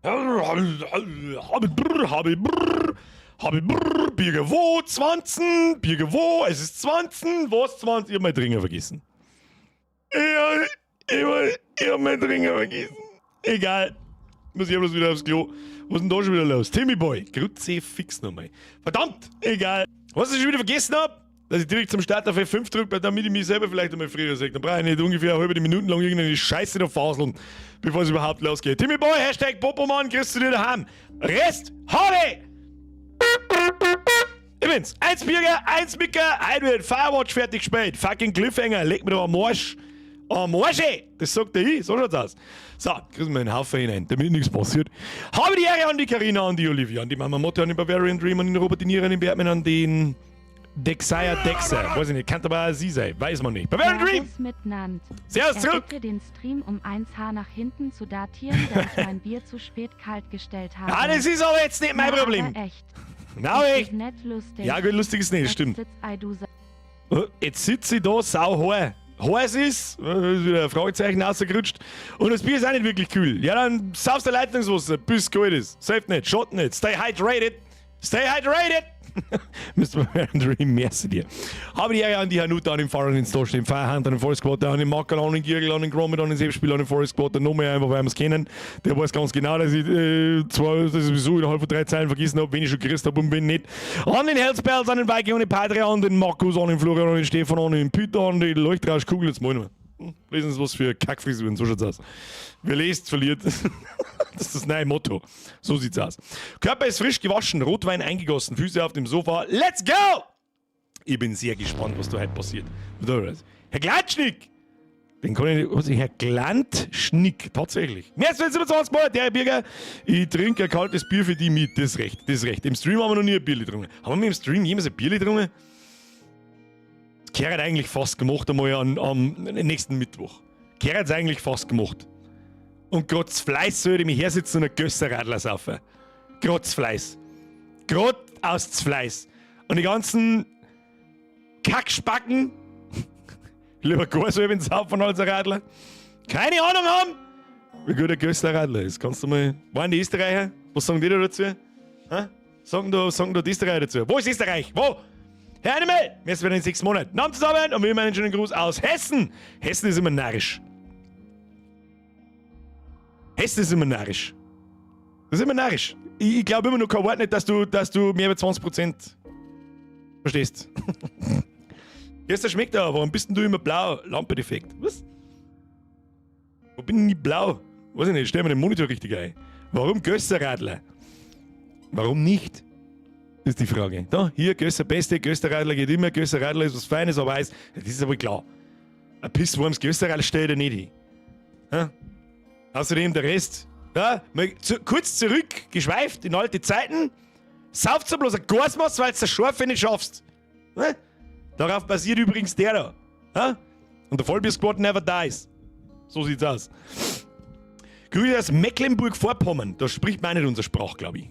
Habe brrr, Birger wo, 20, Birger wo, es ist 20, was 20, ich hab mein Dringer vergessen. Ich, ich, ich hab mein Dringer vergessen. Egal. Muss ich bloß wieder aufs Klo. Was ist denn da schon wieder los? Timmy Boy, Grütze fix nochmal. Verdammt, egal. Was ich schon wieder vergessen hab? Dass ich direkt zum Start auf F5 drücke, damit ich mich selber vielleicht einmal früher sehe. Dann brauche ich nicht ungefähr eine halbe Minute lang irgendeine Scheiße da faseln, bevor es überhaupt losgeht. Timmy Boy, Hashtag Popomann, grüßt du dir daheim. Rest, habe! Ich bin's. Eins Birger, eins Micker, heute wird Firewatch fertig gespielt. Fucking Cliffhanger, leg mir doch am Arsch. Am Arsch, ey. Das sagt der ich, so schaut's aus. So, kriegen wir einen Haufen hinein, damit nichts passiert. Habe die Ehre an die Karina, an die Olivia, an die Mama Motte, an den Bavarian Dream, an den Robert De Niro, an den Bergman, an den Dexia Dexer. Weiß ich nicht, kann aber auch sie sein, weiß man nicht. Bavarian Dream! Mitnand. Servus zurück! Bitte den Stream um 1H nach hinten zu datieren, da ich mein Bier zu spät kalt gestellt habe. Ah, das ist aber jetzt nicht mein Na, Problem. Aber echt. Na, Es echt. ist nicht lustig. Ja, gut, lustig ist nicht, Jetzt stimmt. sitz ei du Oh, jetzt sitze ich da, sau heiß. Heiß ist, ist wieder ein Fragezeichen rausgerutscht. Und das Bier ist auch nicht wirklich kühl. Ja, dann saufst du Leitungswasser, bis es kalt ist. Safe nicht, schaut nicht. Stay hydrated. Stay hydrated! Mr. Dream, merci dir. Habe die Ehre an die Hanuta, an den Fahrer, an den Stosch, den Firehand, an den Forest Squad, an den Mackerl, an den Giergel, an den Gromit, an den Selbstspieler, an den Forest Squad, noch mehr einfach, weil wir es kennen. Der weiß ganz genau, dass ich, zwar, dass ich sowieso innerhalb von 3 Zeilen vergessen habe, wen ich schon gerissen habe und wen nicht. An den Hellspells, an den Viking, an den Padre, an den Markus, an den Florian, an den Stefan, an den Peter, an die Leuchtrauschkugel, jetzt mal Lesen Sie was für Kackfrisuren, so schaut's aus. Wer liest, verliert. Das ist das neue Motto. So sieht's aus. Körper ist frisch gewaschen, Rotwein eingegossen, Füße auf dem Sofa. Let's go! Ich bin sehr gespannt, was da heute passiert. Herr Glatschnick! Den kann ich nicht. Was, Herr Glantschnick, tatsächlich. Mehr als 27 Mal, der Herr Birger. Ich trinke ein kaltes Bier für die mit. Das ist recht, das ist recht. Im Stream haben wir noch nie ein Bierli getrunken. Haben wir im Stream jemals ein Bierli getrunken? Kehrt eigentlich fast gemacht einmal am nächsten Mittwoch. Kehrt eigentlich fast gemacht. Und grad Fleiß sollte ich mich hersitzen und ein Gösserradler saufen. Grad Fleiß. Grad aus Fleiß. Und die ganzen Kackspacken, lieber gar so eben saufen als ein Radler, keine Ahnung haben, wie gut ein Gösserradler ist. Kannst du mal. Waren die Österreicher? Was sagen die da dazu? Hä? Sagen da die Österreicher dazu? Wo ist Österreich? Wo? Herr Animal, wir sind wieder in 6 Monaten. Namen zusammen und wir einen schönen Gruß aus Hessen. Hessen ist immer narrisch. Hessen ist immer narrisch. Das ist immer narrisch. Ich glaube immer noch kein Wort nicht, dass du mehr als 20% verstehst. Gestern schmeckt er, warum bist denn du immer blau? Lampedefekt. Was? Wo bin ich nicht blau? Weiß ich nicht, stell mir den Monitor richtig ein. Warum Gösserradler? Warum nicht? Ist die Frage. Da, hier, Gösser Beste, Gösserradler geht immer, Gösserradler ist was Feines, aber Eis, das ist aber klar. Ein pisswarmes Gösserradler stellt er nicht hin. Ja? Außerdem der Rest, ja, mal kurz zurück, geschweift in alte Zeiten, sauft so bloß ein Gasmaß, weil du das Scharfe nicht schaffst. Ja? Darauf basiert übrigens der da. Ja? Und der Vollbier-Squad never dies. So sieht's aus. Grüße aus Mecklenburg-Vorpommern. Da spricht man auch nicht unsere Sprache, glaub ich.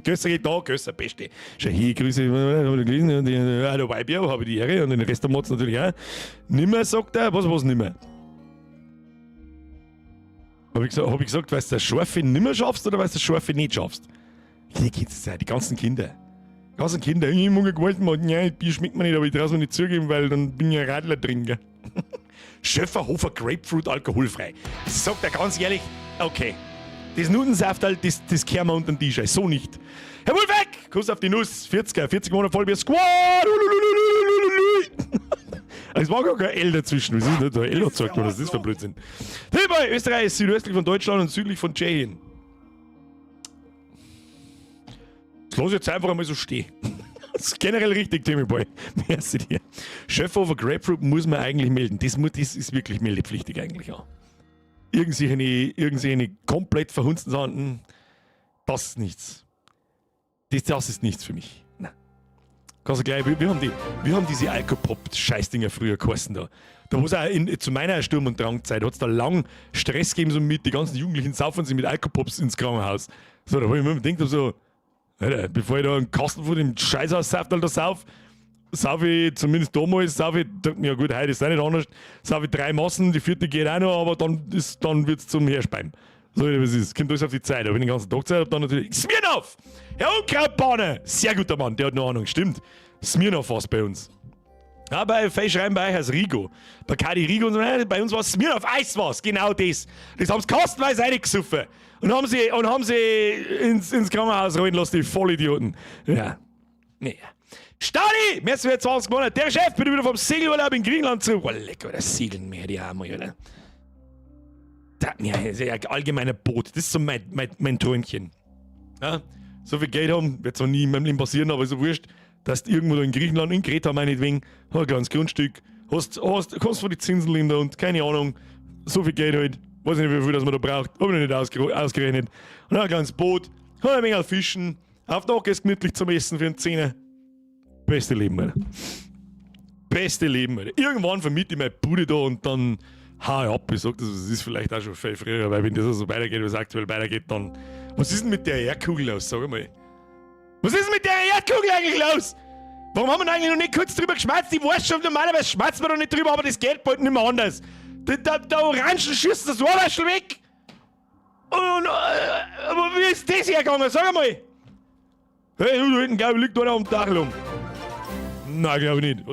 Gösser geht da, Gösser, Beste. Schau hier, Grüße, hab ich gelesen, ja, der Weibier, habe ich die Ehre und den Rest der Mods natürlich auch. Nimmer, sagt er, was nimmer? Hab ich gesagt, weil du das Scharfe nimmer schaffst oder weil du das Scharfe nicht schaffst? Hier geht's ja, die ganzen Kinder. Die ganzen Kinder, ich mag ein Gewalt machen, ja, Bier schmeckt mir nicht, aber ich trau's mir nicht zugeben, weil dann bin ich ein Radler trinker. Schöfferhofer Grapefruit alkoholfrei. Das sagt er ganz ehrlich, okay. Das Nutensafterl, das kehren wir unter den Tisch, so nicht. Herr Wolfeck, Kuss auf die Nuss, 40er, 40 Monate Vollbier, Squad! Es war gar kein L dazwischen, was ist denn da? L hat gesagt, was ist das für ein Blödsinn? Hey, Österreich ist südöstlich von Deutschland und südlich von Tschechien. Das lass ich jetzt einfach einmal so stehen. Das ist generell richtig, Timmy Boy. Merci dir. Schöfferhofer Grapefruit muss man eigentlich melden. Das ist wirklich meldepflichtig eigentlich auch. Irgendwelche komplett verhunzten Sachen, das ist nichts. Das ist nichts für mich. Nein. Kannst du gleich, wir haben diese Alkopop-Scheißdinger früher geheißen da. Da war's auch zu meiner Sturm- und Drangzeit, hat's da lang Stress gegeben, so mit die ganzen Jugendlichen saufen sie mit Alkopops ins Krankenhaus. So, da hab ich mir immer gedacht, so, Alter, bevor ich da einen Kasten von dem Scheiß aussauft, Alter, sauf, sauf ich, zumindest damals, sauf ich, ja gut, heute ist es auch nicht anders, sauf ich 3 Massen, die 4. geht auch noch, aber dann wird's zum Herspeim. So, wie es ist. Kommt alles auf die Zeit. Aber wenn ich den ganzen Tag Zeit habe, dann natürlich. Smirnov! Herr Unkrautbahner! Sehr guter Mann, der hat noch Ahnung. Stimmt. Smirnov war es bei uns. Ja, bei Fei schreiben bei euch als Rigo. Bei Kadi Rigo und so, bei uns war es Smirnoff Eis war's, genau das. Das haben sie kostenweise reingesoffen. Und haben sie ins Krankenhaus rollen lassen, die Vollidioten. Ja. Nee. Stadi! Merci für 20 Monate. Der Chef, bin wieder vom Segelurlaub in Griechenland zurück. Oh, lecker, das Segeln mehr, die haben wir, oder? Das, ja, ist ja allgemeiner Boot. Das ist so mein Träumchen. Ja? So viel Geld haben, wird zwar nie in meinem Leben passieren, aber ist so wurscht, dass du irgendwo da in Griechenland, in Kreta meinetwegen, hast ein kleines Grundstück, kannst von die Zinsen lindern und keine Ahnung, so viel Geld halt, weiß nicht, wie viel das man da braucht, hab ich noch nicht ausgerechnet. Und dann ein kleines Boot, kann ein wenig fischen, auf Tag gehst gemütlich zum Essen für einen Zehner. Beste Leben, Alter. Beste Leben, Alter. Irgendwann vermiete ich meine Bude da und dann hau ich ab. Ich sag das, das ist vielleicht auch schon viel früher, weil wenn das so weitergeht, wie es aktuell weitergeht, dann. Was ist denn mit der Erdkugel los? Sag mal. Was ist denn mit der Erdkugel eigentlich los? Warum haben wir denn eigentlich noch nicht kurz drüber geschwatzt? Ich weiß schon, normalerweise schwatzt man doch nicht drüber, aber das geht bald nicht mehr anders. Da Orangen schießt das Ohrwaschel weg. Und aber wie ist das hergegangen? Sag einmal. Hey, du, da hinten, glaube ich, liegt einer am Dach rum. Nein, glaube ich nicht.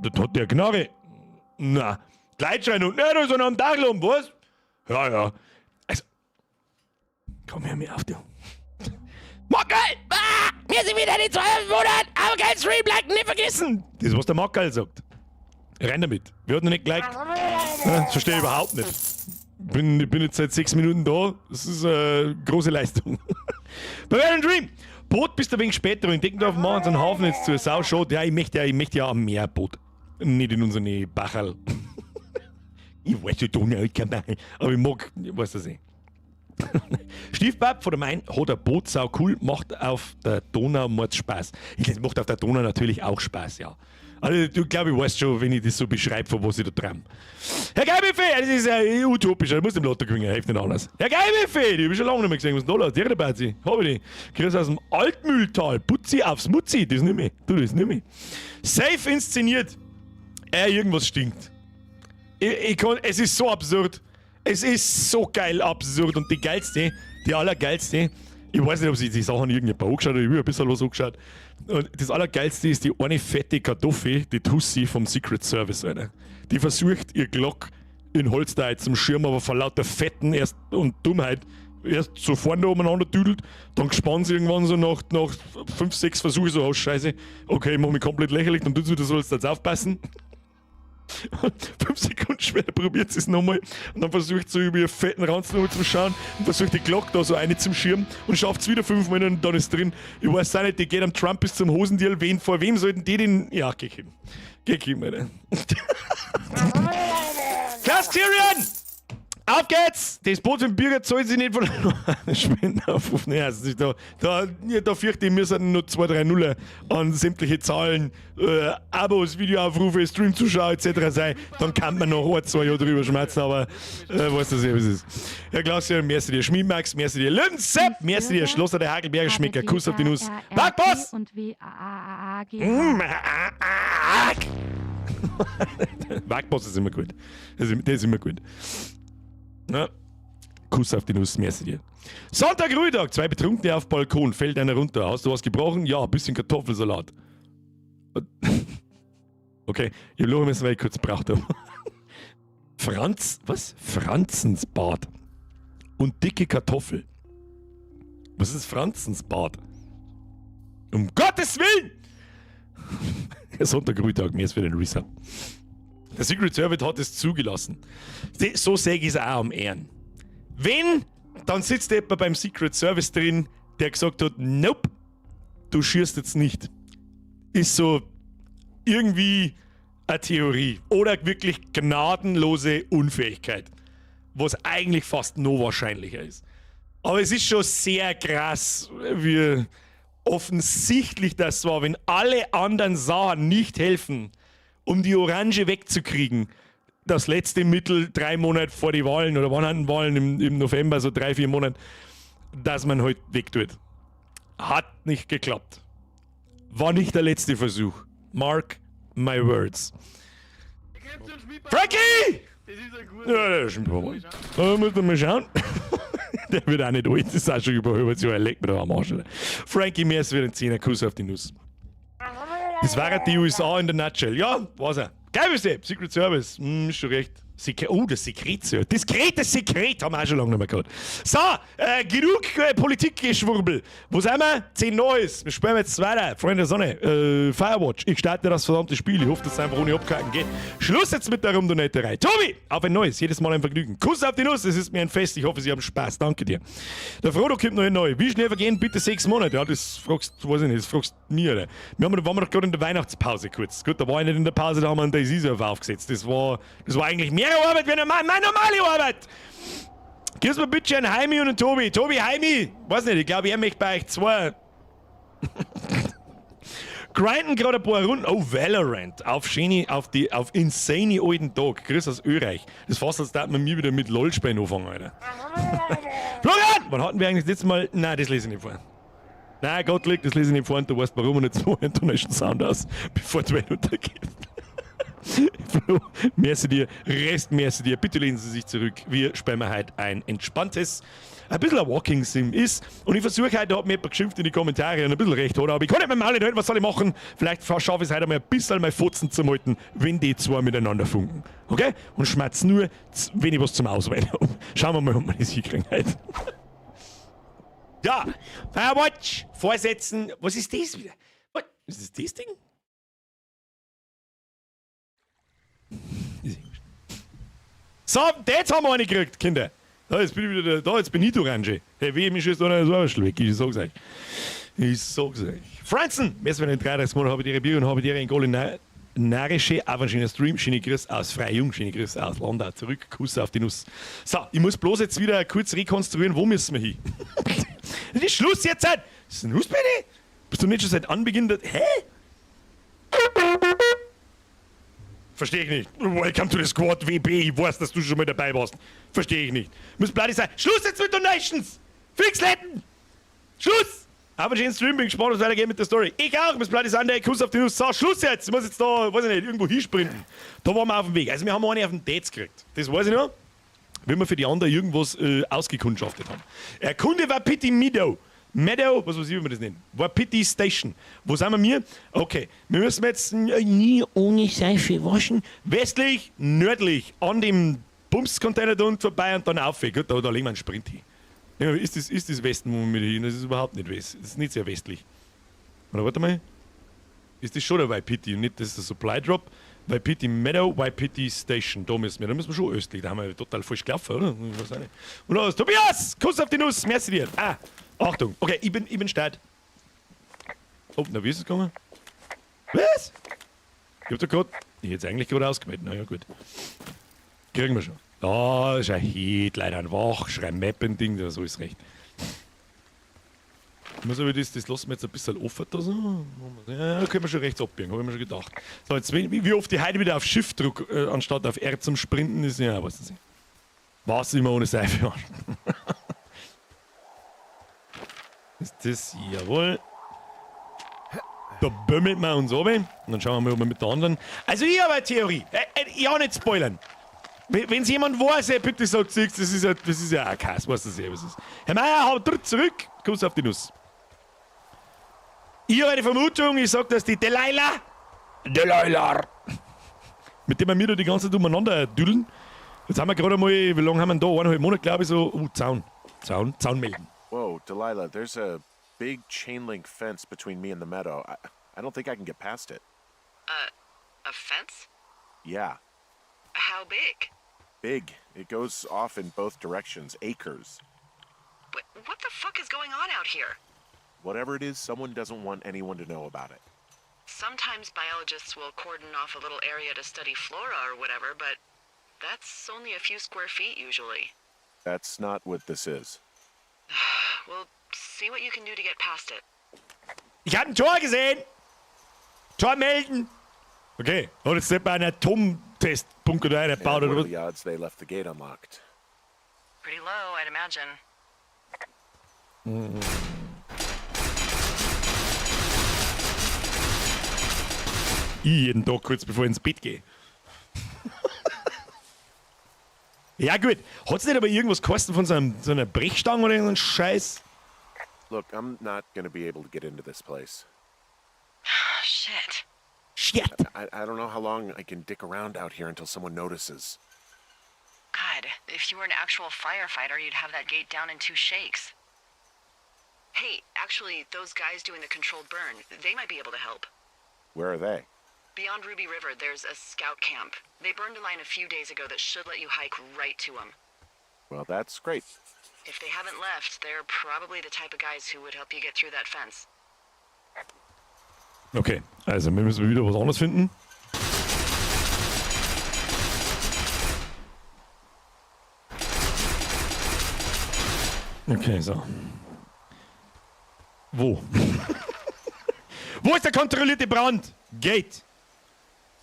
Das hat der Knarre. Na, Gleitschein und, nein, da ist einer am Dach rum, was? Ja. Also, komm her mir auf, du. Mockel! Ah, wir sind wieder in 12 Monaten, aber kein Stream liken, nicht vergessen! Das ist, was der Mockel sagt. Rein damit. Wir hatten noch nicht geliked. Ja, das verstehe ich überhaupt nicht. Ich bin jetzt seit 6 Minuten da. Das ist eine große Leistung. Bavarian Dream! Boot bist du ein wenig später in Deckendorf machen sie einen Hafen jetzt zu Sau schon. Ja, ich möchte ja am Meer Boot. Nicht in unsere Bacherl. Ich weiß schon, Donau, ich kann aber ich mag, ich weiß das nicht. Stiefbab von der Main hat ein Boot, sau cool, macht auf der Donau Mords Spaß. Das macht auf der Donau natürlich auch Spaß, ja. Also, du, glaube ich, weißt schon, wenn ich das so beschreibe, von was ich da träume. Herr Geibefee, das ist ja utopisch, ich muss dem Lotto gewinnen, hilft nicht anders. Herr Geibefee, die habe ich schon lange nicht mehr gesehen, was ist denn da los? Der dabei, hab ich die. Grüß aus dem Altmühltal, Putzi aufs Mutzi, das nicht mehr. Du, das nicht mehr. Safe inszeniert. Irgendwas stinkt. Es ist so absurd. Es ist so geil absurd. Und die geilste, die allergeilste, ich weiß nicht, ob sich die Sachen irgendjemand angeschaut hat, ich habe ein bisschen was angeschaut. Und das Allergeilste ist die eine fette Kartoffel, die Tussi vom Secret Service, Alter. Die versucht, ihr Glock in Holzteil zum Schirm, aber vor lauter Fetten erst und Dummheit erst so vorne umeinander düdelt, dann gespannt sie irgendwann so nach fünf, sechs Versuchen so, oh Scheiße, okay, ich mach mich komplett lächerlich, dann tut sie wieder so, als jetzt aufpassen. Und 5 Sekunden später probiert sie es nochmal und dann versucht sie über ihr fetten Ranzen nochmal zu schauen und versucht, die Glocke da so eine zum Schirm, und schafft es wieder 5 Minuten und dann ist drin. Ich weiß auch nicht, die geht am Trump bis zum Hosendeal. Vor wem sollten die denn? Ja, geh hin. Geh hin, Alter. Klaus Tyrion! Auf geht's! Das Boot vom Bürger zahlt sich nicht von Spendenaufruf. Nee, also da, ja, da fürchte ich, wir sind nur zwei, drei Nuller an sämtliche Zahlen, Abos, Videoaufrufe, Streamzuschauer etc. sein. Dann kann man noch ein, 2 Jahre drüber schmerzen, aber weißt du sehr, wie es ist. Herr Klaus, merci dir Schmiedmax, merci dir Lünsepp, merci dir Schlosser der Hagelberger Schmecker, Kuss auf die Nuss. Backboss! Und W A A A A G Ah. Wackboss ist immer gut. Das ist immer gut. Ja. Kuss auf die Nuss, merci dir. Sonntag, Ruhetag, zwei Betrunkene auf Balkon, fällt einer runter. Hast du was gebrochen? Ja, ein bisschen Kartoffelsalat. Okay, ich habe lachen müssen, weil ich kurz braucht habe. Franz, was? Franzensbad. Und dicke Kartoffel. Was ist Franzensbad? Um Gottes Willen! Sonntag, Ruhetag, mehr ist für den Resub. Der Secret Service hat es zugelassen. So sehe ich es auch am Ehren. Wenn, dann sitzt jemand beim Secret Service drin, der gesagt hat, nope, du schießt jetzt nicht. Ist so irgendwie eine Theorie. Oder wirklich gnadenlose Unfähigkeit. Was eigentlich fast noch wahrscheinlicher ist. Aber es ist schon sehr krass, wie offensichtlich das war, wenn alle anderen Sachen nicht helfen, um die Orange wegzukriegen. Das letzte Mittel 3 Monate vor die Wahlen oder wann hatten Wahlen im November, so 3, 4 Monate, dass man halt wegtut. Hat nicht geklappt. War nicht der letzte Versuch. Mark my words. Frankie! Das ist ein guter. Ja, das ist ein Problem. Da müssen wir mal schauen. Der wird auch nicht alt, das ist auch schon über 100 Jahre, leck mir doch am Arsch, Alter. Frankie, mir ist wieder ein Zehner, Kuss auf die Nuss. Das war die USA in der Nutshell. Ja, war's er. Geil bist du, Secret Service. Ist schon recht. Oh, das Sekret. Diskretes Sekret haben wir auch schon lange nicht mehr gehabt. So, genug Politikgeschwurbel. Wo sind wir? 10 Neues. Wir spielen jetzt weiter. Freunde der Sonne. Firewatch. Ich starte das verdammte Spiel. Ich hoffe, dass es einfach ohne Abkacken geht. Schluss jetzt mit der Rumdonetterei. Tobi, auf ein neues. Jedes Mal ein Vergnügen. Kuss auf die Nuss. Es ist mir ein Fest. Ich hoffe, Sie haben Spaß. Danke dir. Der Frodo kommt noch hin neu. Wie schnell vergehen bitte 6 Monate? Ja, das fragst, weiß ich nicht, das fragst mir, oder? Wir waren doch gerade in der Weihnachtspause kurz. Gut, da war ich nicht in der Pause, da haben wir einen DayZ-Server aufgesetzt. Das war eigentlich mehr Arbeit wie meine normale Arbeit. Gib's mir bitte einen Heimi und einen Tobi. Tobi, Heimi! Weiß nicht, ich glaube, er möchte bei euch zwei. Grinden gerade ein paar Runden. Oh, Valorant. Auf schöne, auf die, auf insane alten Tag. Grüß aus Österreich. Das ist fast, als würde man mir wieder mit LOL-Spielen anfangen, Alter. Florian! Wann hatten wir eigentlich das letzte Mal? Nein, das lese ich nicht vor. Nein, Gott liegt, das lese ich nicht vor und du weißt warum und jetzt mache ich einen Donation Sound aus, bevor die Welt untergeht. Flo, merci dir, Rest merci dir. Bitte lehnen Sie sich zurück. Wir spielen heute ein entspanntes, ein bisschen ein Walking Sim ist. Und ich versuche heute, da hat mir jemand geschimpft in die Kommentare und ein bisschen recht hat, aber ich kann nicht mit dem Maul nicht halten, was soll ich machen? Vielleicht schaffe ich es heute einmal ein bisschen mein Fotzen zu halten, wenn die zwei miteinander funken. Okay? Und schmerz nur, wenn ich was zum Auswählen habe. Schauen wir mal, ob wir das hinkriegen heute. Ja, Firewatch, vorsetzen. Was ist das wieder? Was? Ist das das Ding? So, jetzt haben wir eine gekriegt, Kinder. Da, jetzt bin ich wieder da, jetzt bin ich Orange. Hey, weh, mich ist da noch so ein weg. Ich sag's euch. Ich sag's euch. Franzen, wir sind in 33 Monaten, habe ich ihre Bier und habe ich ihre in narische, auch ein schöner Stream. Schöne Grüße aus Freyjung, schöne Grüße aus Landau. Zurück, Kuss auf die Nuss. So, ich muss bloß jetzt wieder kurz rekonstruieren, wo müssen wir hin? Das ist Schluss jetzt! Ist das ein Nussbeine? Bist du nicht schon seit Anbeginn der. Hä? Verstehe ich nicht. Welcome to the Squad, WB. Ich weiß, dass du schon mal dabei warst. Verstehe ich nicht. Muss bloody sein. Schluss jetzt mit Donations! Fixletten! Schluss! Aber schön Stream, bin gespannt, was weitergeht mit der Story. Ich auch, Miss Bloody Sunday, Kuss auf die Nuss. So, Schluss jetzt! Ich muss jetzt da, weiß ich nicht, irgendwo hinsprinten. Da waren wir auf dem Weg. Also wir haben eine auf den Dates gekriegt. Das weiß ich noch. Wenn wir für die anderen irgendwas ausgekundschaftet haben. Erkunde Wapiti Meadow. Meadow, was weiß ich, wie man das nennt. Wapiti Station. Wo sind wir mir? Okay, wir müssen jetzt nie ohne Seife waschen. Westlich, nördlich, an dem Bums-Container da unten vorbei und dann auf. Gut, da legen wir einen Sprint hin. Ja, ist das Westen, wo wir hin? Das ist überhaupt nicht west. Das ist nicht sehr westlich. Oder warte mal. Ist das schon der Wapiti und nicht, das ist der Supply Drop? Wapiti Meadow, Wapiti Station. Da müssen wir schon östlich. Da haben wir total falsch gelaufen, oder? Ich weiß auch nicht. Und los, Tobias! Kuss auf die Nuss! Merci dir! Ah! Achtung! Okay, ich bin stark. Oh, na, wie ist es gegangen? Was? Ich hab da grad. Ich hätte es eigentlich gerade ausgemeldet. Na ja, gut. Kriegen wir schon. Da ist ein Hit, leider ein Wach, schrei Mappen-Ding, das ist alles recht. Ich muss aber das lassen wir jetzt ein bisschen offen da so. Ja, können wir schon rechts abbiegen, hab ich mir schon gedacht. So, jetzt, wie oft die heute wieder auf Shift drück, anstatt auf R zum Sprinten ist, ja, weiß ich nicht. Was immer ohne Seife waschen. Ist das? Jawohl. Da bömmelt man uns runter. Und dann schauen wir mal, ob wir mit der anderen. Also, ich habe eine Theorie. Ja, nicht spoilern. Wenn's jemand weiß, ey, bitte sagt es, das ist ja auch Kass, weißt du ja, was ist. Herr Meier, haut zurück, Kuss auf die Nuss. Ich habe eine Vermutung, ich sag, dass die Delilah, mit dem wir da die ganze Zeit umeinander düdeln. Jetzt haben wir gerade mal, wie lange haben wir denn da? 1,5 Monate, glaube ich, so. Zaun melden. Whoa, Delilah, there's a big chain link fence between me and the meadow. I don't think I can get past it. A fence? Yeah. How big? Big. It goes off in both directions, acres. What the fuck is going on out here? Whatever it is, someone doesn't want anyone to know about it. Sometimes biologists will cordon off a little area to study flora or whatever, but that's only a few square feet usually. That's not what this is. We'll see what you can do to get past it. Ich hab ein Tor gesehen! Tor melden! Okay, und jetzt nicht bei einer Atomtestbunker da reingebaut And oder what are was? the odds they left the gate unlocked? Pretty low, I'd imagine. Ich jeden Tag kurz bevor ich ins Bett gehe. Ja gut, hat's nicht aber irgendwas gekostet von so einer Brechstange oder irgendeinem Scheiß? Look, I'm not gonna be able to get into this place. Shit. Shit. I don't know how long I can dick around out here until someone notices. God, if you were an actual firefighter, you'd have that gate down in 2 shakes. Hey, actually, those guys doing the controlled burn, they might be able to help. Where are they? Beyond Ruby River, there's a scout camp. They burned a line a few days ago that should let you hike right to them. Well, that's great. If they haven't left, they're probably the type of guys who would help you get through that fence. Okay, also wir müssen wieder was anderes finden. Okay, so. Wo? Wo ist der kontrollierte Brand? Gate.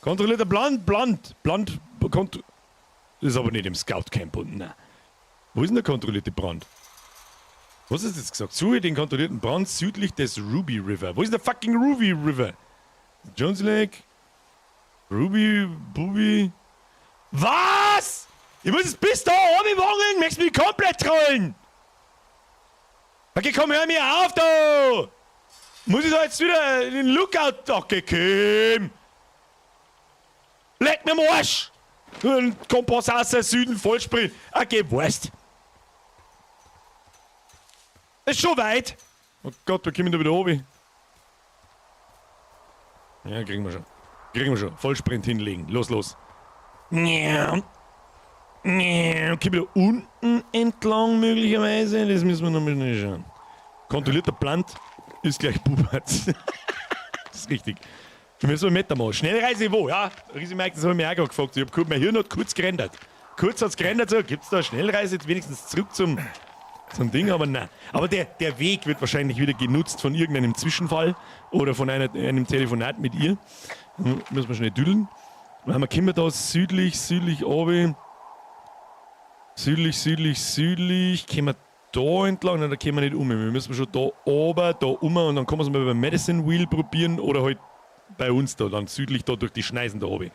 Kontrollierter Brand, Brand, Brand, ist aber nicht im Scout Camp unten, nein. Wo ist denn der kontrollierte Brand? Was ist jetzt gesagt? Suche den kontrollierten Brand südlich des Ruby River. Wo ist der fucking Ruby River? Jones Lake? Ruby, Bubi? Was? Ich muss es bis da oben wangeln! Möchtest mich komplett trollen? Okay, komm, hör mir auf, da! Muss ich da jetzt wieder in den Lookout? Okay, komm! Leck mir am Arsch! Ein Kompass aus der Süden vollspringen. Okay, weißt. Ist schon weit. Oh Gott, wir kommen da wieder runter. Ja, kriegen wir schon. Kriegen wir schon. Vollsprint hinlegen. Los, los. Ja. Ja, okay, wieder unten entlang möglicherweise. Das müssen wir noch mal schnell schauen. Kontrollierter Plant ist gleich Bubatz. Das ist richtig. Wir müssen mal Meter machen. Schnellreise wo? Ja, Riese Mike, das habe ich mir auch gerade gefragt. Ich hab kurz, mein Hirn hat kurz gerendert. Kurz hat's gerendert, so, gibt's da Schnellreise jetzt wenigstens zurück zum Ding, aber nein. Aber der Weg wird wahrscheinlich wieder genutzt von irgendeinem Zwischenfall oder von einem Telefonat mit ihr. Müssen wir schnell düdeln. Dann kommen wir da südlich, südlich oben. Südlich, südlich, südlich. Kommen wir da entlang? Nein, da kommen wir nicht um. Wir müssen schon da oben, da um und dann können wir es mal beim Medicine Wheel probieren oder halt bei uns da, dann südlich da durch die Schneisen da oben.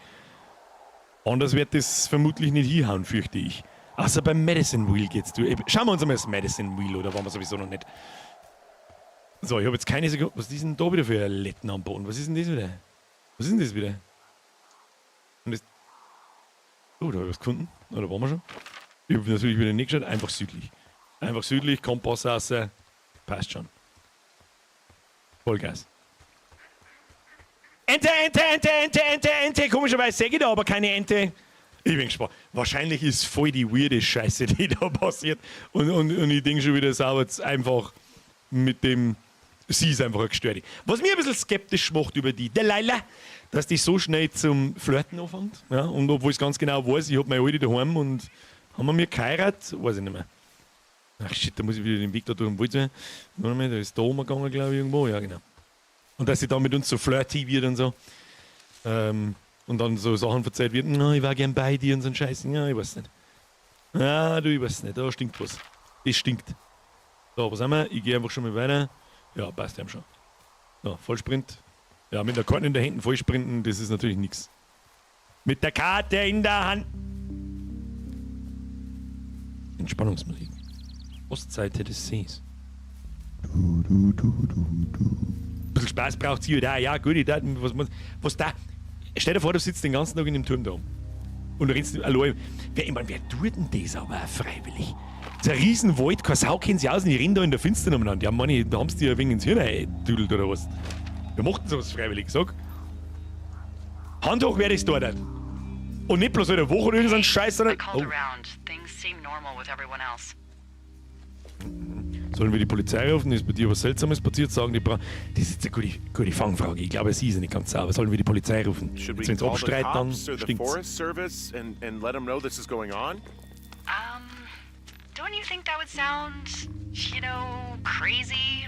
Anders wird das vermutlich nicht hinhauen, fürchte ich. Außer beim Medicine Wheel geht's du. Schauen wir uns einmal das Medicine Wheel, oder waren wir sowieso noch nicht? So, ich hab jetzt keine Sekunde. Was ist denn da wieder für ein Letten am Boden? Was ist denn das wieder? Was ist denn das wieder? Und das. Oh, da hab ich was gefunden. Oder waren wir schon? Ich hab natürlich wieder nicht geschaut. Einfach südlich. Einfach südlich, Kompass raus. Passt schon. Vollgas. Ente, Ente, Ente, Ente, Ente, Ente. Komischerweise sehe ich da aber keine Ente. Ich bin gespannt. Wahrscheinlich ist voll die weirde Scheiße, die da passiert. Und ich denke schon wieder, sauber einfach mit dem. Sie ist einfach eine Gestörte. Was mich ein bisschen skeptisch macht über die Delilah, dass die so schnell zum Flirten anfängt. Ja, und obwohl ich es ganz genau weiß, ich hab meine Alte daheim und haben wir mir geheiratet? Weiß ich nicht mehr. Ach shit, da muss ich wieder den Weg da durch den Wald gehen. Warte mal, da ist da oben gegangen, glaube ich, irgendwo. Ja, genau. Und dass sie dann mit uns so flirty wird und so. Und dann so Sachen verzeiht wird, na, ich war gern bei dir und so ein Scheiß. Ja, ich weiß nicht. Ja, du, ich weiß nicht. Da stinkt was. Das stinkt. So, was haben wir? Ich gehe einfach schon mal weiter. Ja, passt ja schon. So, Vollsprint. Ja, mit der Karte in der Händen vollsprinten, das ist natürlich nix. Mit der Karte in der Hand. Entspannungsmusik. Ostseite des Sees. Du, du, du, du, du. Ein bisschen Spaß braucht's hier da. Ja, gut, ich da, was, was, was da? Stell dir vor, du sitzt den ganzen Tag in dem Turm da oben. Und du rennst allein. Wer, ich mein, wer tut denn das aber auch freiwillig? Das ist ein Riesenwald, keine Sau kennt sich aus und die rennen da in der Finsternis umeinander. Ja, Mann, da haben sie dir ein wenig ins Hirn eingedüdelt oder was. Wer macht denn sowas freiwillig? Sag. Hand hoch, wer das da hat. Und nicht bloß eine Woche oder irgendein Scheiß, sondern. I called Oh. around. Things seem normal with everyone else. Sollen wir die Polizei rufen? Ist bei dir was Seltsames passiert? Sagen die Bra. Das ist jetzt eine gute Fangfrage. Ich glaube, sie ist nicht ganz sauber. Sollen wir die Polizei rufen? Should we Jetzt, wenn's call the abstreiten, dann cops or the stinkt's. Forest Service and let them know this is going on? Don't you think that would sound, you know, crazy?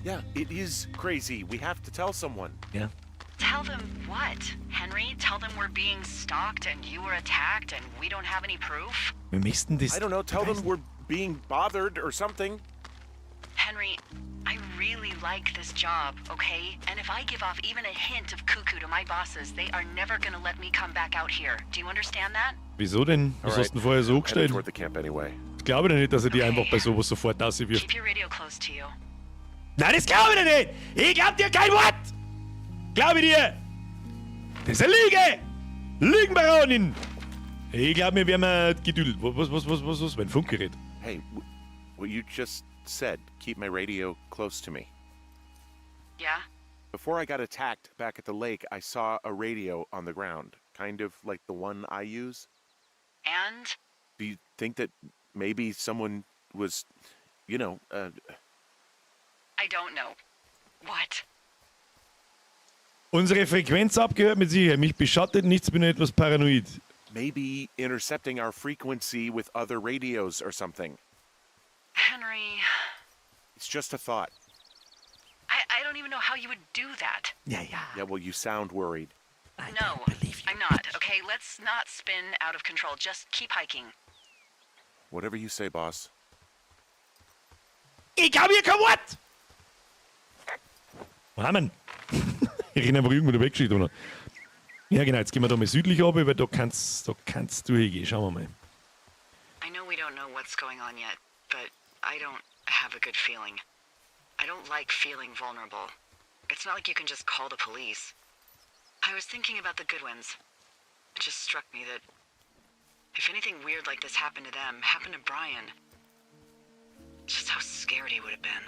Yeah, it is crazy. We have to tell someone. Ja. Tell them what, Henry? Tell them we're being stalked and you were attacked and we don't have any proof? Wir möchten das. I don't know. Tell them we're being bothered or something. Henry, Henry, I really like this job, okay? And if I give off even a hint of cuckoo to my bosses, they are never gonna let me come back out here. Do you understand that? Wieso denn? Was Alright. hast du denn vorher so Headed gestellt? toward the camp anyway. Ich glaube doch nicht, dass er die einfach bei sowas sofort rauswirft. Keep your radio close to you. Nein, das glaube ich dir nicht! Ich glaub dir kein Wort! Glaube ich dir! Das ist eine Lüge! Lügenbaronin! Ich glaube, mir werden wir gedüdelt. Was, was, was, was, was? Mein Funkgerät. Hey, what you just said, keep my radio close to me. Yeah? Before I got attacked back at the lake, I saw a radio on the ground, kind of like the one I use. And? Do you think that maybe someone was I don't know. What? Unsere Frequenz abgehört mit Sicherheit. Mich beschattet nichts, bin etwas paranoid. Maybe intercepting our frequency with other radios or something? Henry, It's just a thought. I don't even know how you would do that. Ja. Yeah, well, you sound worried. No, I'm not, okay? Let's not spin out of control. Just keep hiking. Whatever you say, boss. Ich glaube ihr kein Wort! Wo haben wir ihn? Ich renne einfach irgendwo weggeschickt, oder? Ja, genau, jetzt gehen wir da mal südlich runter, weil da kannst du hingehen. Schauen wir mal. I know we don't know what's going on yet, but I don't have a good feeling. I don't like feeling vulnerable. It's not like you can just call the police. I was thinking about the Goodwins. It just struck me that if anything weird like this happened to them, happened to Brian, just how scared he would have been.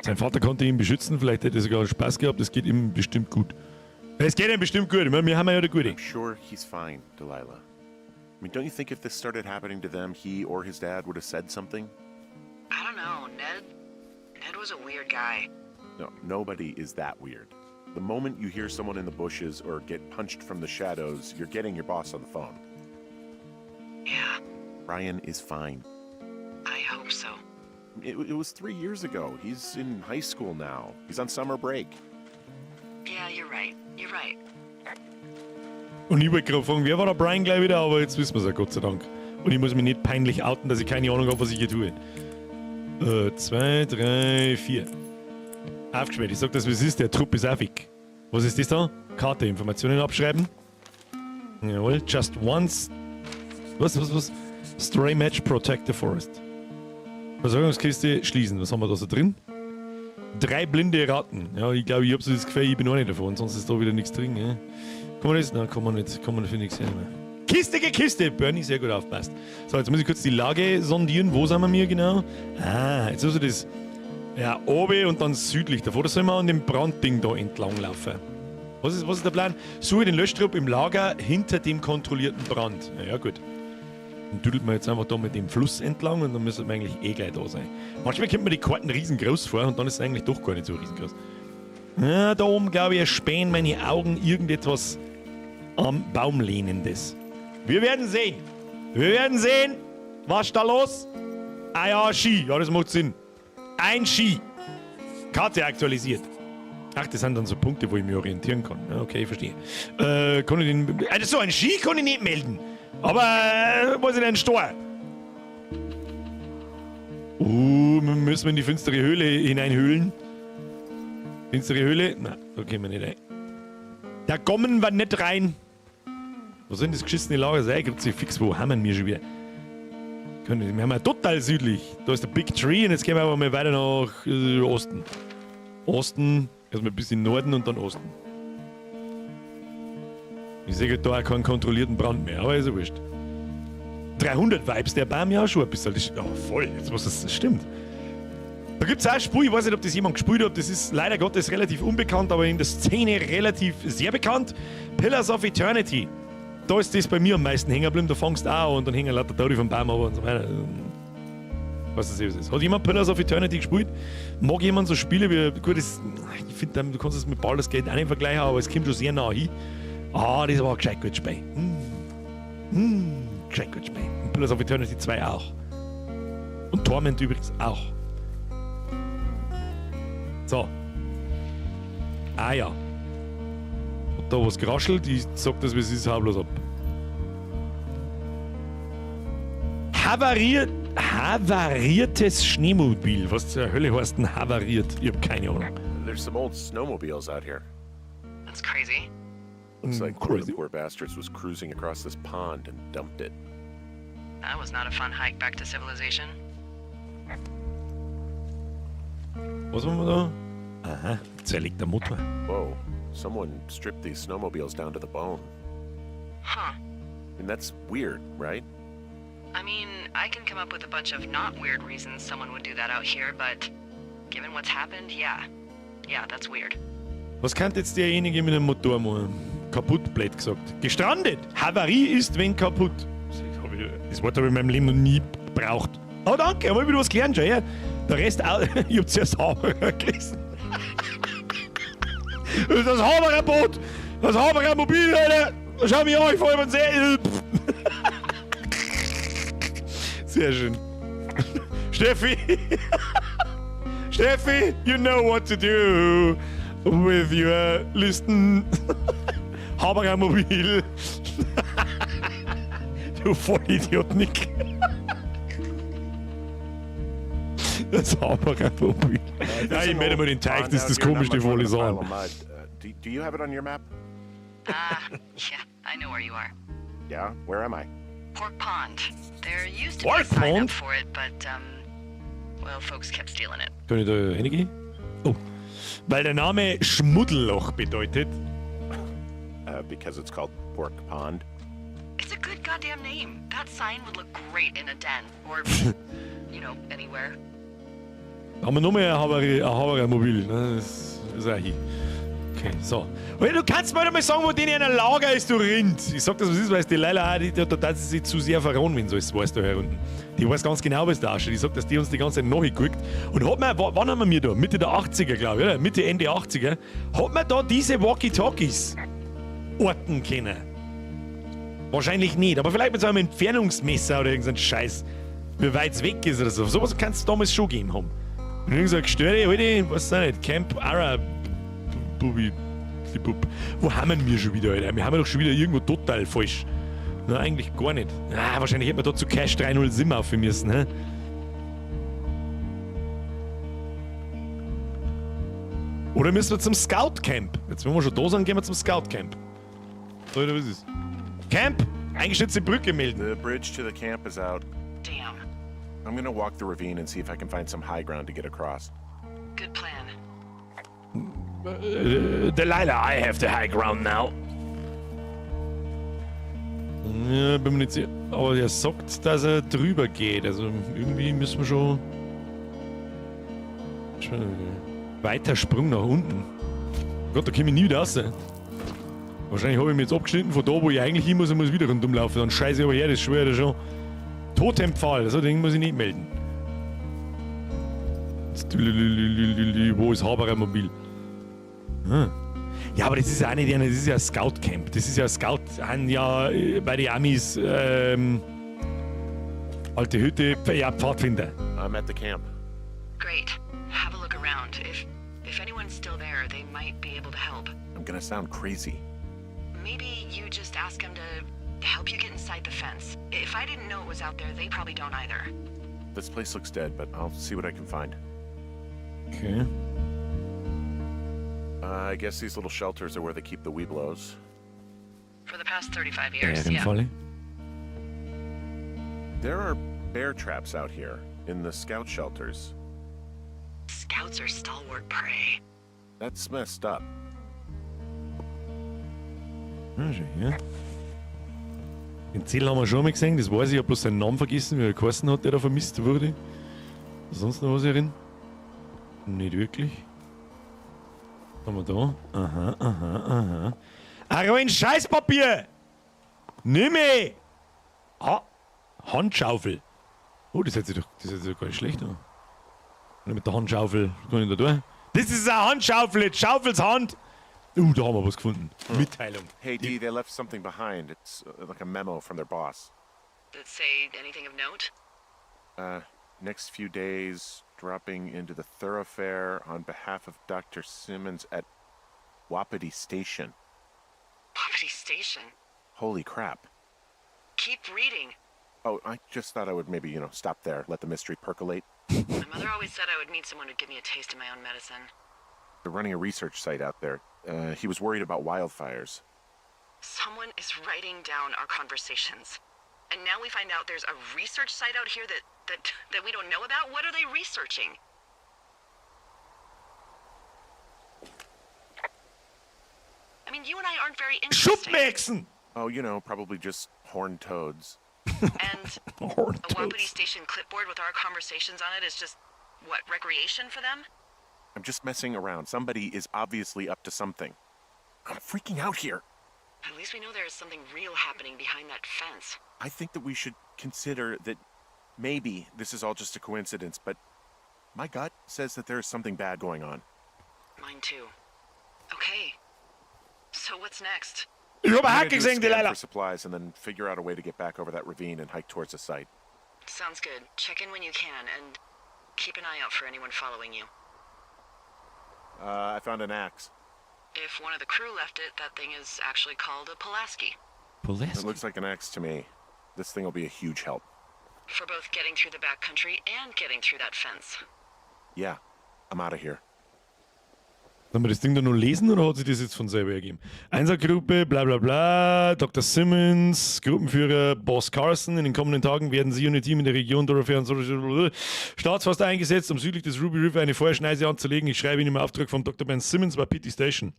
Sein Vater konnte ihn beschützen, vielleicht hätte er sogar Spaß gehabt, es geht ihm bestimmt gut. Es geht ihm bestimmt gut, ich meine, wir haben ja der Gute. I'm sure he's fine, Delilah. I mean, don't you think if this started happening to them, he or his dad would have said something? I don't know, Ned. Ned was a weird guy. No, nobody is that weird. The moment you hear someone in the bushes or get punched from the shadows, you're getting your boss on the phone. Yeah, Brian is fine. I hope so. It was 3 years ago. He's in high school now. He's on summer break. Yeah, you're right. You're right. Und ich wollte gerade fragen, wer war der Brian gleich wieder, aber jetzt wissen wir es ja, Gott sei Dank. Und ich muss mich nicht peinlich outen, dass ich keine Ahnung habe, was ich hier tue. Zwei, drei, vier. Aufgeschwert. Ich sag das, wie es ist, der Trupp ist auch weg. Was ist das da? Karte, Informationen abschreiben. Jawohl, just once. Was, was, was? Stray Match, Protect the Forest. Versorgungskiste schließen. Was haben wir da so drin? Drei blinde Ratten. Ja, ich glaube, ich habe so das Gefühl, ich bin auch nicht davon, sonst ist da wieder nichts drin. Ja. Kann man das? Nein, kann man nicht. Kann man für nichts hernehmen. Kiste gegen Kiste! Bernie, sehr gut aufpasst. So, jetzt muss ich kurz die Lage sondieren. Wo sind wir mir genau? Ah, jetzt muss ich das. Ja, oben und dann südlich davor. Da sollen wir an dem Brandding da entlang laufen. Was ist der Plan? Suche den Löschtrupp im Lager hinter dem kontrollierten Brand. Ja, gut. Dann düdelt man jetzt einfach da mit dem Fluss entlang und dann müsste man eigentlich eh gleich da sein. Manchmal kommt mir die Karten riesengroß vor und dann ist es eigentlich doch gar nicht so riesengroß. Ja, da oben, glaube ich, erspähen meine Augen irgendetwas am Baum Lehnendes. Wir werden sehen. Wir werden sehen. Was ist da los? Ah ja, Ski. Ja, das macht Sinn. Ein Ski. Karte aktualisiert. Ach, das sind dann so Punkte, wo ich mich orientieren kann. Ja, okay, verstehe. Kann ich den. Also so ein Ski kann ich nicht melden. Aber wo ist denn ein Stor? Müssen wir in die finstere Höhle hineinhöhlen? Finstere Höhle? Na, da gehen wir nicht rein. Da kommen wir nicht rein. Wo sind das geschissene Lager sein? Gibt sich fix, wo haben wir schon wieder? Wir haben ja total südlich. Da ist der Big Tree und jetzt gehen wir aber mal weiter nach Osten. Osten, erstmal ein bisschen Norden und dann Osten. Ich sehe da auch keinen kontrollierten Brand mehr, aber ist ja wurscht. 300 Vibes, der Baum ja auch schon ein bisschen. Das ist, oh, voll, jetzt was das stimmt. Da gibt es auch ein Spiel, ich weiß nicht, ob das jemand gespielt hat, das ist leider Gottes relativ unbekannt, aber in der Szene relativ sehr bekannt. Pillars of Eternity. Da ist das bei mir am meisten hängen geblieben, da fangst du auch an und dann hängen lauter Tote vom Baum ab und so weiter. Was das ist. Hat jemand Pillars of Eternity gespielt? Mag jemand so Spiele wie, gut, das, ich finde, du kannst es mit Baldur's Gate auch nicht vergleichen, aber es kommt schon sehr nah hin. Ah, das war ein gescheit gutes Spiel. Gescheit gutes Spiel. Und Pillars of Eternity 2 auch. Und Torment übrigens auch. So. Ah ja. Hat da was geraschelt? Ich sag das, wie es ist, hau bloß ab. Havariert, Havariertes Schneemobil. Was zur Hölle heißt denn havariert? Ich hab keine Ahnung. There's some old snowmobiles out here. That's crazy. Looks like one of the Crazy. poor bastards was cruising across this pond and dumped it. That was not a fun hike back to civilization. Was haben wir da? Aha, zerlegter Motor. Whoa, someone stripped these snowmobiles down to the bone. Huh. And that's weird, right? I mean, I can come up with a bunch of not weird reasons someone would do that out here, but given what's happened, yeah. Yeah, that's weird. Was kann jetzt derjenige mit dem Motor machen? Kaputt, blöd gesagt. Gestrandet! Havarie ist, wenn kaputt. Das Wort habe ich in meinem Leben noch nie gebraucht. Oh, danke, haben wir wieder was gelernt schon, ja? Der Rest auch. Ich hab zuerst Haberer gelesen. Das Haberer-Boot! Das Haberer-Mobil, Alter! Schau mich an, ich fahr über den See. Sehr schön. Steffi! Steffi, you know what to do with your Listen. Haberer Mobil. Du Vollidiot, Nick. Das Haberer Mobil. Ja, ich melde mal den Teich, das ist das komischste von allen Sachen. Do you have it on your map? Ah, yeah, I know where you are. Yeah, where am I? Pork Pond. There used to Pork be a sign Pond? up for it, but, well, folks kept stealing it. Kann ich da reingehen? Oh. Weil der Name Schmuddelloch bedeutet. Because it's called Pork Pond. It's a good goddamn name. That sign would look great in a den, or, anywhere. Da haben wir noch mehr ein Haberer-Mobil. Ne? Das ist auch hier. Okay, so. Hey, du kannst mir doch mal sagen, wo den in einem Lager ist, du Rind. Ich sag das, was ist, weil es die Leila auch, die, da, da sie sich zu sehr verrohen, wenn so ist, weißt du, hier unten. Die weiß ganz genau, was da ausschaut. Ich sag, dass die uns die ganze Zeit nachgeguckt. Und hat man, wann haben wir mir da? Mitte der 80er, glaube ich, oder? Mitte, Ende 80er. Hat man da diese Walkie-Talkies orten können? Wahrscheinlich nicht, aber vielleicht mit so einem Entfernungsmesser oder irgendein Scheiß, wie weit es weg ist oder so. Sowas kannst du damals schon gegeben haben. Und irgend so ein gestörte, alte, weiß ich nicht, Camp Ara, Bubi, die Bub. Wo haben wir schon wieder, Alter? Wir haben ja doch schon wieder irgendwo total falsch. Na, eigentlich gar nicht. Ah, wahrscheinlich hätten wir da zu Cash 307 auf müssen, hä? Oder müssen wir zum Scout Camp? Jetzt, wenn wir schon da sind, gehen wir zum Scout Camp. So, oder was ist? Camp! Eingeschätzte Brücke melden. The bridge to the camp is out. Damn. I'm gonna walk the ravine and see if I can find some high ground to get across. Good plan. Delilah, I have the high ground now. Ja, bin mir nicht sicher. Aber er sagt, dass er drüber geht. Also irgendwie müssen wir schon weiter Sprung nach unten. Gott, da komme ich nie wieder raus. Wahrscheinlich habe ich mich jetzt abgeschnitten von da, wo ich eigentlich hin muss und muss wieder rundum laufen. Dann scheiße ich aber her, das schwöre ich schon. Totempfahl, also den muss ich nicht melden. Wo ist Haberer Mobil? Hm. Ja, aber das ist ja auch nicht, das ist ja ein Scout Camp. Das ist ja ein Scout, haben ja bei den Amis alte Hütte, ja, Pfadfinder. I'm at the camp. Great. Have a look around. If anyone's still there, they might be able to help. I'm gonna sound crazy. Maybe you just ask them to help you get inside the fence. If I didn't know it was out there, they probably don't either. This place looks dead, but I'll see what I can find. Okay. I guess these little shelters are where they keep the Webelos. For the past 35 years, yeah. Bärenfalle. There are bear traps out here in the scout shelters. Scouts are stalwart prey. That's messed up. Ah, schön, ja. Den Zettel haben wir schon mal gesehen, das weiß ich, ich hab bloß seinen Namen vergessen, wie er geheißen hat, der da vermisst wurde. Sonst noch was herin? Nicht wirklich. Was haben wir da? Aha, aha, aha. Ach, ein Scheißpapier! Nimm ich! Ah, Handschaufel. Oh, das hört sich doch, das hört sich doch gar nicht schlecht an. Mit der Handschaufel, was kann ich da tun? Das ist eine Handschaufel, jetzt Schaufels Hand! Da haben wir was gefunden. Mitteilung. Hey, Dee, they left something behind. It's like a memo from their boss. Does it say anything of note? Next few days, dropping into the thoroughfare on behalf of Dr. Simmons at Wapiti Station. Wapiti Station. Holy crap. Keep reading. Oh, I just thought I would maybe, stop there, let the mystery percolate. My mother always said I would meet someone who'd give me a taste of my own medicine. They're running a research site out there. He was worried about wildfires. Someone is writing down our conversations. And now we find out there's a research site out here that we don't know about? What are they researching? I mean, you and I aren't very interesting. Schuppenechsen! Oh, probably just horned toads. And Horned a Wapiti toads. Station clipboard with our conversations on it is just, what, recreation for them? I'm just messing around. Somebody is obviously up to something. I'm freaking out here. At least we know there is something real happening behind that fence. I think that we should consider that maybe this is all just a coincidence, but my gut says that there is something bad going on. Mine too. Okay. So what's next? Ich hab I'm eine gonna Hacke do a gesehen, scan Delilah. for supplies and then figure out a way to get back over that ravine and hike towards the site. Sounds good. Check in when you can and keep an eye out for anyone following you. I found an axe. If one of the crew left it, that thing is actually called a Pulaski. It looks like an axe to me. This thing will be a huge help. For both getting through the backcountry and getting through that fence. Yeah, I'm out of here. Sollen wir das Ding da nur lesen oder hat sich das jetzt von selber ergeben? Einsatzgruppe, bla bla bla, Dr. Simmons, Gruppenführer Boss Carson. In den kommenden Tagen werden Sie und Ihr Team in der Region Thoroughfare und so Staatsforst eingesetzt, um südlich des Ruby River eine Feuerschneise anzulegen. Ich schreibe Ihnen im Auftrag von Dr. Ben Simmons, Wapiti Station.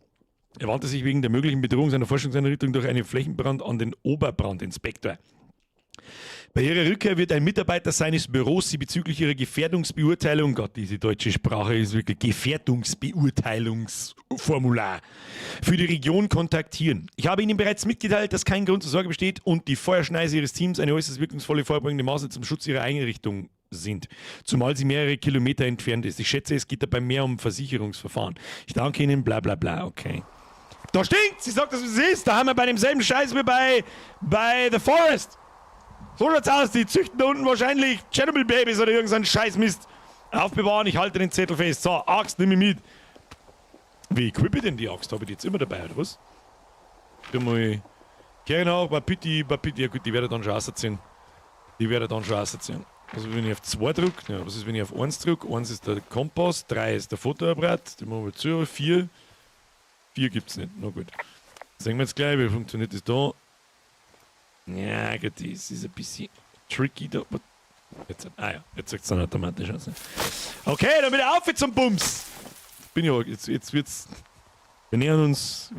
Er wandte sich wegen der möglichen Bedrohung seiner Forschungseinrichtung durch einen Flächenbrand an den Oberbrandinspektor. Bei ihrer Rückkehr wird ein Mitarbeiter seines Büros Sie bezüglich ihrer Gefährdungsbeurteilung, Gott, diese deutsche Sprache ist wirklich Gefährdungsbeurteilungsformular, für die Region kontaktieren. Ich habe Ihnen bereits mitgeteilt, dass kein Grund zur Sorge besteht und die Feuerschneise Ihres Teams eine äußerst wirkungsvolle vorbeugende Maßnahme zum Schutz Ihrer Einrichtung sind, zumal sie mehrere Kilometer entfernt ist. Ich schätze, es geht dabei mehr um Versicherungsverfahren. Ich danke Ihnen, bla bla bla, okay. Da stinkt's! Ich sag das, wie es ist. Da haben wir bei demselben Scheiß wie bei The Forest. So schaut's aus. Die züchten da unten wahrscheinlich Chernobyl Babys oder irgendeinen Scheißmist. Aufbewahren, ich halte den Zettel fest. So, Axt, nimm ich mit. Wie equippe ich denn die Axt? Habe ich die jetzt immer dabei, oder was? Tu mal. Kehr nach, Wapiti, Wapiti. Ja gut, die werde ich dann schon ausziehen. Die werde ich dann schon ausziehen. Also wenn ich auf 2 drücke, ja, was ist, wenn ich auf 1 drücke? 1 ist der Kompass, 3 ist der Fotoapparat, die machen wir zu, 4. 4 gibt's nicht, na gut. Sehen wir jetzt gleich, wie funktioniert das da? Ja, gut, das ist ein bisschen tricky da. Jetzt, ah ja, jetzt sagt es dann automatisch aus. Okay, dann wieder auf zum Bums! Bin ich auch, jetzt wird's. Wir nähern uns,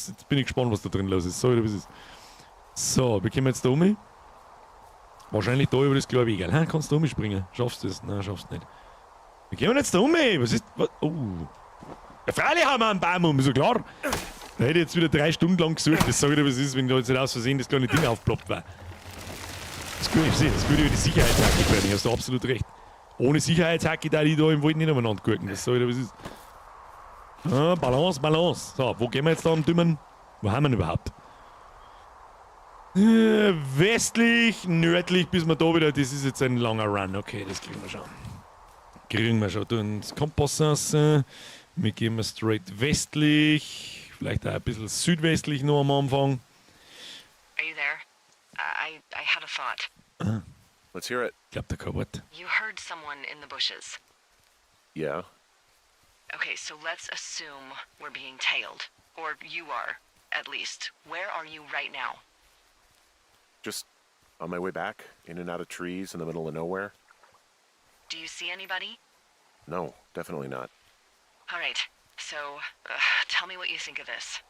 jetzt bin ich gespannt, was da drin los ist. So, was ist. So, wir kommen jetzt da um. Wahrscheinlich da über das kleine Wegerl. Hä? Kannst du umspringen? Schaffst du das? Nein, schaffst du nicht. Wir kommen jetzt da um. Was ist. Was? Oh. Ja, freilich haben wir einen Baum um, ist ja klar. Da hätte ich jetzt wieder 3 Stunden lang gesucht. Das sag ich dir, was ist, wenn da jetzt nicht aus Versehen das kleine Ding aufploppt war. Das ist gut, ich sehe, das würde über die Sicherheitshacke werden. Hast du absolut recht. Ohne Sicherheitshacke da die da im Wald nicht umeinander gucken. Das sag ich dir, was ist. Ah, Balance, Balance. So, wo gehen wir jetzt da am Dümmen? Wo haben wir denn überhaupt? Westlich, nördlich, bis wir da wieder. Das ist jetzt ein langer Run. Okay, das kriegen wir schon. Kriegen wir schon. Tun das Kompass raus. Wir gehen mal straight westlich. Vielleicht auch ein bisschen südwestlich noch am Anfang. Are you there? I had a thought. Ah. Let's hear it. Ich glaub, der kein Wort. You heard someone in the bushes. Yeah. Okay, so let's assume we're being tailed. Or you are, at least. Where are you right now? Just on my way back, in and out of trees in the middle of nowhere. Do you see anybody? No, definitely not. All right, so tell me what you think of this.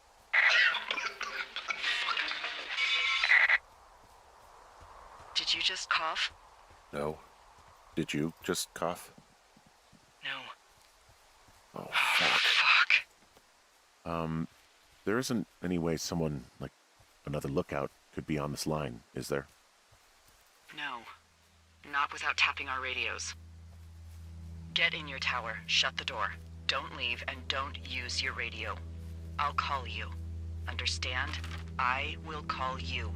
Did you just cough? No. Did you just cough? No. Oh, fuck. Fuck. There isn't any way someone, like another lookout, could be on this line, is there? No. Not without tapping our radios. Get in your tower, shut the door. Don't leave and don't use your radio. I'll call you. Understand? I will call you.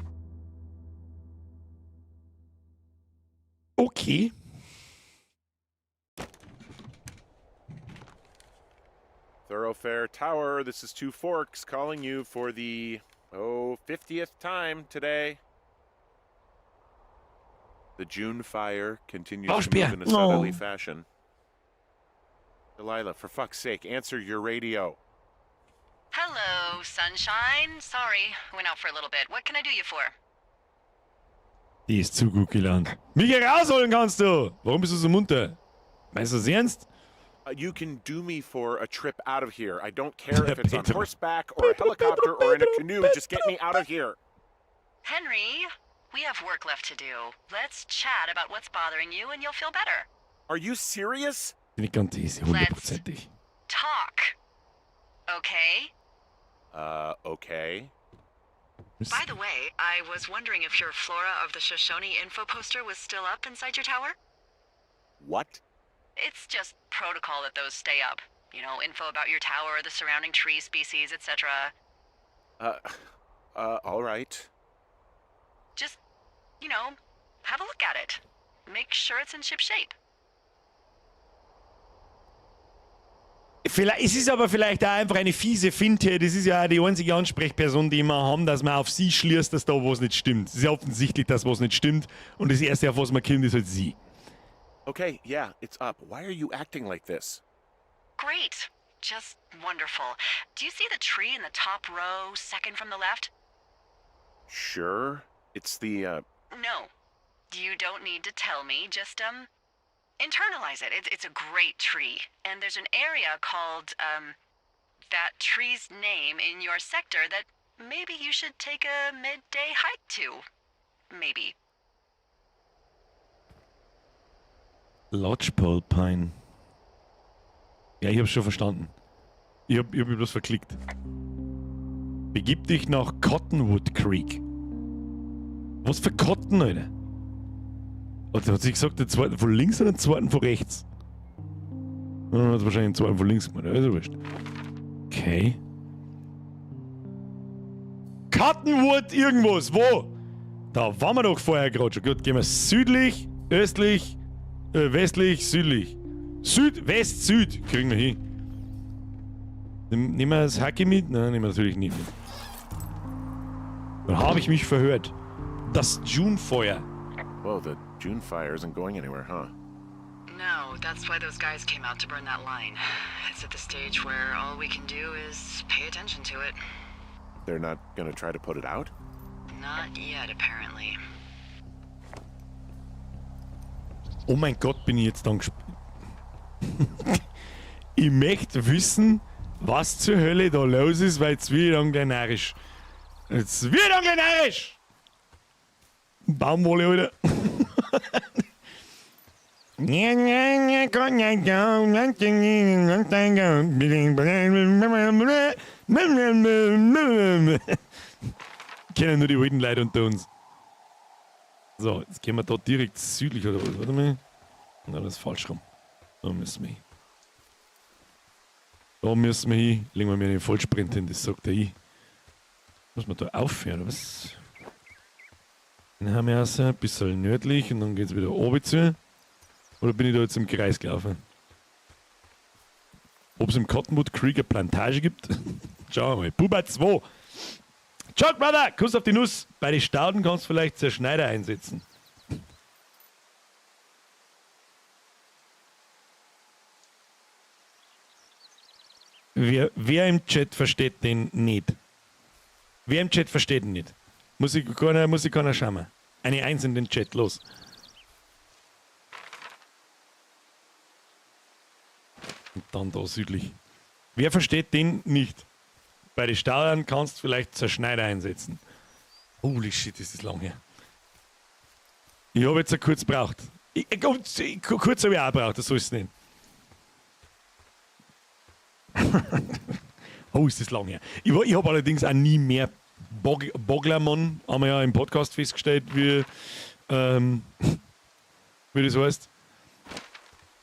Okay. Thoroughfare Tower, this is Two Forks calling you for the, oh, 50th time today. The June fire continues to Waschbär. move in a southerly No. fashion. Delilah, for fuck's sake, answer your radio. Hello, sunshine. Sorry, went out for a little bit. What can I do you for? Die ist zu gut gelernt. Mich hier rausholen kannst du! Warum bist du so munter? Meinst du das ernst? You can do me for a trip out of here. I don't care if it's on Pedro. horseback or a helicopter or in a canoe. Just get me out of here. Henry, we have work left to do. Let's chat about what's bothering you and you'll feel better. Are you serious? Nicht ganz easy, hundertprozentig. Talk. Okay? Okay. By the way, I was wondering if your Flora of the Shoshone info poster was still up inside your tower? What? It's just protocol that those stay up. You know, info about your tower, the surrounding tree species, etc. All right. Just, you know, have a look at it. Make sure it's in ship shape. Vielleicht, es ist aber vielleicht auch einfach eine fiese Finte. Das ist ja auch die einzige Ansprechperson, die wir haben, dass man auf sie schließt, dass da was nicht stimmt. Es ist ja offensichtlich, dass was nicht stimmt. Und das Erste, auf was man kommt, ist halt sie. Okay, yeah, it's up. Why are you acting like this? Great. Just wonderful. Do you see the tree in the top row, second from the left? Sure. It's the, No. You don't need to tell me. Just, internalize it. It's a great tree. And there's an area called, that tree's name in your sector that maybe you should take a midday hike to. Maybe. Lodgepole Pine. Ja, ich hab's schon verstanden. Ich hab mich bloß verklickt. Begib dich nach Cottonwood Creek. Was für Cotton, Alter? Hat sie gesagt, den zweiten von links oder den zweiten von rechts? Ja, hat wahrscheinlich den zweiten von links gemacht, also wurscht. Okay. Cottonwood irgendwas, wo? Da waren wir doch vorher gerade schon. Gut, gehen wir südlich, östlich, westlich, südlich. Süd, West, Süd kriegen wir hin. Nehmen wir das Hacke mit? Nein, nehmen wir natürlich nicht mit. Dann habe ich mich verhört. Das June-Feuer. Whoa, the June fire isn't going anywhere, huh? No, that's why those guys came out to burn that line. It's at the stage where all we can do is pay attention to it. They're not gonna try to put it out? Not yet, apparently. Oh mein Gott, bin ich jetzt dann Ich möchte wissen, was zur Hölle da los ist, weil jetzt wird dann gleich narrisch. Jetzt wird dann gleich narrisch! Baumwolle, Alter. Kennen nur die alten Leute unter uns. So, jetzt gehen wir da direkt südlich oder was? Warte mal. Nein, das ist falsch rum. Da müssen wir hin. Da müssen wir hin. Legen wir mir den Vollsprint hin, das sagt der ich. Muss man da aufhören, oder was? Dann haben wir also ein bisschen nördlich und dann geht's wieder oben zu. Oder bin ich da jetzt im Kreis gelaufen? Ob es im Cottonwood Creek eine Plantage gibt? Schauen wir mal. Buba 2. Chuck Brother, Kuss auf die Nuss. Bei den Stauden kannst du vielleicht Zerschneider einsetzen. Wer im Chat versteht den nicht? Wer im Chat versteht den nicht? Muss ich keiner schauen. Eine Eins in den Chat, los. Und dann da südlich. Wer versteht den nicht? Bei den Staudern kannst du vielleicht Zerschneider einsetzen. Holy shit, ist das lang her. Ich habe jetzt kurz gebraucht. Kurz habe ich auch gebraucht, das soll es nicht. Oh, ist das lang her. Ich habe allerdings auch nie mehr Boglermann, haben wir ja im Podcast festgestellt, wie das heißt.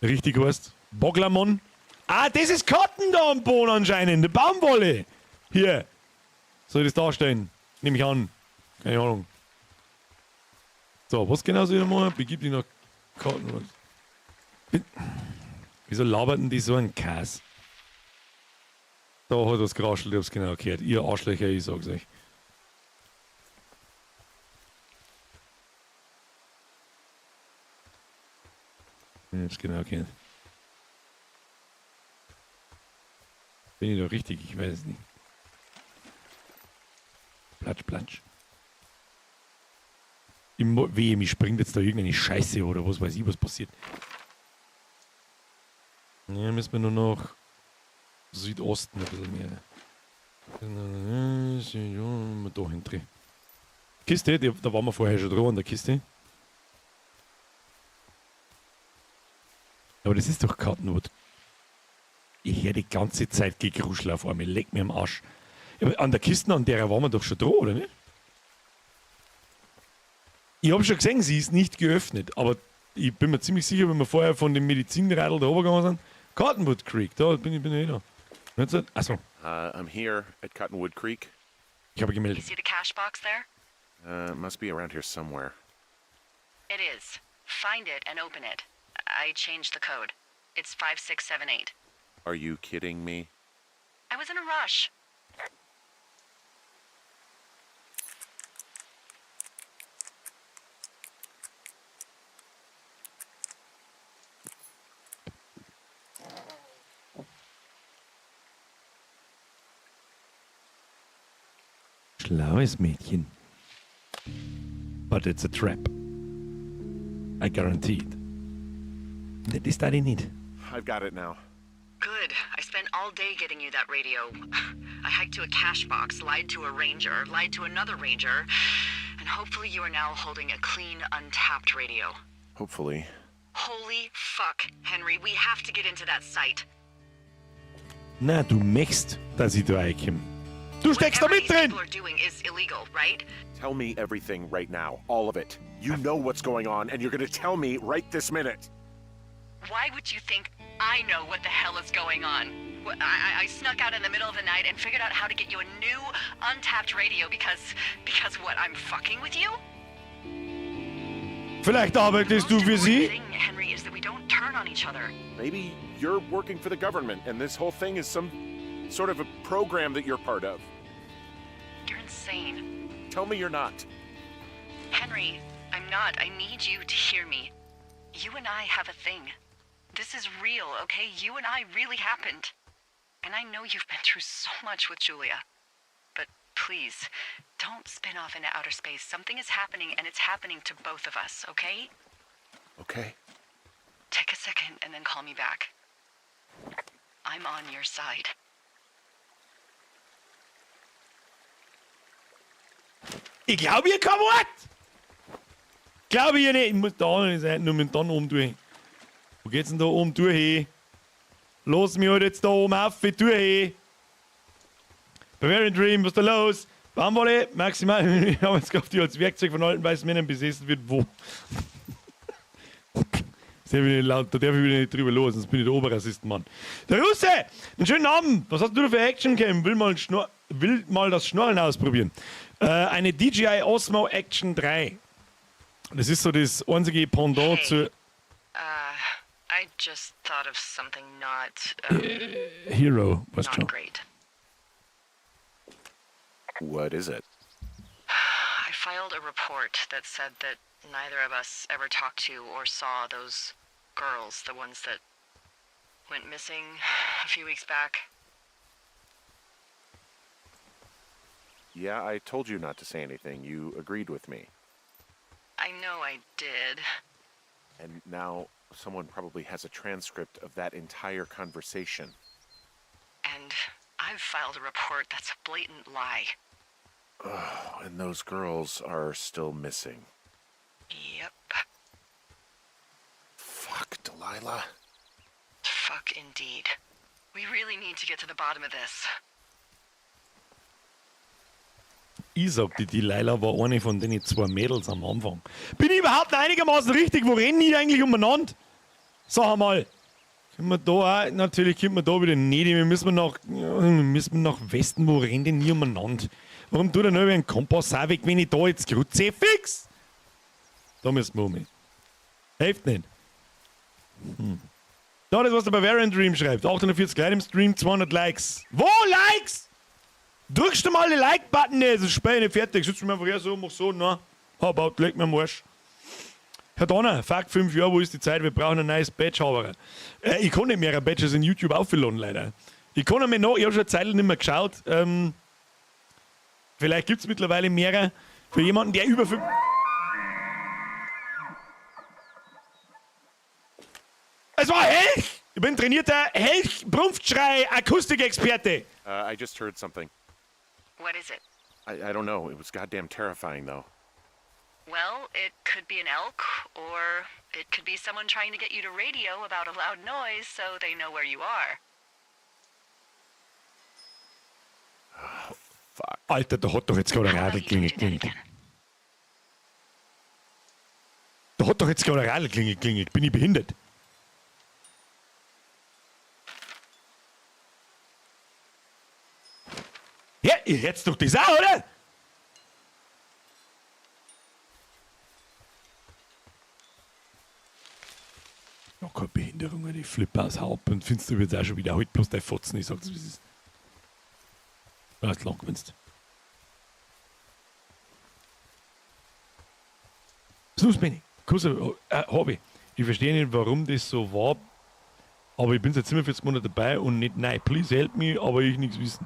Richtig heißt. Boglermann. Ah, das ist Cotton da am Boden anscheinend, die Baumwolle. Hier. Soll ich das darstellen? Nehme ich an. Keine Ahnung. So, was genau soll ich da machen? Begib dich nach Cotton. Wieso laberten die so einen Käse? Da hat was geraschelt, ich hab's genau gehört. Ihr Arschlöcher, ich sag's euch. Ich hab's genau gehört. Bin ich da richtig? Ich weiß es nicht. Platsch, platsch. Wehe, mich springt jetzt da irgendeine Scheiße oder was weiß ich, was passiert. Ja, müssen wir nur noch Südosten ein bisschen mehr. Da hinten. Kiste, da waren wir vorher schon dran an der Kiste. Aber das ist doch Cottonwood. Ich höre die ganze Zeit Gegruschel auf einmal. Leck mir am Arsch. Ja, aber an der Kiste, an der waren wir doch schon dran, oder nicht? Ich hab schon gesehen, sie ist nicht geöffnet, aber ich bin mir ziemlich sicher, wenn wir vorher von dem Medizinradl da runtergegangen sind, Cottonwood Creek, da bin ich eh da. Jetzt, achso. I'm here at Cottonwood Creek. Ich habe You gemeldet. see the cash box there? Must be around here somewhere. It is. Find it and open it. I changed the code. It's 5678. Are you kidding me? I was in a rush. Schlaues Mädchen. But it's a trap. I guarantee it. Das darf ich nicht. I've got it now. Good. I spent all day getting you that radio. I hiked to a cash box, lied to a ranger, lied to another ranger, and hopefully you are now holding a clean, untapped radio. Hopefully. Holy fuck, Henry, we have to get into that site. Na, du möchtest, dass ich da reinkomme. Du steckst da Whatever mit these drin! people are doing is illegal, right? Tell me everything right now. All of it. You know what's going on, and you're gonna tell me right this minute. Why would you think I know what the hell is going on? I snuck out in the middle of the night and figured out how to get you a new, untapped radio because what, I'm fucking with you? Vielleicht arbeitest The du most für sie? important thing, Henry, is that we don't turn on each other. Maybe you're working for the government, and this whole thing is some sort of a program that you're part of. You're insane. Tell me you're not. Henry, I'm not. I need you to hear me. You and I have a thing. This is real, okay? You and I really happened. And I know you've been through so much with Julia. But please, don't spin off into outer space. Something is happening, and it's happening to both of us, okay? Okay. Take a second and then call me back. I'm on your side. Ich glaube ihr kein Wort! Glaube ich ihr nicht. Ich muss da anderen Seite nur mit dann oben durch. Wo geht's denn da oben durch? Lass mich halt jetzt da oben auf, durch. Bavarian Dream, was ist da los? Baumwolle, maximal. Ich habe jetzt gehofft, die als Werkzeug von alten weißen Männern besessen wird. Wo? Sehr wieder laut, da darf ich wieder nicht drüber los, sonst bin ich der Oberrassist, Mann. Der Russe! Einen schönen Abend! Was hast du da für Action Cam? Will mal das Schnorren ausprobieren. Eine DJI Osmo Action 3. Das ist so das einzige Pendant Hey. zu I just thought of something not, Hero, weißt not schon. great. What is it? I filed a report that said that neither of us ever talked to or saw those girls, the ones that went missing a few weeks back. Yeah, I told you not to say anything. You agreed with me. I know I did. And now someone probably has a transcript of that entire conversation. And I've filed a report that's a blatant lie. Oh, and those girls are still missing. Yep. Fuck, Delilah. Fuck indeed. We really need to get to the bottom of this. Ich sag, die Delilah war eine von den zwei Mädels am Anfang. Bin ich überhaupt noch einigermaßen richtig? Wo rennen die eigentlich umeinander? Sag einmal. Können wir da auch, natürlich können wir da wieder nicht, wir müssen nach, ja, wir müssen nach Westen, wo rennen denn nie umeinander? Warum tut er nur einen Kompass auch weg, wenn ich da jetzt grad sehe? Fix! Da müssen wir um. Hilft nicht. Da, das, was der Bavarian Dream schreibt. 840 Leute im Stream, 200 Likes. Wo Likes? Drückst du mal den Like-Button, ne? Sonst spiel ich nicht fertig. Sitzt du mir einfach her so, mach so, na. Hab out, leg mir am Arsch. Herr Donner, fuck, 5 Jahre, wo ist die Zeit? Wir brauchen ein neues Badge, aber ich kann nicht mehr Badges in YouTube aufladen, leider. Ich kann mir noch, ich habe schon eine Zeit nicht mehr geschaut. Vielleicht gibt es mittlerweile mehrere. Für jemanden, der über 5. Es war Elch! Ich bin trainierter Elch-Brunftschrei Akustikexperte. I just heard something. What is it? I don't know. It was goddamn terrifying, though. Well, it could be an elk, or it could be someone trying to get you to radio about a loud noise so they know where you are. Fuck. Alter, da hat doch jetzt gerade ein How Radl about you don't klingelt, do that klingelt. again? Da hat doch jetzt gerade ein Radl klingelt, klingelt. Bin ich behindert? Ja, ihr hört's doch das auch, oder? Ja, keine Behinderung, die flippe aus Haupt und findest du jetzt auch schon wieder halt bloß dein Fotzen, ich sag's, wie es ist. Ja, ist lang gewinnst. Snooze Benny, Kuss, hab ich. Ich verstehe nicht, warum das so war, aber ich bin seit 47 Monaten dabei und nicht, nein, please help me, aber ich nichts wissen.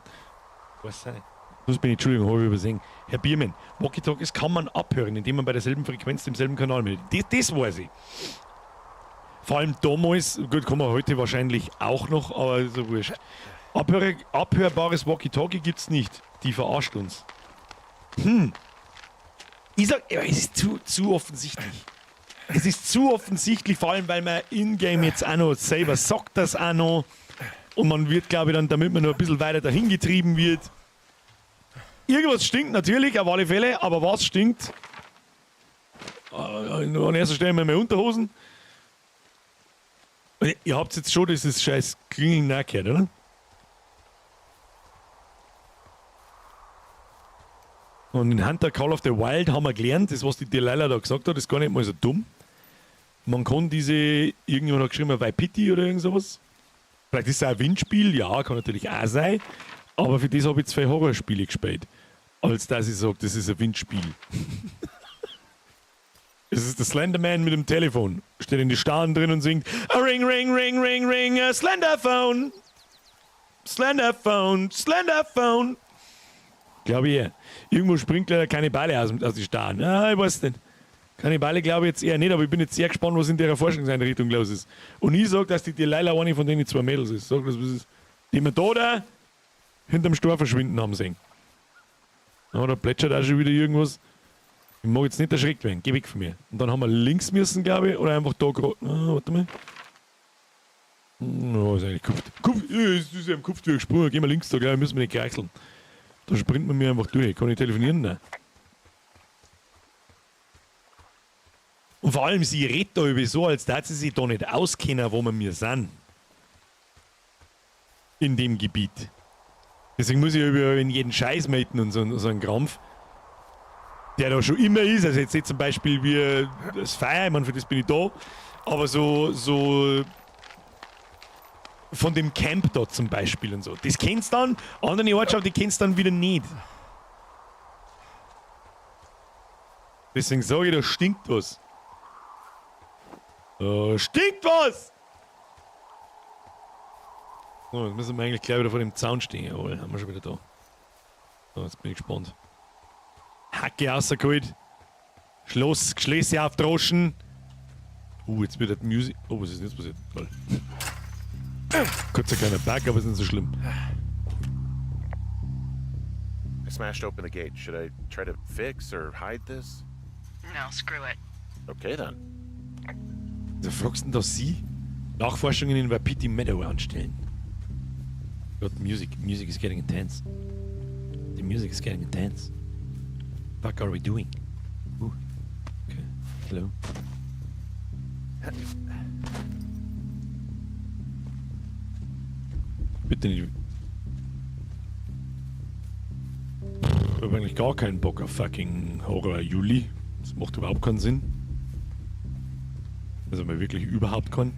Weiß auch nicht. Snooze Benny, Entschuldigung, habe ich übersehen. Herr Biermann, Walkie-Talkies kann man abhören, indem man bei derselben Frequenz demselben Kanal meldet. Das weiß ich. Vor allem damals, gut, kann man heute wahrscheinlich auch noch, aber ist ja wurscht. Abhörbares Walkie-Talkie gibt's nicht. Die verarscht uns. Ich sag, ja, es ist zu offensichtlich. Es ist zu offensichtlich, vor allem, weil man in-game jetzt auch noch selber sagt das auch noch. Und man wird, glaube ich, dann, damit man noch ein bisschen weiter dahin getrieben wird. Irgendwas stinkt natürlich, auf alle Fälle, aber was stinkt? An erster Stelle mal meine Unterhosen. Und ihr habt jetzt schon dieses scheiß Klingeln nachgehört, oder? Und in Hunter Call of the Wild haben wir gelernt, das, was die Delilah da gesagt hat, ist gar nicht mal so dumm. Man kann diese, irgendjemand hat geschrieben, Waipiti oder irgend sowas. Vielleicht ist es auch ein Windspiel, ja, kann natürlich auch sein. Aber für das habe ich zwei Horrorspiele gespielt. Als dass ich sage, das ist ein Windspiel. Es ist der Slenderman mit dem Telefon. Steht in die Starren drin und singt: A ring, ring, ring, ring, ring, a Slender Phone. Slender Phone, Slender Phone. Glaube ich eher. Irgendwo springt leider Kannibale aus den Starren. Ah, ich weiß nicht. Kannibale glaube ich jetzt eher nicht, aber ich bin jetzt sehr gespannt, was in der Forschungseinrichtung los ist. Und ich sage, dass die Delilah eine von den zwei Mädels ist. Sag das, was ist. Die wir da hinterm Stor verschwinden haben sehen. Ja, da plätschert auch schon wieder irgendwas. Ich mag jetzt nicht erschreckt werden. Geh weg von mir. Und dann haben wir links müssen, glaube ich, oder einfach da gerade. Ah, warte mal. Ja, ist eigentlich Kupft. Kupft, es ist ja im Kopf durchgesprungen. Gehen wir links da, glaube ich, müssen wir nicht kreicheln. Da springt man mir einfach durch. Kann ich telefonieren? Nein. Und vor allem, sie redet da über so, als dass sie sich da nicht auskennen, wo wir mir sind. In dem Gebiet. Deswegen muss ich über in jeden Scheiß melden und so einen Krampf, der da schon immer ist. Also jetzt nicht zum Beispiel wie das Feier, ich meine, für das bin ich da. Aber so von dem Camp da zum Beispiel und so. Das kennst dann, andere Ortschaft, die kennst dann wieder nicht. Deswegen sage ich, da stinkt was. Da stinkt was! So, jetzt müssen wir eigentlich gleich wieder vor dem Zaun stehen. Jawohl, haben wir schon wieder da. So, jetzt bin ich gespannt. Hacke rausgeholt. Schloss, Schlösser aufdroschen. Jetzt wird das Music. Oh, was ist denn jetzt passiert? Toll. Kurzer kleiner Bug, aber ist nicht so schlimm. I smashed open the gate. Should I try to fix or hide this? No, screw it. Okay then. Da fragst du denn da sie? Nachforschungen in Wapiti Meadow anstellen. God, music. Music is getting intense. The music is getting intense. Fuck are we doing? Okay. Hello. Bitte nicht. Ich habe eigentlich gar keinen Bock auf fucking Horror Juli. Das macht überhaupt keinen Sinn. Also mal wirklich überhaupt keinen.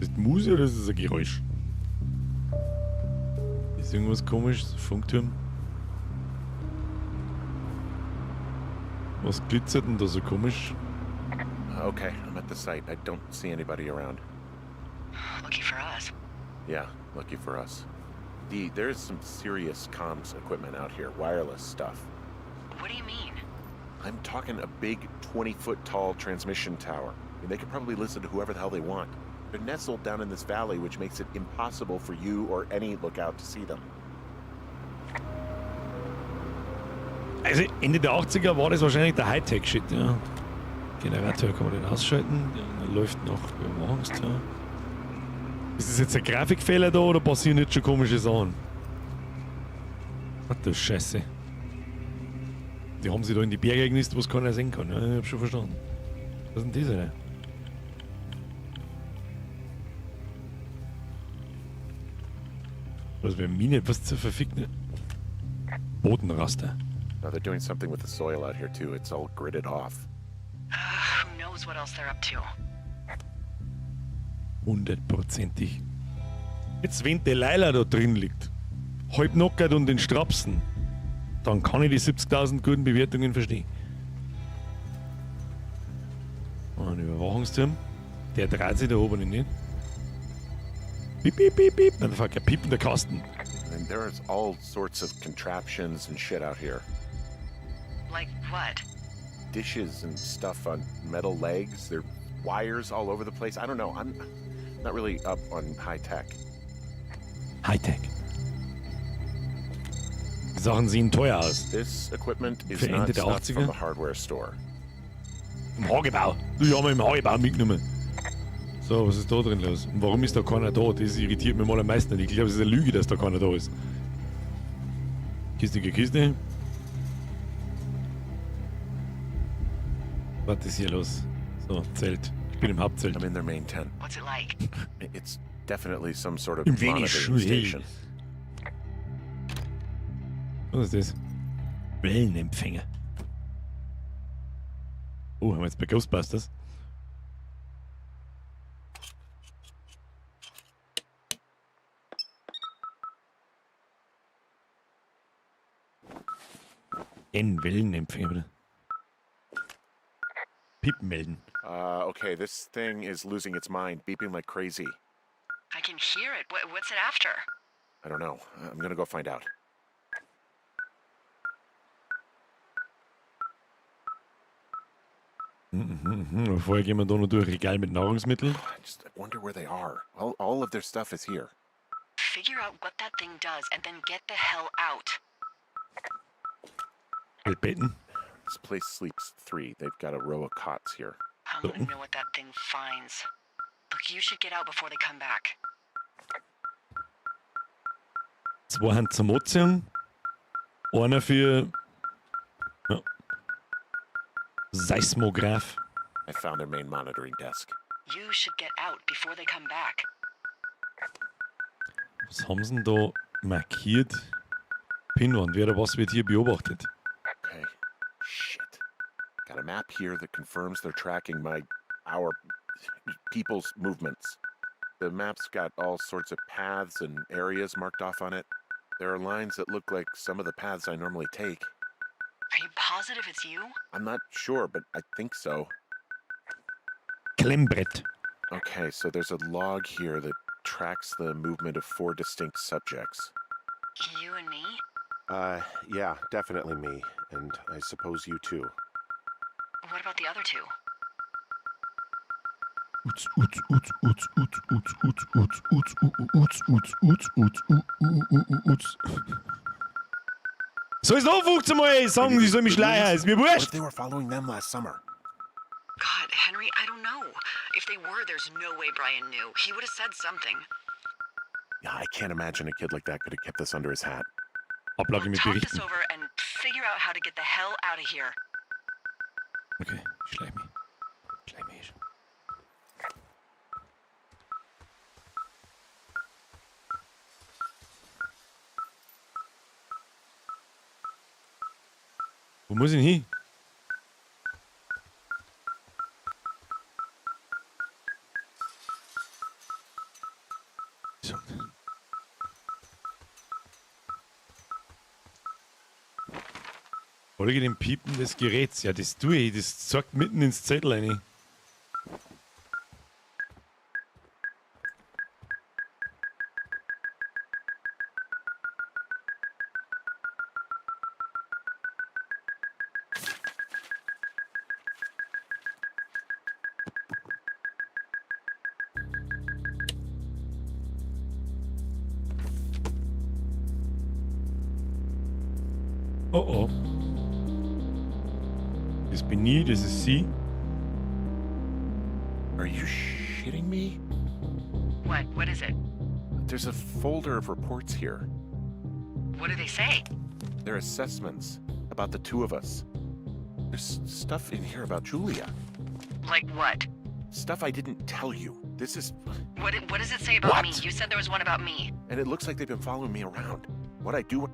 Ist das Musik oder ist das ein Geräusch? Ist irgendwas komisch? Funkturm? Was glitzert denn da so komisch? Okay, I'm at the site. I don't see anybody around. Lucky for us. Yeah, lucky for us. Dee, there's some serious comms equipment out here, wireless stuff. What do you mean? I'm talking a big 20 foot tall transmission tower. I mean, they could probably listen to whoever the hell they want. They're nestled down in this valley, which makes it impossible for you or any lookout to see them. Also Ende der 80er war das wahrscheinlich der Hightech-Shit, ja. Generator kann man den ausschalten. Der läuft noch Überwachungstor. Ist das jetzt ein Grafikfehler da oder passieren jetzt schon komische Sachen? Ach du Scheiße. Die haben sie da in die Berge genistet, wo es keiner sehen kann. Ja, ich hab schon verstanden. Was ist denn das, Alter? Was wäre Mine? Was zur verfickte Bodenraster? Now they're doing something with the soil out here too. It's all gridded off. Who knows what else they're up to? Hundertprozentig. Jetzt, wenn Delilah da drin liegt, halbnockert und in Strapsen, dann kann ich die 70.000 guten Bewertungen verstehen. Ein Überwachungsturm. Der dreht sich da oben nicht. Piep, piep, piep, piep. Nein, fuck, ein piepender Kasten. And there's all sorts of contraptions and shit out here. Like what? Dishes and stuff on metal legs. There are wires all over the place. I don't know. I'm not really up on high tech. Hightech. Die Sachen sehen teuer aus. This equipment is Für not Ende der stuff from 80er? the hardware store. Im Hagebau. Du, haben wir im Hagebau mitgenommen. So, was ist da drin los? Und warum ist da keiner da? Das irritiert mich mal am meisten. Ich glaube, es ist eine Lüge, dass da keiner da ist. Kiste, Kiste. Was ist hier los? So, Zelt. Ich bin im Hauptzelt. I'm in their main tent. What's it like? It's definitely some sort of Im Wenig. monitoring station. Was ist das? Wellenempfänger. Oh, haben wir jetzt bei Ghostbusters? N Wellenempfänger, bitte. Pip melden. Okay, this thing is losing its mind, beeping like crazy. I can hear it. What's it after? I don't know. I'm gonna go find out. Mhm. Vorher gehen wir da noch durch Regal mit Nahrungsmitteln. I just wonder where they are. All of their stuff is here. Figure out what that thing does and then get the hell out. Betten. This place sleeps three. They've got a row of cots here. I want to know what that thing finds. Look, you should get out before they come back. Zwei haben zum Anziehen. Einer für. Ja. Seismograph. I found their main monitoring desk. You should get out before they come back. Was haben sie denn da markiert? Pinwand. Wer oder was wird hier beobachtet? Okay. Shit. Got a map here that confirms they're tracking our people's movements. The map's got all sorts of paths and areas marked off on it. There are lines that look like some of the paths I normally take. Are you positive it's you? I'm not sure, but I think so. Klemmbrett. Okay, so there's a log here that tracks the movement of 4 distinct subjects. You and me? Yeah, definitely me. And I suppose you too. What about the other two? Utz, utz, utz, utz, utz, utz, utz, utz, utz, u, u, utz, utz, utz, utz, u, u, u, u, utz. So ist noch 15 Mal sagen, die soll mich schleichen. Ist mir What if wurscht. they were following them last summer? God, Henry, I don't know. If they were, there's no way Brian knew. He would have said something. Yeah, I can't imagine a kid like that could have kept this under his hat. Ablage We'll mit talk this Berichten. over and figure out how to get the hell out of here. Okay, ich schleich mich. Schleich mich. Wo muss ich denn hin? So. Folge dem Piepen des Geräts. Ja, das tue ich. Das zeigt mitten ins Zettel rein. Oh oh. Das bin ich, das ist sie. Are you shitting me? What? What is it? There's a folder of reports here. What do they say? They're assessments about the two of us. There's stuff in here about Julia. Like what? Stuff I didn't tell you. This is. What does it say about me? What? You said there was one about me. And it looks like they've been following me around. What I do.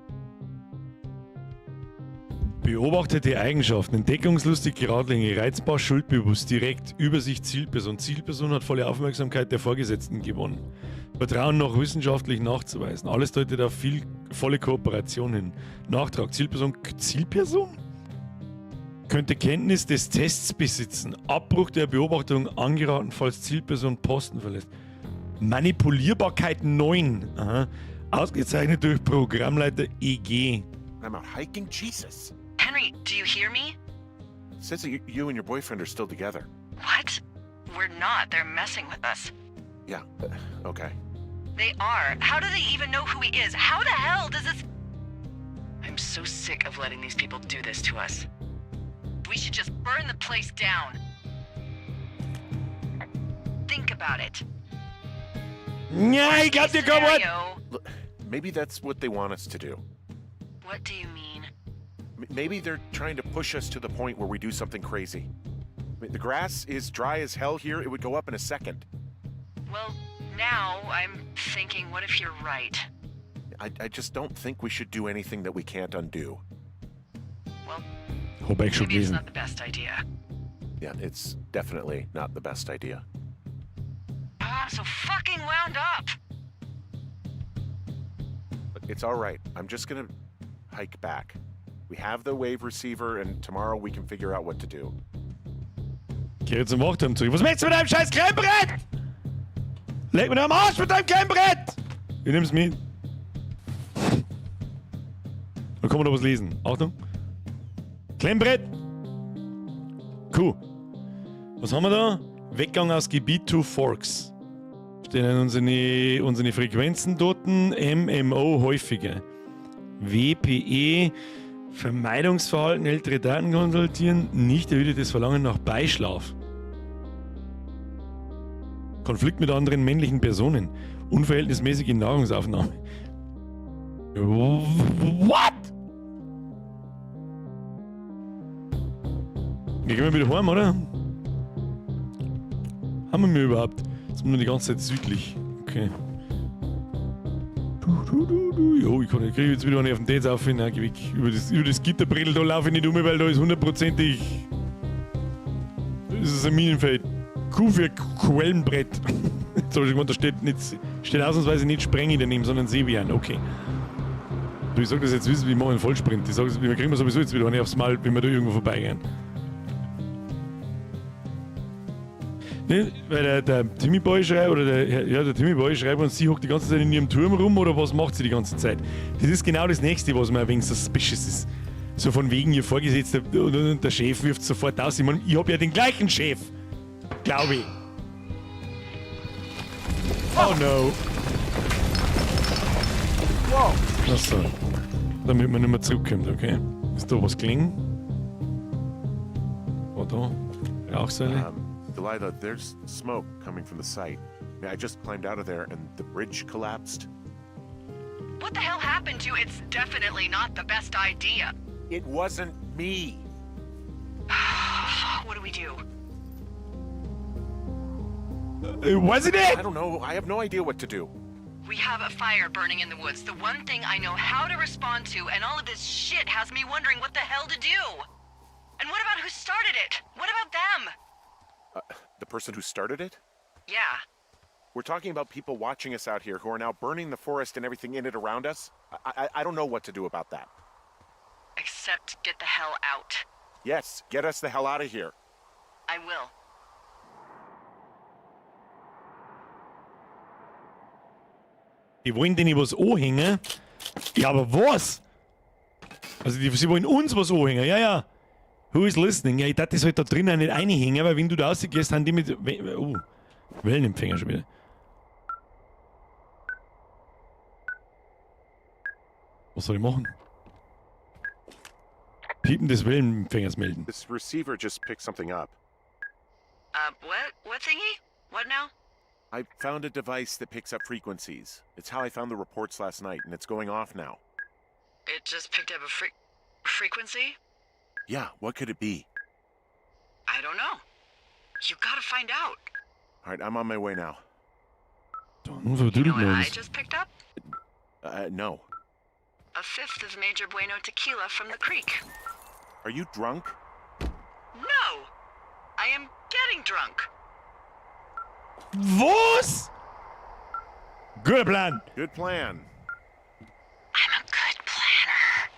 Beobachtete Eigenschaften, entdeckungslustig, geradlinig, reizbar, schuldbewusst, direkt, Übersicht, Zielperson. Zielperson hat volle Aufmerksamkeit der Vorgesetzten gewonnen. Vertrauen noch wissenschaftlich nachzuweisen. Alles deutet auf viel, volle Kooperation hin. Nachtrag, Zielperson, Zielperson? Könnte Kenntnis des Tests besitzen. Abbruch der Beobachtung angeraten, falls Zielperson Posten verlässt. Manipulierbarkeit 9. Aha. Ausgezeichnet durch Programmleiter EG. I'm out hiking? Jesus. Henry, do you hear me? It says that you and your boyfriend are still together. What? We're not. They're messing with us. Yeah, okay. They are. How do they even know who he is? How the hell does this. I'm so sick of letting these people do this to us. We should just burn the place down. Think about it. Ja, ich glaub dir kein Wort. Scenario. Look, maybe that's what they want us to do. What do you mean? Maybe they're trying to push us to the point where we do something crazy. I mean, the grass is dry as hell here. It would go up in a second. Well, now I'm thinking, what if you're right? I just don't think we should do anything that we can't undo. Well, Hab ich schon maybe it's gelesen. not the best idea. Yeah, it's definitely not the best idea. Ah, I'm so fucking wound up. But it's all right. I'm just gonna hike back. We have the wave receiver, and tomorrow we can figure out what to do. Kehre zum Wachturm zurück. Was möchtest du mit deinem scheiß Klemmbrett? Leck mir am Arsch mit deinem Klemmbrett! Ich nehm's mit. Da kann man noch was lesen. Achtung. Klemmbrett. Cool. Was haben wir da? Weggang aus Gebiet Two Forks. Stehen unsere Frequenzen dort. MMO häufiger. WPE Vermeidungsverhalten, ältere Daten konsultieren, nicht erwidertes Verlangen nach Beischlaf. Konflikt mit anderen männlichen Personen. Unverhältnismäßige Nahrungsaufnahme. What? Wir gehen wir wieder heim, oder? Haben wir überhaupt? Jetzt sind wir die ganze Zeit südlich. Okay. Du, du, du, du. Jo, ich kann, ich kriege jetzt wieder eine auf den Dates auf. Nein, geh weg. Über das Gitterbrettel da laufe ich nicht um, weil da ist hundertprozentig. Das ist ein Minenfeld. Q für Quellenbrett. Jetzt habe ich schon gemeint, da steht, nicht, steht ausnahmsweise nicht Sprengi daneben, sondern Seebären. Okay. Du, ich sag das jetzt, wissen, wir machen einen Vollsprint. Ich sag, wir kriegen wir sowieso jetzt wieder eine aufs Mal, wenn wir da irgendwo vorbeigehen. Ne, weil der Timmy Boy schreibt, oder der, ja, der Timmy Boy schreibt und sie hockt die ganze Zeit in ihrem Turm rum, oder was macht sie die ganze Zeit? Das ist genau das Nächste, was mir ein wenig suspicious ist. So von wegen ihr Vorgesetzter und der Chef wirft sofort aus. Ich meine, ich hab ja den gleichen Chef. Glaube ich. Oh no. Achso. Damit man nicht mehr zurückkommt, okay. Ist da was gelegen? Oh, da. Rauchsäule. Delilah, there's smoke coming from the site. I mean, I just climbed out of there and the bridge collapsed. What the hell happened to it's definitely not the best idea? It wasn't me. What do we do? Wasn't it? I don't know. I have no idea what to do. We have a fire burning in the woods. The one thing I know how to respond to, and all of this shit has me wondering what the hell to do. And what about who started it? What about them? The person who started it? Yeah. We're talking about people watching us out here who are now burning the forest and everything in it around us. I don't know what to do about that. Except Except get the hell out. Yes, get us the hell out of here. I will. Die wollen denen was anhängen. Ja, aber was? Also die, sie wollen uns was anhängen, ja, ja. Who is listening? Ja, ich darf das halt da drinnen auch nicht reinhängen, weil wenn du da rausgehst, haben die mit... Oh, Wellenempfänger schon wieder. Was soll ich machen? Piepen des Wellenempfängers melden. This receiver just picked something up. What? What thingy? What now? I found a device that picks up frequencies. It's how I found the reports last night, and it's going off now. It just picked up a frequency? Yeah, what could it be? I don't know. You gotta find out. All right, I'm on my way now. Dann You verdüdelt know what man I uns. just picked up? No. A fifth of Major Bueno tequila from the creek. Are you drunk? No! I am getting drunk. Was? Guter Plan. Good plan. I'm a good planner.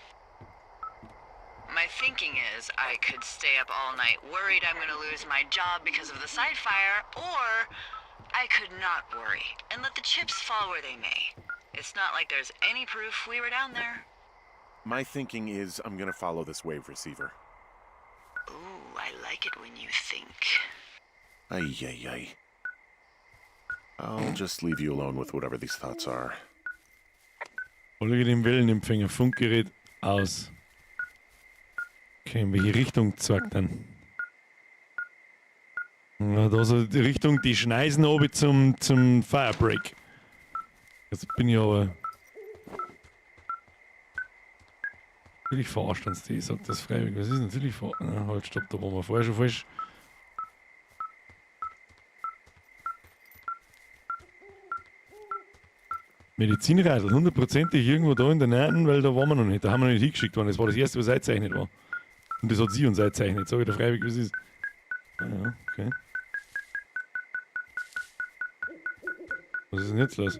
My thinking is I could stay up all night worried I'm gonna lose my job because of the side fire, or I could not worry and let the chips fall where they may. It's not like there's any proof we were down there. My thinking is I'm gonna follow this wave receiver. Ooh, I like it when you think. Ay, ay, ay. I'll just leave you alone with whatever these thoughts are. Folge dem Wellenempfänger. Funkgerät aus. Okay, in welche Richtung zeigt dann? Ja, da so die Richtung die Schneisen oben zum Firebreak. Jetzt bin ich aber. Natürlich verarscht uns die, ich sag das freiwillig. Was ist natürlich ver. Na, halt, stopp, da waren wir vorher schon falsch. Medizinradl, hundertprozentig irgendwo da in der Nähe, weil da waren wir noch nicht. Da haben wir noch nicht hingeschickt worden. Das war das erste, was eingezeichnet war. Und das hat sie uns eingezeichnet. Sag ich dir freiwillig, was ist. Ah, ja, okay. Was ist denn jetzt los?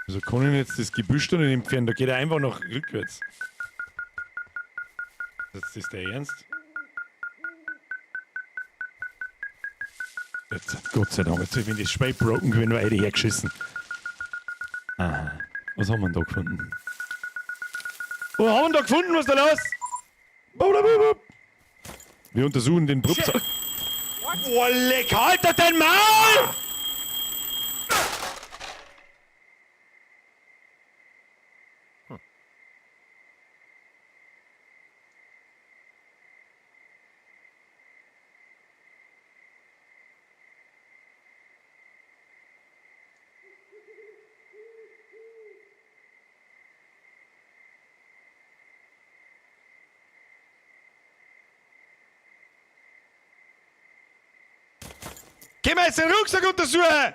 Wieso kann ich jetzt das Gebüsch da nicht entfernen? Da geht er einfach noch rückwärts. Ist das der Ernst? Jetzt, Gott sei Dank, jetzt, wenn das Spiel broken gewesen wäre, hätte ich hergeschissen. Aha. Was haben wir denn da gefunden? Was haben wir denn da gefunden? Was ist da los? Wir untersuchen den Brupser. Boah, leck, halt doch dein Maul! Geh mal jetzt den Rucksack untersuchen!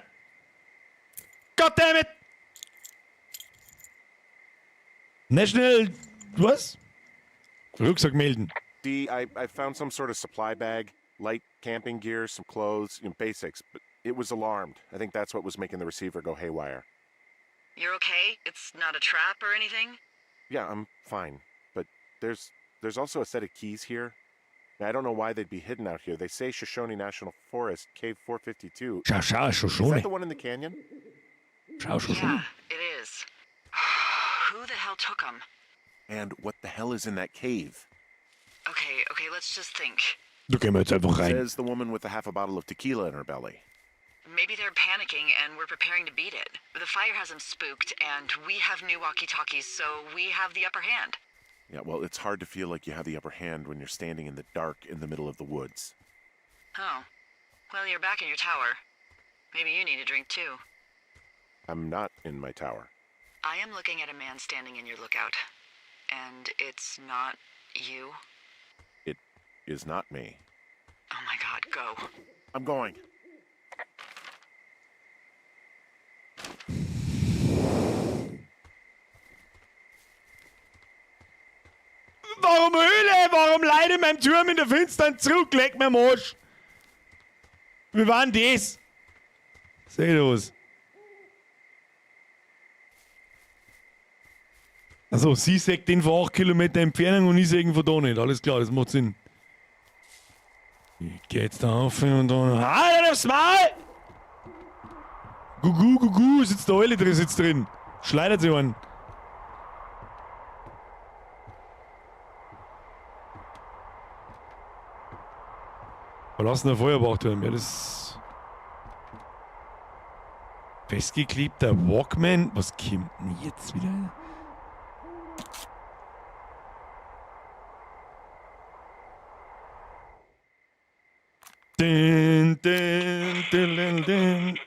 Goddammit! National. Was? Rucksack melden. Dee, I found some sort of supply bag, light camping gear, some clothes, basics, but it was alarmed. I think that's what was making the receiver go haywire. You're okay? It's not a trap or anything? Yeah, I'm fine. But there's also a set of keys here. Now, I don't know why they'd be hidden out here. They say Shoshone National Forest, Cave 452. Schau, schau, Is Shoshone. that the one in the canyon? Schau, Shoshone. Yeah, it is. Who the hell took them? And what the hell is in that cave? Okay, let's just think. Da gehen wir jetzt einfach rein. Says the woman with a half a bottle of tequila in her belly. Maybe they're panicking and we're preparing to beat it. The fire has them spooked, and we have new walkie-talkies, so we have the upper hand. Yeah, well, it's hard to feel like you have the upper hand when you're standing in the dark in the middle of the woods. Oh. Well, you're back in your tower. Maybe you need a drink, too. I'm not in my tower. I am looking at a man standing in your lookout. And it's not you. It is not me. Oh my god, go. I'm going. Warum Höhle? Warum leide in meinem Turm in der Finstern zurück? Leck mir am Arsch. Wie war denn das? Seh los. Also, sie sagt den von 8 Kilometer Entfernung und ich sehe ihn von da nicht. Alles klar, das macht Sinn. Ich geh jetzt da auf und dann. Halt aufs Maul! Gugu, gugu, sitzt da alle drin, sitzt drin. Schleudert sich einen. Verlassener Feuerwachturm, ja, das. Festgeklebter Walkman? Was kommt denn jetzt wieder? Din, din, din, din, din.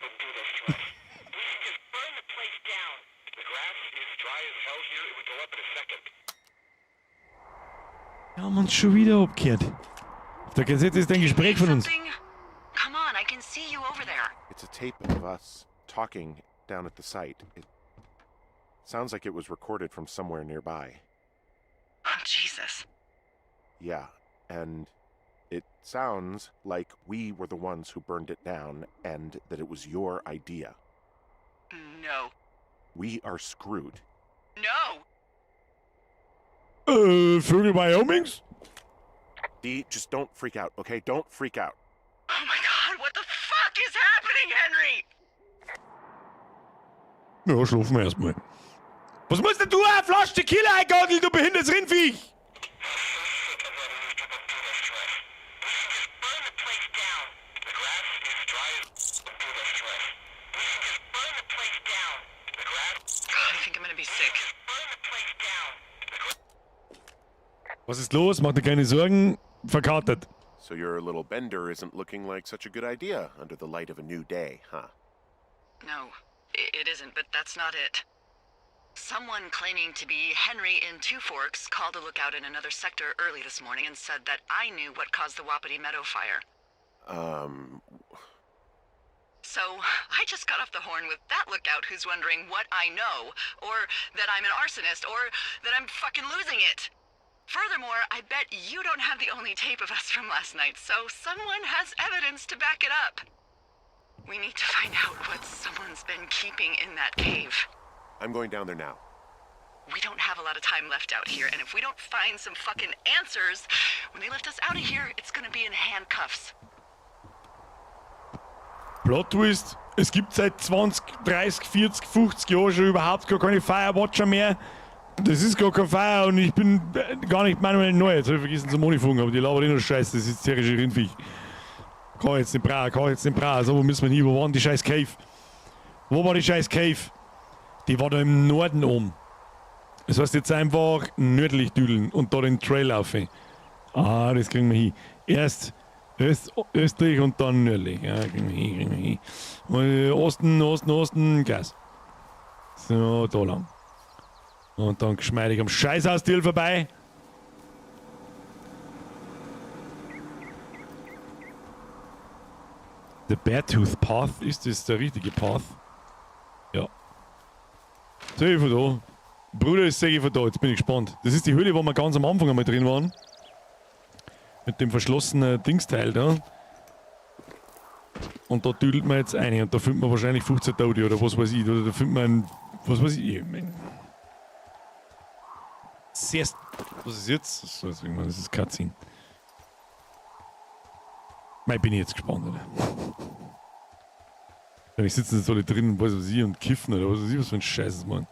Wir haben uns schon wieder abgehört. Auf der Kassette ist ein Gespräch von uns. Something? Come on, I can see you over there. It's a tape of us talking down at the site. It sounds like it was recorded from somewhere nearby. Oh, Jesus. Yeah, and it sounds like we were the ones who burned it down and that it was your idea. No. We are screwed. No! Vögel Wyomings? Dee, just don't freak out, okay? Don't freak out. Oh my god, what the fuck is happening, Henry? Ja, schlafen wir erstmal. Was musst denn du eine Flasche Tequila eingarteln, du behindertes Rindviech? I think I'm gonna be sick. Was ist los? Mach dir keine Sorgen. Verkatert. So your little bender isn't looking like such a good idea under the light of a new day, huh? No, it isn't, but that's not it. Someone claiming to be Henry in Two Forks called a lookout in another sector early this morning and said that I knew what caused the Wapiti Meadow fire. So I just got off the horn with that lookout who's wondering what I know, or that I'm an arsonist, or that I'm fucking losing it. Furthermore, I bet you don't have the only tape of us from last night, so someone has evidence to back it up. We need to find out what someone's been keeping in that cave. I'm going down there now. We don't have a lot of time left out here, and if we don't find some fucking answers, when they lift us out of here, it's gonna be in handcuffs. Plot Twist. Es gibt seit 20, 30, 40, 50 Jahren schon überhaupt gar keine Firewatcher mehr. Das ist gar kein Fire und ich bin gar nicht manuell neu. Jetzt habe ich vergessen zum Monifunken, aber die labern eh nur Scheiße. Das ist tierische Rindviech. Kann ich jetzt nicht brauchen, kann ich jetzt nicht brauchen. So, wo müssen wir hin? Wo war denn die scheiß Cave? Wo war die scheiß Cave? Die war da im Norden oben. Das heißt jetzt einfach nördlich düdeln und da den Trail laufen. Ah, das kriegen wir hin. Erst östlich und dann nördlich. Ja, kriegen wir hin, kriegen wir hin. Und, Osten, Osten, Osten, Gas. So, da lang. Und dann geschmeidig am Scheißhausdeal vorbei. The Beartooth Path, ist das der richtige Path? Ja. Sehe ich von da. Bruder, das sehe ich von da. Jetzt bin ich gespannt. Das ist die Höhle, wo wir ganz am Anfang einmal drin waren. Mit dem verschlossenen Dingsteil da. Und da düdelt man jetzt ein. Und da findet man wahrscheinlich 15 Tote oder was weiß ich. Oder da findet man ein, was weiß ich. Ich mein, sehr. Was ist jetzt? So, jetzt irgendwann, das ist Cutscene. Mei, bin ich jetzt gespannt, oder? Ich sitzen jetzt alle drin und weiß was ich und kiffen oder was weiß ich, was für ein Scheiß ist, Mann.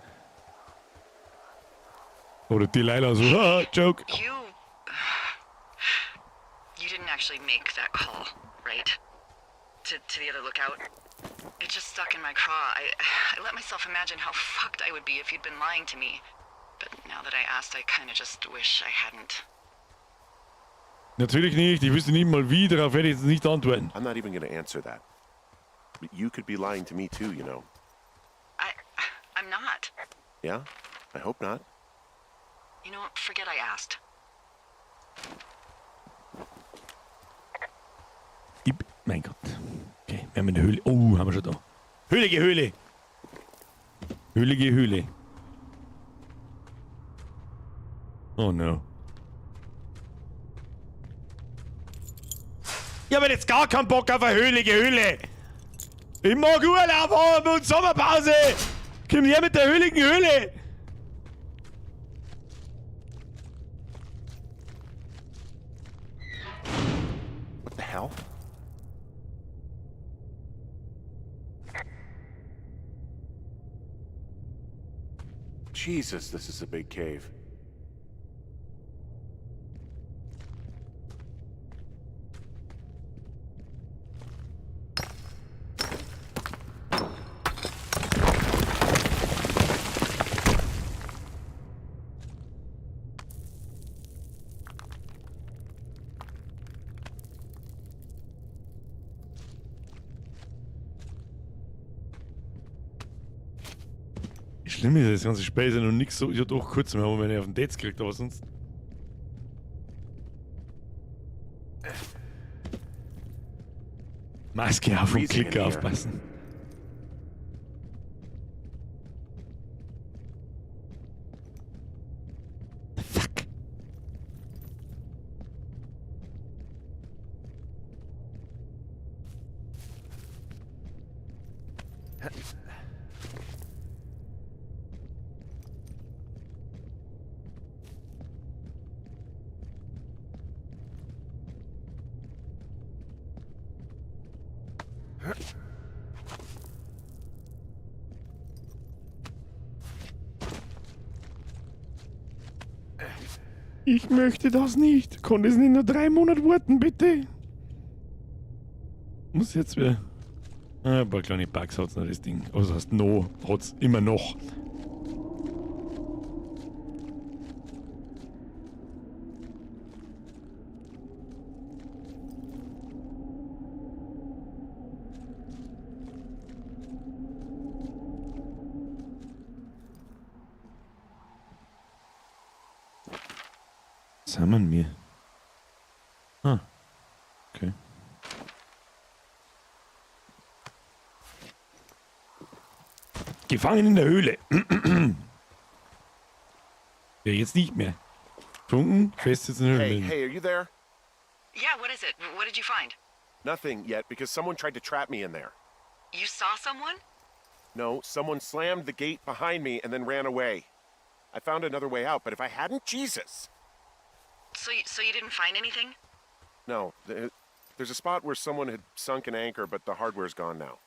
Oder Delilah so, ah, Joke. You didn't actually make that call, right? To the other lookout? It just stuck in my craw. I let myself imagine how fucked I would be if you'd been lying to me. But now that I asked, I kinda just wish I hadn't. Natürlich nicht, ich wüsste nicht mal wie, darauf werde ich jetzt nicht antworten. I'm not even gonna answer that. But you could be lying to me too, you know. I'm not. Yeah? I hope not. You know what? Forget I asked. Ich, mein Gott. Okay, wir haben eine Höhle. Oh, haben wir schon da. Höhlige Höhle. Höhlige Höhle. Oh no. Ich habe jetzt gar keinen Bock auf eine höhlige Höhle. Ich mag Urlaub haben und Sommerpause. Komm her mit der höhligen Höhle. now. Jesus, this is a big cave. Schlimm ist das ganze Spiel ist ja noch nix so. Ich hab doch kurz mal meine auf den Dates gekriegt, aber sonst. Maske auf und Freezing in Klicker here. aufpassen. The fuck? Ich möchte das nicht. Konnte es nicht nur 3 Monate warten, bitte? Muss jetzt wieder. Ah, ein paar kleine Bugs hat's noch, das Ding. Also heißt no, hat's immer noch. Was haben wir denn wir? Ah. Okay. Gefangen in der Höhle. Ja, jetzt nicht mehr. Funken, festsitzende Hey, Höhlen. hey, are you there? Yeah, what is it? What did you find? Nothing yet because someone tried to trap me in there. You saw someone? No, someone slammed the gate behind me and then ran away. I found another way out, but if I hadn't, Jesus! So you didn't find anything? No, there's a spot where someone had sunk an anchor, but the hardware's gone now.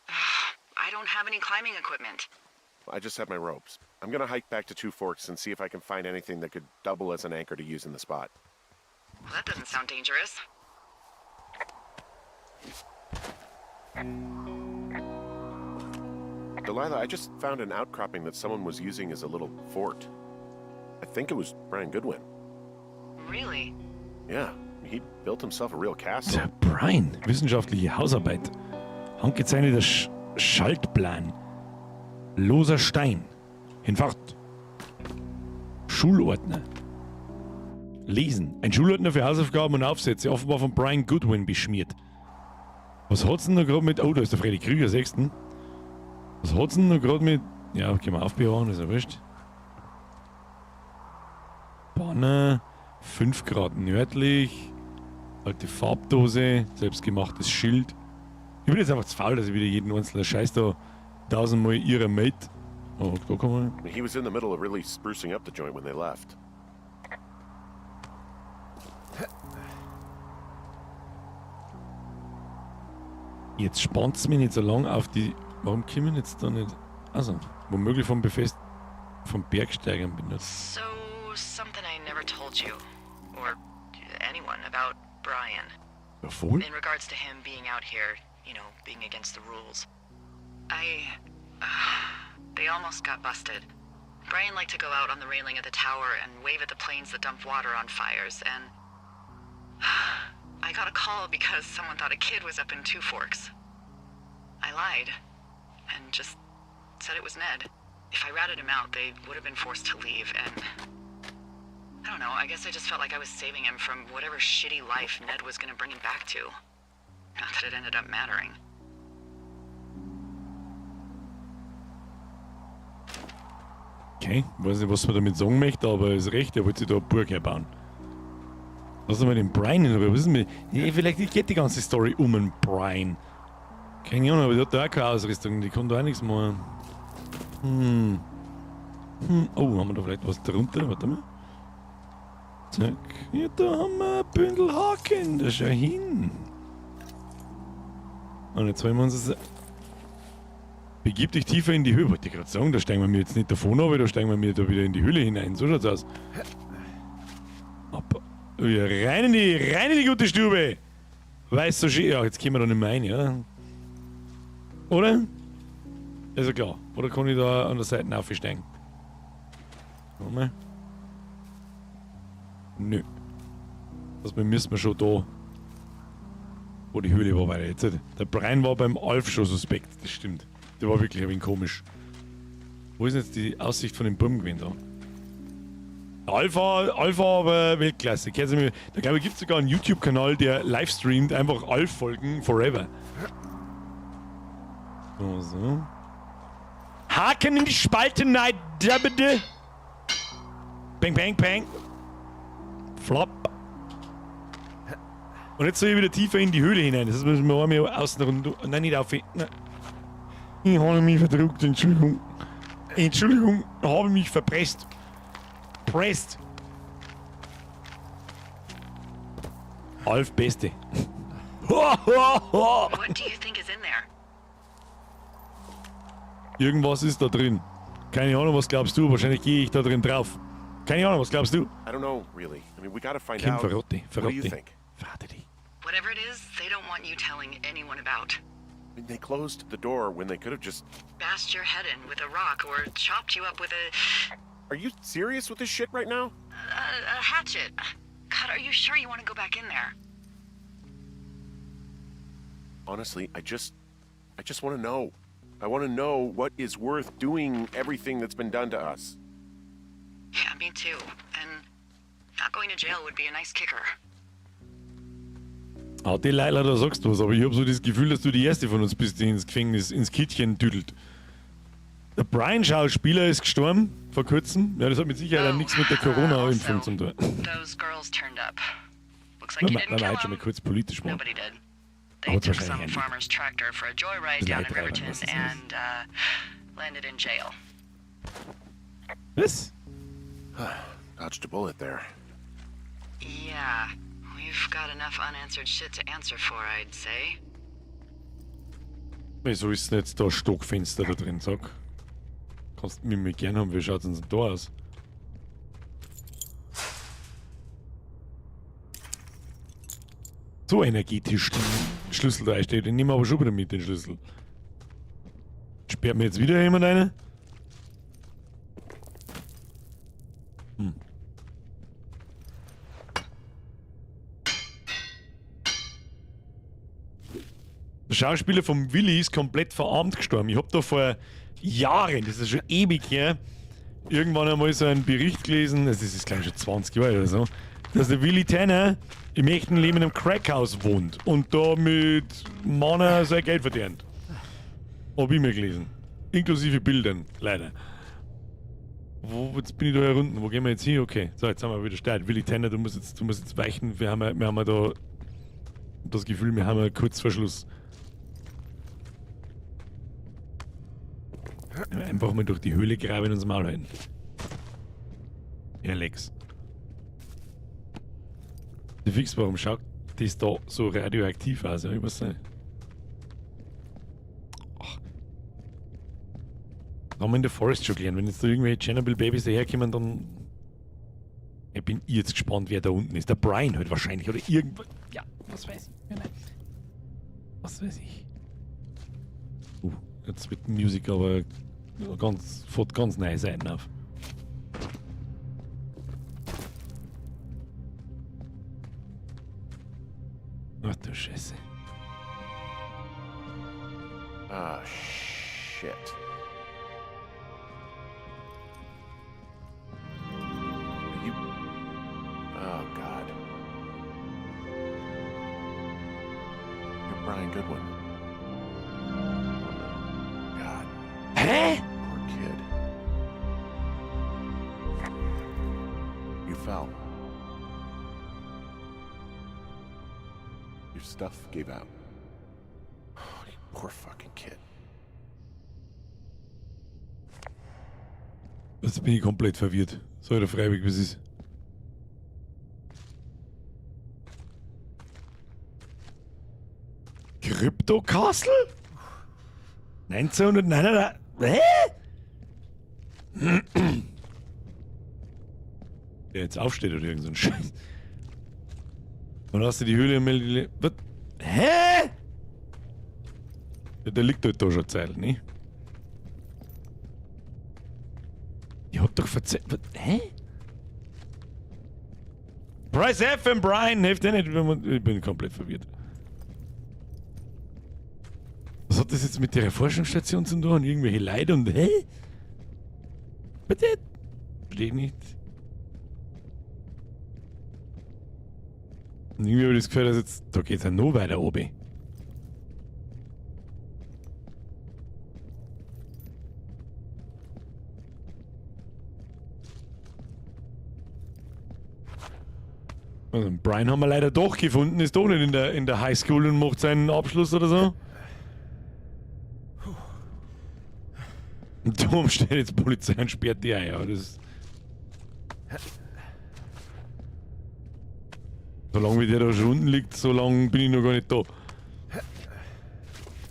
I don't have any climbing equipment. I just have my ropes. I'm gonna hike back to Two Forks and see if I can find anything that could double as an anchor to use in the spot. Well, that doesn't sound dangerous. Delilah, I just found an outcropping that someone was using as a little fort. I think it was Brian Goodwin. Really? Yeah, he built himself a real castle. Der Brian, wissenschaftliche Hausarbeit. Handgezeichneter Schaltplan. Loser Stein. Hinfort. Schulordner. Lesen. Ein Schulordner für Hausaufgaben und Aufsätze, offenbar von Brian Goodwin beschmiert. Was hat's denn da gerade mit. Oh, da ist der Freddy Krüger, sechsten. Was hat's denn da gerade mit. Ja, können wir aufbewahren, ist ja wurscht. Banner, 5 Grad nördlich. Alte Farbdose, selbstgemachtes Schild. Ich bin jetzt einfach zu faul, dass ich wieder jeden einzelnen Scheiß da tausendmal ihrer Mate. Oh, da kann man. He was in the middle of really sprucing up the joint when they left. Jetzt spannt's mich nicht so lang auf die. Warum kommen jetzt da nicht? Also, womöglich vom Bergsteigern benutzt. So, something I never told you, or anyone, about Brian. Ja, voll. In regards to him being out here, being against the rules. They almost got busted. Brian liked to go out on the railing of the tower and wave at the planes that dump water on fires, and I got a call because someone thought a kid was up in Two Forks. I lied and just said it was Ned. If I ratted him out, they would have been forced to leave, and I don't know, I guess I just felt like I was saving him from whatever shitty life Ned was gonna bring him back to. Not that it ended up mattering. Okay, weiß nicht, was man damit sagen möchte, aber ist recht, er wollte sich da eine Burg herbauen. Lass mal den Brian in Ruhe. Was ist denn mit. Nee, vielleicht geht die ganze Story um den Brian. Keine Ahnung, aber der hat da auch keine Ausrüstung, die kann da auch nichts machen. Oh, haben wir da vielleicht was drunter? Warte mal. Zack. Ja, da haben wir ein Bündel Haken. Da schau hin. Und jetzt holen wir uns das. Begib dich tiefer in die Höhle. Wollte ich gerade sagen, da steigen wir mir jetzt nicht davon aber da steigen wir mir da wieder in die Höhle hinein. So schaut's aus. Ab. Wieder rein in die gute Stube. Weißt du, schön. Ja, jetzt gehen wir da nicht mehr rein, oder? Oder? Ist ja klar. Oder kann ich da an der Seite aufsteigen? Warte mal. Nö. Das müssen wir schon da, wo die Höhle war, weiter. Jetzt, der Brian war beim Alf schon suspekt, das stimmt. Der war wirklich ein wenig komisch. Wo ist denn jetzt die Aussicht von dem Baum gewesen da? Alpha, Alpha aber Weltklasse. Da glaube ich, gibt es sogar einen YouTube-Kanal, der live streamt, einfach Alf-Folgen forever. So, so. Haken in die Spalte, nein, da bitte. Bang, bang, bang. Flop. Und jetzt soll ich wieder tiefer in die Höhle hinein. Das müssen wir einmal außen rund. Nein, nicht auf. Nein. Ich habe mich verdruckt, Entschuldigung. Entschuldigung, habe mich verpresst. Pressed. Alf Beste. What do you think is in there? Irgendwas ist da drin. Keine Ahnung, was glaubst du? Wahrscheinlich gehe ich da drin drauf. Keine Ahnung, was glaubst du? I don't know, really. I mean, we gotta find Kim, out. verrate, What do you verrate. think? Verrate dich. Whatever it is, they don't want you telling anyone about. I mean, they closed the door when they could have just. Bashed your head in with a rock or chopped you up with a Are you serious with this shit right now? a hatchet. God, are you sure you want to go back in there? Honestly, I just want to know. I want to know what is worth doing everything that's been done to us. Yeah, me too. And not going to jail would be a nice kicker. Ah, die Leila, da sagst du was, aber ich habe so das Gefühl, dass du die Erste von uns bist, die ins Gefängnis, ins Kittchen tüdelt. Der Brian-Schauspieler ist gestorben, vor kurzem. Ja, das hat mit Sicherheit auch nichts mit der Corona-Impfung zu tun. Those girls turned up. Looks like Wenn you wir, didn't wenn wir kill heute schon mal them. kurz politisch waren. Nobody did. They Aber took wahrscheinlich some ein farmer's tractor for a joyride Bisschen down in Leitreiber, Riverton was das ist. and landed in jail. Was? Dodged a bullet there. Yeah, we've got enough unanswered shit to answer for, I'd say. Wieso ist denn jetzt da Stockfenster da drin, sag? Kannst du mich mal gern haben, wie schaut's denn da aus? So energetisch den Schlüssel da einsteht, den nehmen wir aber schon wieder mit, den Schlüssel. Sperrt mir jetzt wieder jemand eine? Hm. Der Schauspieler vom Willi ist komplett verarmt gestorben. Ich hab da vor Jahren, das ist schon ewig her, irgendwann einmal so einen Bericht gelesen, das ist glaube ich schon 20 Jahre oder so, dass der Willi Tanner im echten Leben in einem Crackhaus wohnt und da mit Manner sein Geld verdient. Hab ich mir gelesen. Inklusive Bildern, leider. Wo, jetzt bin ich da herunten. Wo gehen wir jetzt hin? Okay. So, jetzt haben wir wieder Start. Willi Tanner, du musst jetzt weichen. Wir haben ja da das Gefühl, wir haben ja kurz vor Schluss. Einfach mal durch die Höhle graben und uns Maul halten. Ja, Lex. Du fix, warum schaut das da so radioaktiv aus? Ja, ich weiß nicht. Ach. Haben wir in der Forest schon gelernt. Wenn jetzt da irgendwelche Chernobyl-Babys daherkommen, dann. Ich bin jetzt gespannt, wer da unten ist. Der Brian halt wahrscheinlich oder irgendwas. Ja, was weiß ich. Was weiß ich. Jetzt wird die Musik aber ganz, fährt ganz neue Seiten auf. Ach du Scheiße. Ah, shit. Are you. Oh, God. You're Brian Goodwin. Oh, no. God, Hä? poor kid. You fell. Your stuff gave out. Oh, you poor fucking kid. Jetzt bin ich komplett verwirrt. So, der Freiweg, was ist? Crypto Castle? 1909. Hä? Der jetzt aufsteht oder irgend so ein Scheiß. Und hast du die Höhle im. Was? Hä? Ja, der liegt halt da schon Zeit, ne? Die hat doch verzeiht. Hä? Price F and Brian, hilft dir nicht. Ich bin komplett verwirrt. Was hat das jetzt mit der Forschungsstation zu tun? Irgendwelche Leute und. Hä? Bitte? Verstehe ich nicht. Und irgendwie habe ich das Gefühl, dass jetzt. Da geht's ja noch weiter oben. Also Brian haben wir leider doch gefunden, ist doch nicht in der Highschool und macht seinen Abschluss oder so. Und da steht jetzt Polizei und sperrt die ein, aber das. Solange wie der da schon unten liegt, so lange bin ich noch gar nicht da.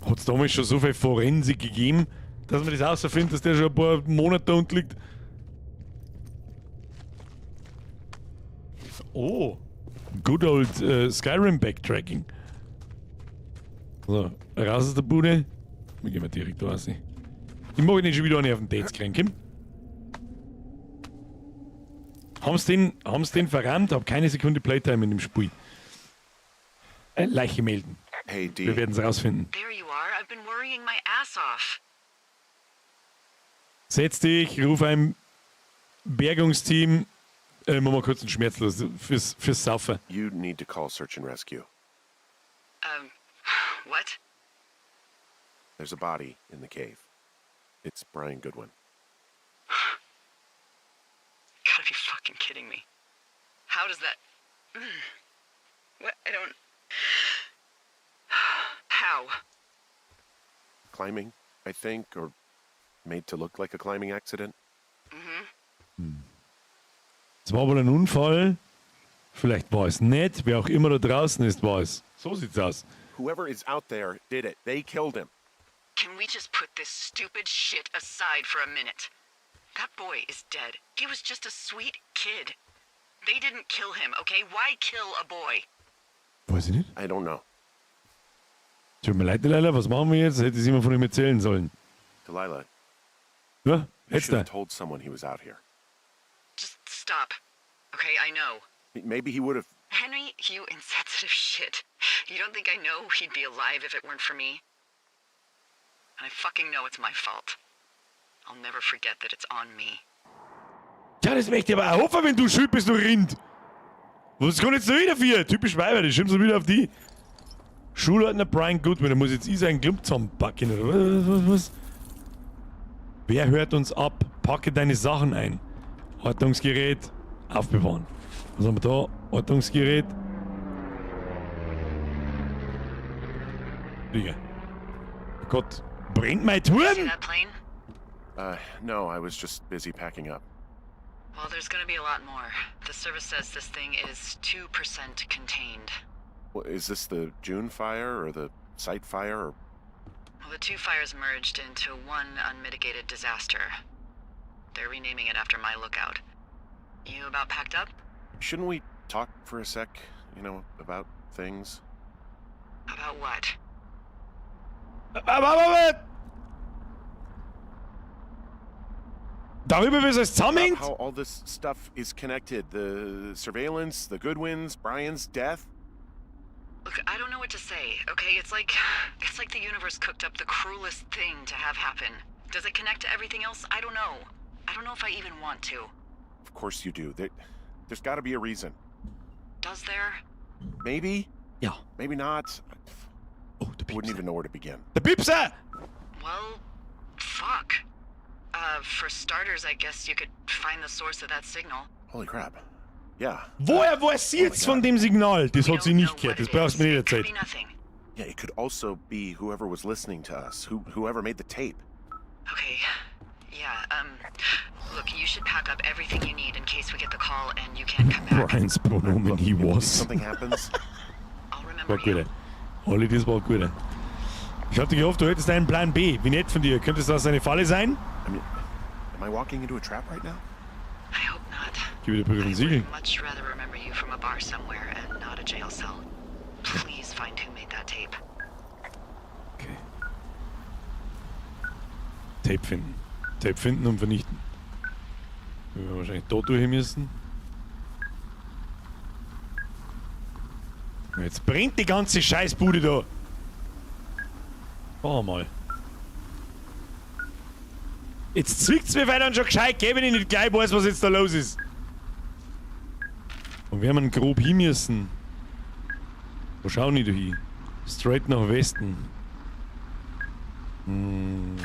Hat es damals schon so viel Forensik gegeben, dass man das rausfindet, dass der schon ein paar Monate da unten liegt? Oh, good old Skyrim Backtracking. So, raus aus der Bude. Wir gehen mal direkt da raus. Ich mag nicht schon wieder eine auf den Dates kriegen, Kim. Haben's den verrammt? Hab keine Sekunde Playtime in dem Spiel. Leiche melden. Hey, Dee. Wir werden's rausfinden. There you are. I've been worrying my ass off. Setz dich, ruf ein Bergungsteam. Mach mal kurz einen Schmerzlos fürs Saufen. You need to call search and rescue. What? There's a body in the cave. It's Brian Goodwin. Gotta be fucking kidding me. How does that... What? I don't... How? Climbing, I think, or made to look like a climbing accident. Es war wohl ein Unfall. Vielleicht war es nicht. Wer auch immer da draußen ist, war es. So sieht's aus. Whoever is out there did it. They killed him. Can we just put this stupid shit aside for a minute? That boy is dead. He was just a sweet kid. They didn't kill him, okay? Why kill a boy? Weiß ich nicht. I don't know. Tut mir leid, Delilah. Was machen wir jetzt? Hätte sie immer von ihm erzählen sollen. Delilah, Ja, you jetzt should da. have told someone he was out here. Just stop. Okay, I know. Maybe he would have. Henry, you insensitive shit. You don't think I know he'd be alive if it weren't for me? And I fucking know it's my fault. I'll never forget that it's on me. Ja, das möchte ich aber auch hoffen, wenn du schuld bist, du Rind. Was kann jetzt da wieder für? Typisch Weiber, die schimpfen wieder auf die. Schulordner Brian Goodwin, da muss jetzt ich seinen Klump zusammenpacken, oder was, was, was? Wer hört uns ab? Packe deine Sachen ein. Ortungsgerät aufbewahren. Was haben wir da? Ortungsgerät. Digga. Oh Gott, brennt mein See Turm? that plane? No, I was just busy packing up. Well, there's gonna be a lot more. The service says this thing is 2% contained. Well, is this the June fire or the site fire or Well, the two fires merged into one unmitigated disaster. They're renaming it after my lookout. You about packed up? Shouldn't we talk for a sec, you know, about things? About what? Aber darüber, wie es alles zusammenhängt? About how all this stuff is connected. The surveillance, the Goodwins, Brian's death. Look, I don't know what to say, okay? It's like the universe cooked up the cruelest thing to have happen. Does it connect to everything else? I don't know. I don't know if I even want to. Of course you do. There's got to be a reason. Does there? Maybe, Ja. maybe not. Oh, der I wouldn't Piepser. even know where to begin. Der Piepser! Well, fuck. For starters, I guess you could find the source of that signal. Holy crap. Yeah. Woher weiß sie jetzt von dem Signal? Das We hat sie don't nicht know gehört. what Das it brauchst du is. mir nicht Could be erzählen. nothing. Yeah, it could also be whoever was listening to us, whoever made the tape. Okay. Yeah, look, you should pack up everything you need in case we get the call and you can't come back. Brian's Pronomen, Look, he if was. something happens, I'll remember War you. gut. Olli, das war gut. Ich hatte gehofft, du hättest einen Plan B. Wie nett von dir. Könnte das eine Falle sein? I mean, am I walking into a trap right now? I hope not. Gib wieder Brief I und Siegel. would much rather remember you from a bar somewhere and not a jail cell. Please find who made that tape. Okay. Tape finden. Tape finden und vernichten. Wir werden wahrscheinlich dort durch müssen. Jetzt brennt die ganze Scheißbude da. Schauen wir mal. Jetzt zwickt's mir weiter und schon gescheit, gell, wenn ich nicht gleich weiß, was jetzt da los ist. Und wir haben grob hin müssen. Wo schauen die da hin? Straight nach Westen. Mhm.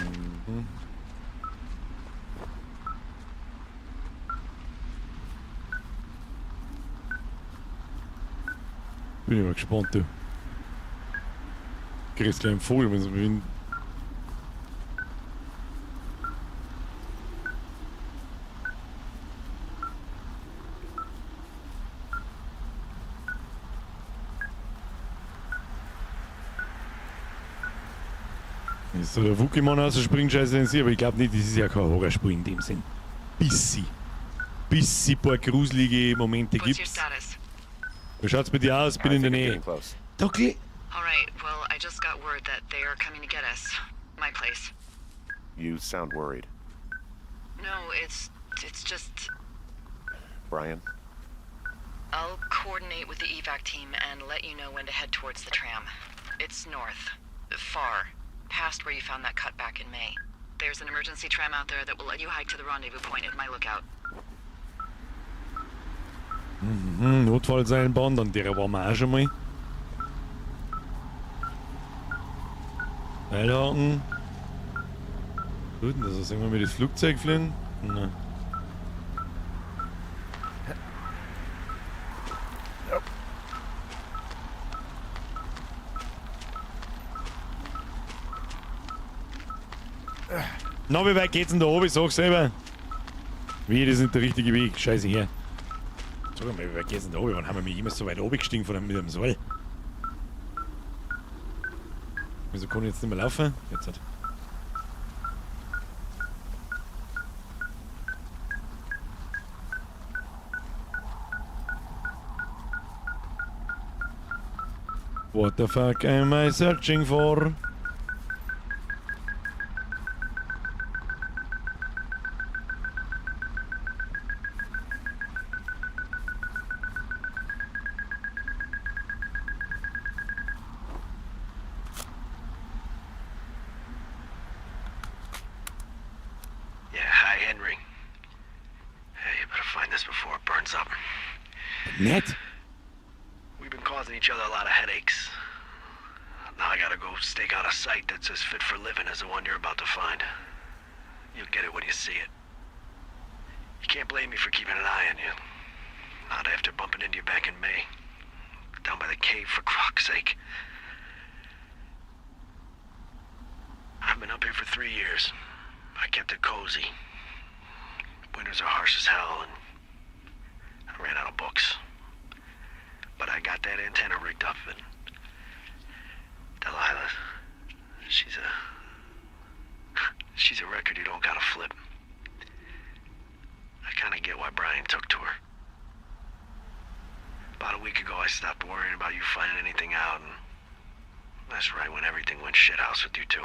Bin ich mal gespannt, du. Kriegst gleich einen Vogel, wenn sie mich. Ist so der Wookie-Mann rausspringt, scheiße den Sie, aber ich glaube nicht, das ist ja kein Horrorspiel in dem Sinn. Bissi. Bissi paar gruselige Momente What's your gibt's. status? Wie schaut's bei dir aus? Bin I in der think I'm Nähe. getting close. Da gl- All right, well, I just got word that they are coming to get us. My place. You sound worried. No, it's just Brian? I'll coordinate with the evac team and let you know when to head towards the tram. It's north. Far. Past where you found that cut back in May. There's an emergency tram out there that will let you hike to the rendezvous point at my lookout. Notfallseilbahn, an der waren wir auch schon mal. Seilhaken. Gut, das ist irgendwann mit das Flugzeug fliegen. Na. Na, wie weit geht's denn da oben? Ich sag selber. Wie, das ist nicht der richtige Weg. Scheiße her. Sag mal, wie weit geht's denn da oben? Wann haben wir mich immer so weit oben gestiegen von dem, mit dem Seil? Wieso kann ich jetzt nicht mehr laufen? Jetzt halt. What the fuck am I searching for? Yeah, hi, Henry. Hey, you better find this before it burns up. Nett. We've been causing each other a lot of headaches. Now I gotta go stake out a site that's as fit for living as the one you're about to find. You'll get it when you see it. You can't blame me for keeping an eye on you. Not after bumping into you back in May. Down by the cave, for fuck's sake. I've been up here for 3 years. I kept it cozy. Winters are harsh as hell, and I ran out of books. But I got that antenna rigged up, and Delilah, she's a record you don't got to flip. I kind of get why Brian took to her. About a week ago, I stopped worrying about you finding anything out, and that's right when everything went shithouse with you two.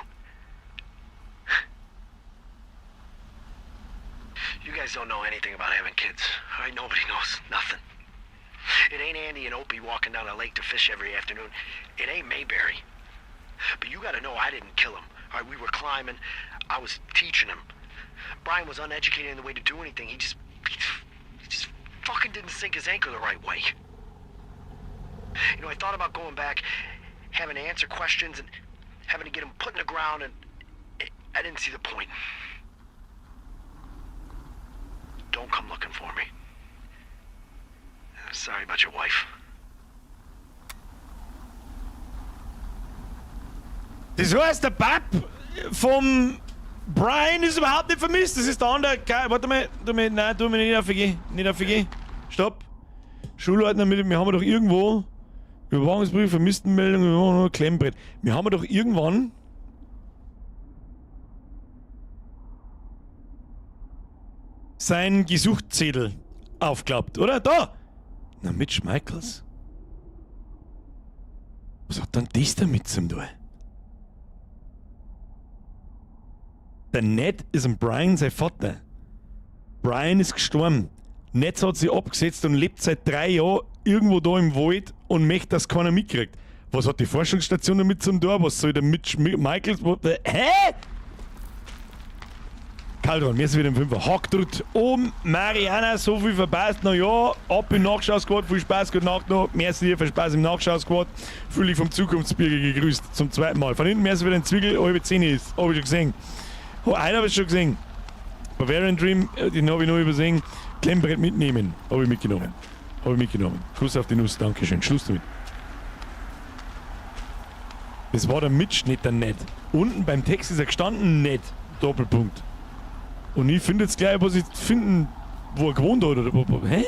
You guys don't know anything about having kids. All right, nobody knows nothing. It ain't Andy and Opie walking down a lake to fish every afternoon. It ain't Mayberry. But you got to know I didn't kill him. All right, we were climbing. I was teaching him. Brian was uneducated in the way to do anything. He just fucking didn't sink his anchor the right way. I thought about going back, having to answer questions and having to get him put in the ground, and I didn't see the point. Don't come looking for me. Sorry about your wife. Das heißt, der Bab vom Brian ist überhaupt nicht vermisst. Das ist der andere. Warte mal, tu mir, nein, tu mir nicht aufgehen. Nicht aufgehen. Stopp. Schulordner mit, wir haben doch irgendwo Überwachungsbrief, Vermisstenmeldung, Überwachung, Klemmbrett. Wir haben doch irgendwann. sein Gesuchzettel aufklappt, oder? Da! Na, Mitch Michaels. Was hat denn das damit zum tun? Der Ned ist ein Brian sein Vater. Brian ist gestorben. Ned hat sich abgesetzt und lebt seit 3 Jahren irgendwo da im Wald und möchte, dass keiner mitkriegt. Was hat die Forschungsstation damit zum tun? Was soll der Mitch Michaels? Hä? Caldron, mir ist wieder im Fünfer. Hacktrut um Mariana, so viel verpasst. Na ja, ab im Nachschau-Squad, viel Spaß, gute Nacht noch. Merci dir für Spaß im Nachschau-Squad. Fühle ich vom Zukunftsbürger gegrüßt. Zum zweiten Mal. Von hinten merci wieder ein Zwiegel, 9:30 ist. Hab ich schon gesehen. Oh, einen hab ich schon gesehen. Bavarian Dream, den hab ich noch übersehen. Klemmbrett mitnehmen. Hab ich mitgenommen. Hab ich mitgenommen. Kuss auf die Nuss, Dankeschön. Schluss damit. Das war der Mitschnitt, der Ned. Unten beim Text ist er gestanden, Ned. Doppelpunkt. Und ich finde jetzt gleich, was ich finden, wo er gewohnt hat. Oder, hä?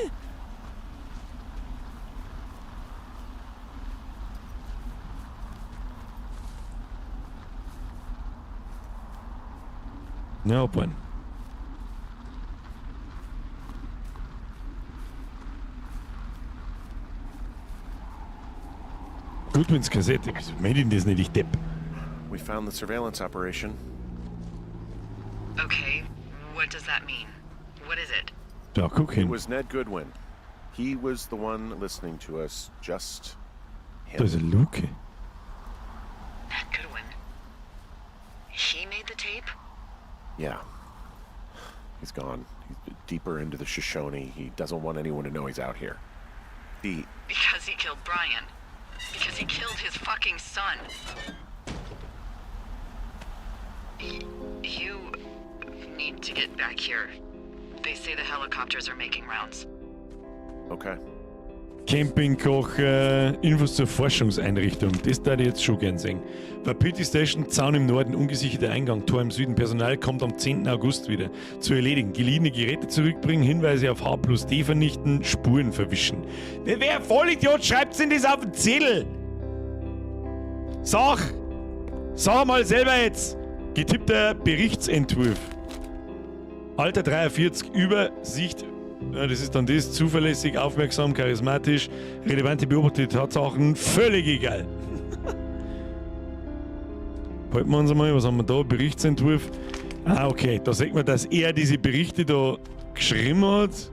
Ja, abwarten. Goodwins Kassette. Wieso melde ich denn das nicht, ich Depp? We found the surveillance operation. Okay, what does that mean? What is it? Da, guck hin. It was Ned Goodwin. He was the one listening to us, just him. Da ist eine Luke. Ned Goodwin? He made the tape? Yeah. He's gone. He's deeper into the Shoshone. He doesn't want anyone to know he's out here. The... Because he killed Brian. Because he killed his fucking son. You need to get back here. They say the helicopters are making rounds. Okay. Campingkoch, Infos zur Forschungseinrichtung. Das würde ich jetzt schon gern sehen. Wapiti Station, Zaun im Norden, ungesicherter Eingang, Tor im Süden. Personal kommt am 10. August wieder. Zu erledigen. Geliehene Geräte zurückbringen, Hinweise auf H plus D vernichten, Spuren verwischen. Wer Vollidiot schreibt denn das auf den Zettel? Sag! Sag mal selber jetzt! Getippter Berichtsentwurf. Alter 43, Übersicht. Ja, das ist dann das, zuverlässig, aufmerksam, charismatisch, relevante beobachtete Tatsachen, völlig egal. Halten wir uns einmal, was haben wir da? Berichtsentwurf. Ah, okay, da sieht man, dass er diese Berichte da geschrieben hat.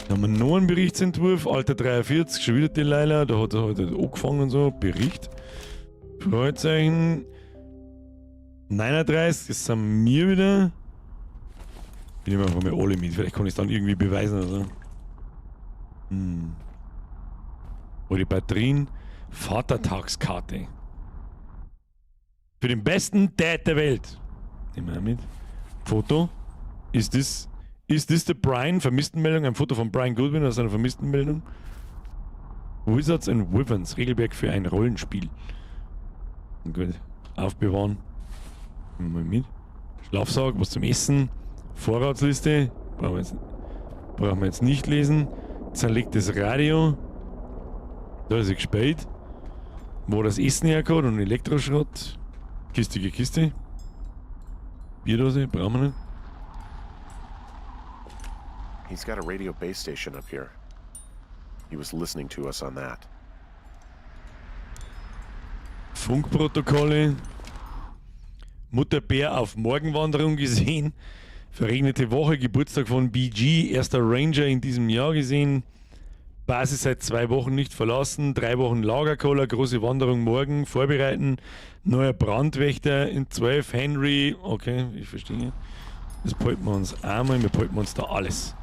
Dann haben wir noch einen Berichtsentwurf, Alter 43, schon wieder Delilah, da hat er halt angefangen und so, Bericht. Fragezeichen. 39, das sind wir wieder. Ich nehme einfach mal alle mit, vielleicht kann ich es dann irgendwie beweisen oder so. Wo die Batterien. Vatertagskarte. Für den besten Dad der Welt. Nehmen wir mit. Foto. Ist das der Brian? Vermisstenmeldung? Ein Foto von Brian Goodwin aus einer Vermisstenmeldung. Wizards and Wyverns. Regelwerk für ein Rollenspiel. Gut. Aufbewahren. Nehmen wir mal mit. Schlafsack, was zum Essen. Vorratsliste, brauchen wir jetzt nicht lesen. Zerlegtes Radio. Da ist er gespielt. Wo das Essen herkommt und Elektroschrott. Kistige Kiste. Bierdose, brauchen wir nicht. He's got a radio base station up here. He was listening to us on that. Funkprotokolle. Mutterbär auf Morgenwanderung gesehen. Verregnete Woche, Geburtstag von BG, erster Ranger in diesem Jahr gesehen. Basis seit 2 Wochen nicht verlassen, 3 Wochen Lagerkoller, große Wanderung morgen, vorbereiten. Neuer Brandwächter in 12, Henry, okay, ich verstehe. Das behalten wir uns einmal, wir behalten uns da alles.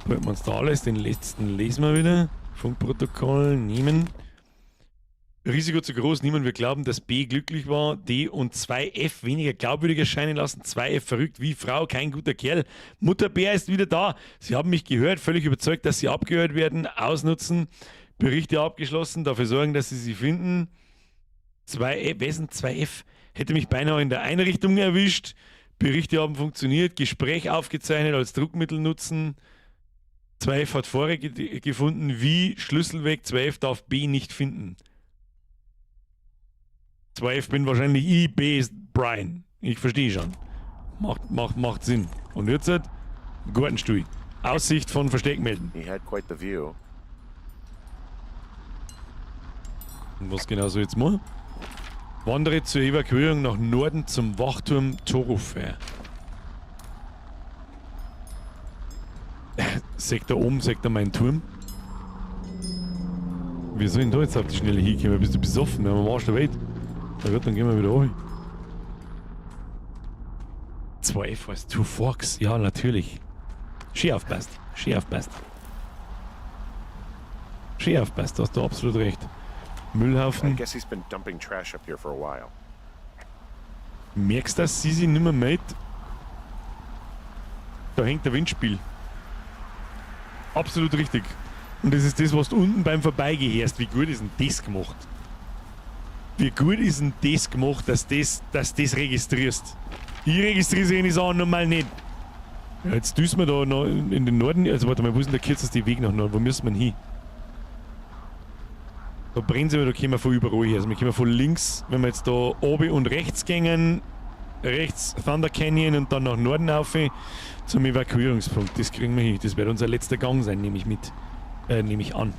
Behalten wir uns da alles, den letzten lesen wir wieder. Funkprotokoll nehmen. Risiko zu groß, niemand wird glauben, dass B glücklich war, D und 2F weniger glaubwürdig erscheinen lassen, 2F verrückt wie Frau, kein guter Kerl. Mutter Bär ist wieder da. Sie haben mich gehört, völlig überzeugt, dass sie abgehört werden, ausnutzen, Berichte abgeschlossen, dafür sorgen, dass sie sie finden. 2F, wer ist denn 2F? Hätte mich beinahe in der Einrichtung erwischt. Berichte haben funktioniert, Gespräch aufgezeichnet, als Druckmittel nutzen. 2F hat Vorräte gefunden, wie Schlüssel weg, 2F darf B nicht finden. 2F bin wahrscheinlich ich, B ist Brian. Ich verstehe schon. Macht Sinn. Und jetzt halt, Gartenstuhl. Aussicht von Versteck melden. He had quite the view. Und was genau soll ich jetzt machen? Wandere zur Evakuierung nach Norden zum Wachturm Thoroughfare. Seht da oben, seht da meinen Turm? Wir sollen da jetzt auf die Schnelle hinkommen? Bist du besoffen? Wir haben am Arsch der Welt. Na gut, dann gehen wir wieder runter. 2 F heißt Two Forks. Ja, natürlich. Schön aufpasst. Schön aufpasst. Schön aufpasst, da hast du absolut recht. Müllhaufen. I guess he's been dumping trash up here for a while. Merkst du, dass sie sich nicht mehr meldet? Da hängt der Windspiel. Absolut richtig. Und das ist das, was du unten beim Vorbeigehen hörst. Wie gut ist denn das gemacht? Wie gut ist denn das gemacht, dass das registrierst? Ich registriere sie in Sachen normal nicht. Ja, jetzt düsen wir da noch in den Norden. Also warte mal, wo ist denn der kürzeste Weg nach Norden? Wo müssen wir denn hin? Da brennt sie, da kommen wir von überall her. Also wir kommen von links, wenn wir jetzt da oben und rechts gehen, rechts Thunder Canyon und dann nach Norden rauf zum Evakuierungspunkt. Das kriegen wir hin. Das wird unser letzter Gang sein, nehme ich mit. Nehme ich an.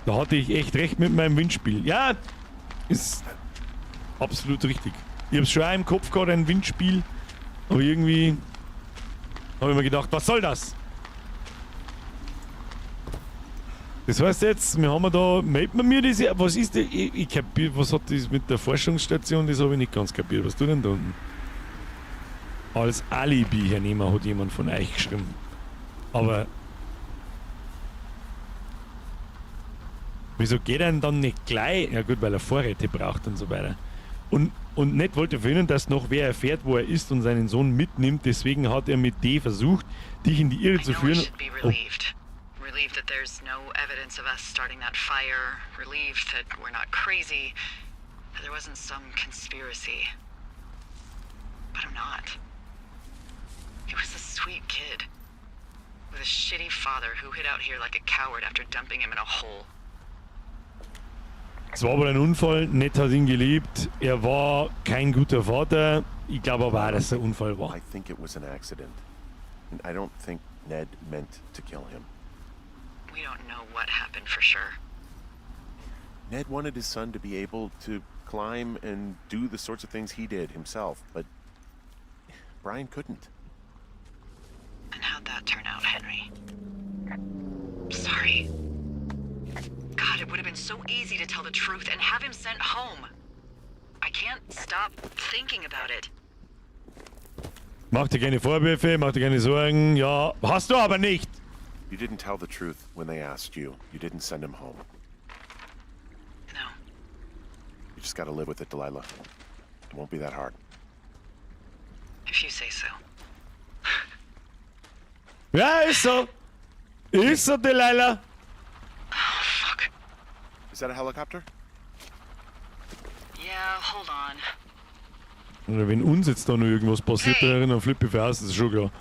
Da hatte ich echt recht mit meinem Windspiel. Ja, ist absolut richtig. Ich hab's schon auch im Kopf gehabt, ein Windspiel. Aber irgendwie hab ich mir gedacht, was soll das? Das heißt jetzt, wir haben da, meldet man mir das, was ist das? Ich kapier, was hat das mit der Forschungsstation, das habe ich nicht ganz kapiert. Was tut denn da unten? Als Alibi, Herr Nehmer, hat jemand von euch geschrieben. Aber wieso geht er denn dann nicht gleich? Ja gut, weil er Vorräte braucht und so weiter. Und Ned wollte verhindern, dass noch wer erfährt, wo er ist und seinen Sohn mitnimmt. Deswegen hat er mit D versucht, dich in die Irre zu führen. Oh. Relieved that there's no evidence of us starting that fire. Relieved that we're not crazy. That there wasn't some conspiracy. But I'm not. He was a sweet kid. With a shitty father who hid out here like a coward after dumping him in a hole. Es war aber ein Unfall. Ned hat ihn geliebt. Er war kein guter Vater. Ich glaube aber auch, dass es ein Unfall war. I think it was an accident. And I don't think Ned meant to kill him. We don't know what happened for sure. Ned wanted his son to be able to climb and do the sorts of things he did himself, but Brian couldn't. And how'd that turn out, Henry? Sorry. God, it would have been so easy to tell the truth and have him sent home. I can't stop thinking about it. Mach dir keine Vorwürfe, mach dir keine Sorgen. Ja, hast du aber nicht. You didn't tell the truth when they asked you. You didn't send him home. No. You just gotta live with it, Delilah. It won't be that hard. If you say so. Ja, ist so. Ist so, Delilah. Oh, fuck. Is that a helicopter? Yeah, hold on. Oder wenn uns jetzt da noch irgendwas passiert, Hey. dann flippe ich aus, das ist schon klar.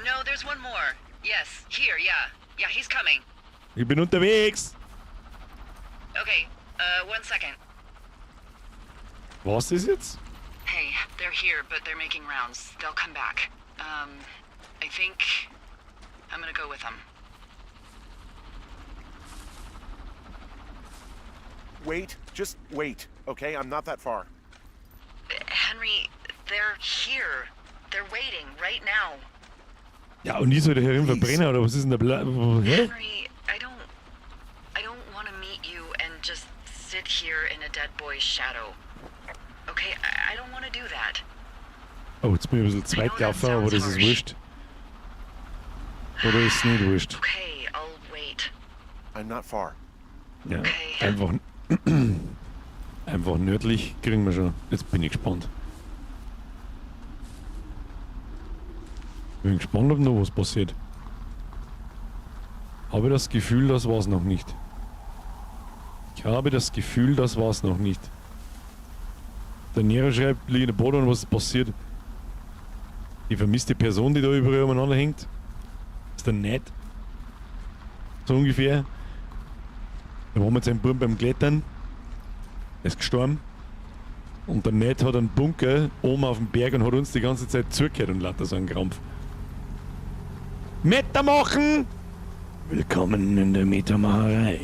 No, there's one more. Yes, here, yeah. Yeah, he's coming. Ich bin unterwegs. Okay, 1 second. Was ist jetzt? Hey, they're here, but they're making rounds. They'll come back. I think I'm gonna go with them. Wait, just wait, okay? I'm not that far. Henry, they're here. They're waiting right now. Ja, und ich soll da herin verbrennen, oder was ist denn der Bla... Hä? Henry, I don't want to meet you and just sit here in a dead boy's shadow. Okay, I don't want to do that. Oh, jetzt bin ich ein bisschen zu weit gelaufen, aber das ist wurscht. Oder ist es nicht wurscht? Okay, I'll wait. I'm not far. Ja, Okay. einfach nördlich kriegen wir schon. Jetzt bin ich gespannt. Bin gespannt, ob noch was passiert. Habe das Gefühl, das war's noch nicht. Ich habe das Gefühl, das war's noch nicht. Der Nero schreibt, liegt in der Boden und was ist passiert? Die vermisste Person, die da überall umeinander hängt. Ist der Ned? So ungefähr. Da waren wir jetzt einen Buben beim Klettern. Er ist gestorben. Und der Ned hat einen Bunker oben auf dem Berg und hat uns die ganze Zeit zugehört und lauter so einen Krampf. Meter machen! Willkommen in der Metermacherei.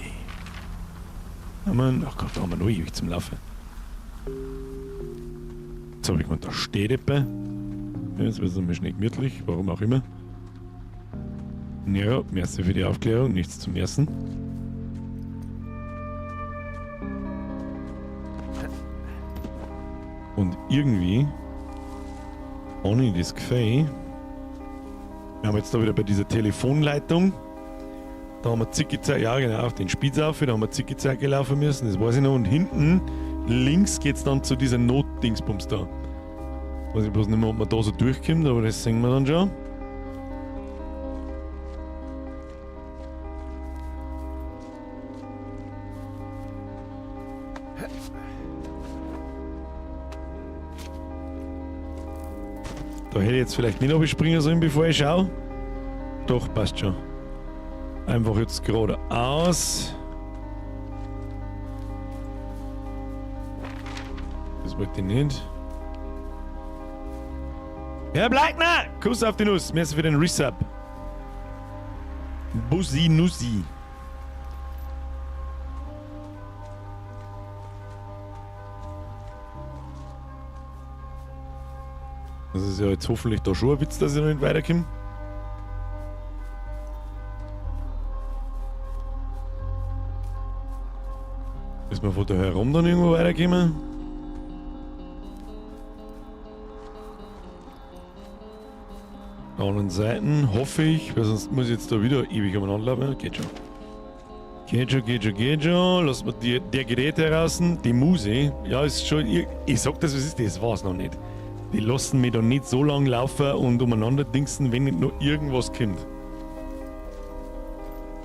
Ach Gott, da haben wir noch ewig zum Laufen. Jetzt hab ich gemeint, da steht jemand. Ja, jetzt wird es nochmal schnell gemütlich, warum auch immer. Ja, merci für die Aufklärung, nichts zum Essen. Und irgendwie, ohne das Gefühl, wir haben jetzt da wieder bei dieser Telefonleitung, da haben wir Zicki-Zack, ja genau, auf den Spitz auf, da haben wir Zicki-Zack gelaufen müssen, das weiß ich noch. Und hinten links geht's dann zu dieser Notdingsbums da. Weiß ich bloß nicht mehr, ob man da so durchkommt, aber das sehen wir dann schon. Da hätte ich jetzt vielleicht nicht runterspringen sollen, bevor ich schaue. Doch, passt schon. Einfach jetzt geradeaus. Das wollte ich nicht. Herr Bleikner! Kuss auf die Nuss. Merci für den Resub. Bussi Nussi. Das ist ja jetzt hoffentlich da schon ein Witz, dass ich noch nicht weiterkomme. Ist man von da herum dann irgendwo weitergekommen? Auf der anderen Seiten hoffe ich, weil sonst muss ich jetzt da wieder ewig umeinander laufen. Geht schon. Geht schon, geht schon, geht schon. Lass mal der Geräte heraus. Die Muse. Ja, ist schon. Ich sag das, was ist das? War's noch nicht. Die lassen mich da nicht so lange laufen und umeinander dingsen, wenn nicht noch irgendwas kommt.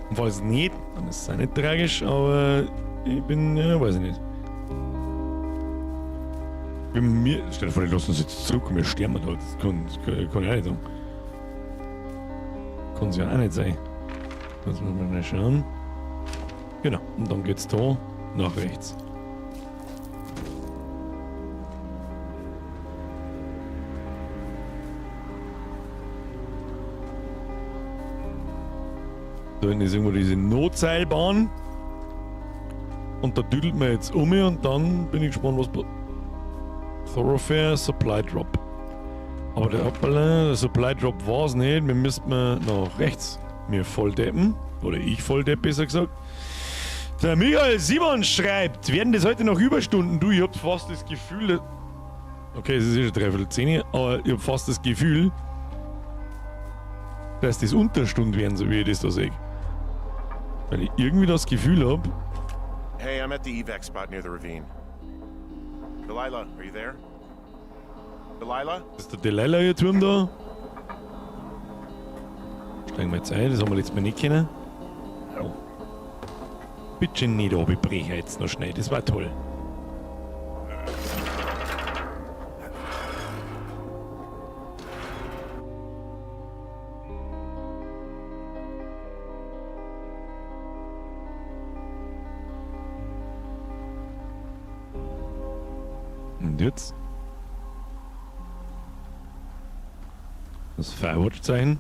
Und falls nicht, dann ist es auch nicht tragisch, aber ich bin, ja, weiß ich nicht. Wenn mir, stell dir vor, die lassen uns jetzt zurück und wir sterben da. Das kann ich auch nicht sagen. Kann's ja auch nicht sein. Das muss man mal schauen. Genau, und dann geht's da nach rechts. Da hinten ist irgendwo diese Notseilbahn. Und da düdelt man jetzt um und dann bin ich gespannt, was Thoroughfare Supply Drop. Aber der, hoppala, der Supply Drop war's nicht. Wir müssten nach rechts mir volldeppen. Oder ich volldepp, besser gesagt. Der Michael Simon schreibt, werden das heute noch Überstunden? Du, ich hab fast das Gefühl, dass okay, es ist eh schon 9:45, aber ich hab fast das Gefühl, dass das Unterstunden werden, so wie ich das da sehe. Weil ich irgendwie das Gefühl hab. Hey, I'm at the evac spot near the ravine. Delilah, are you there? Delilah? Ist der Delilah ihr Turm da? Steigen wir jetzt ein, das haben wir letztes Mal nicht können. Oh. Bitte nicht runterbrechen jetzt noch schnell, das war toll. Und jetzt? Das Firewatch-Zeichen.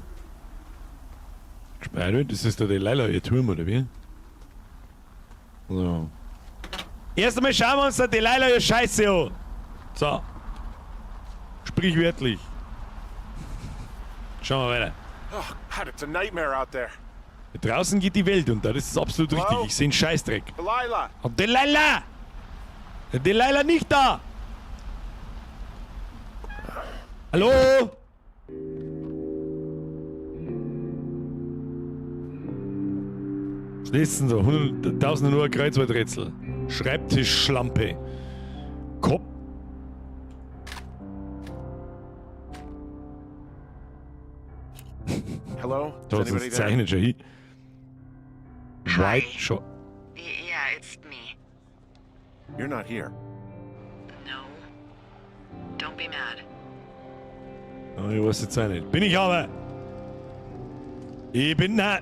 Gespeichert. Das ist der Delilah, ihr Turm, oder wie? So. Erst einmal schauen wir uns der Delilah ihr Scheiße an. So. Sprichwörtlich. Schauen wir weiter. Oh God, it's a nightmare out there. Draußen geht die Welt unter, das ist absolut Hello? richtig. Ich sehe einen Scheißdreck. Delilah! Und Delilah! Delilah nicht da! Hallo? Was ist denn da? 100.000 nur Kreuzworträtsel. Schreibtischschlampe. Kopf. Hello? Da Is hat anybody das there? zeichnet schon hin. Hi. White Shot. Yeah, it's me. You're not here. No. Don't be mad. Oh, ich weiß jetzt auch nicht. Bin ich aber. Ich bin, na,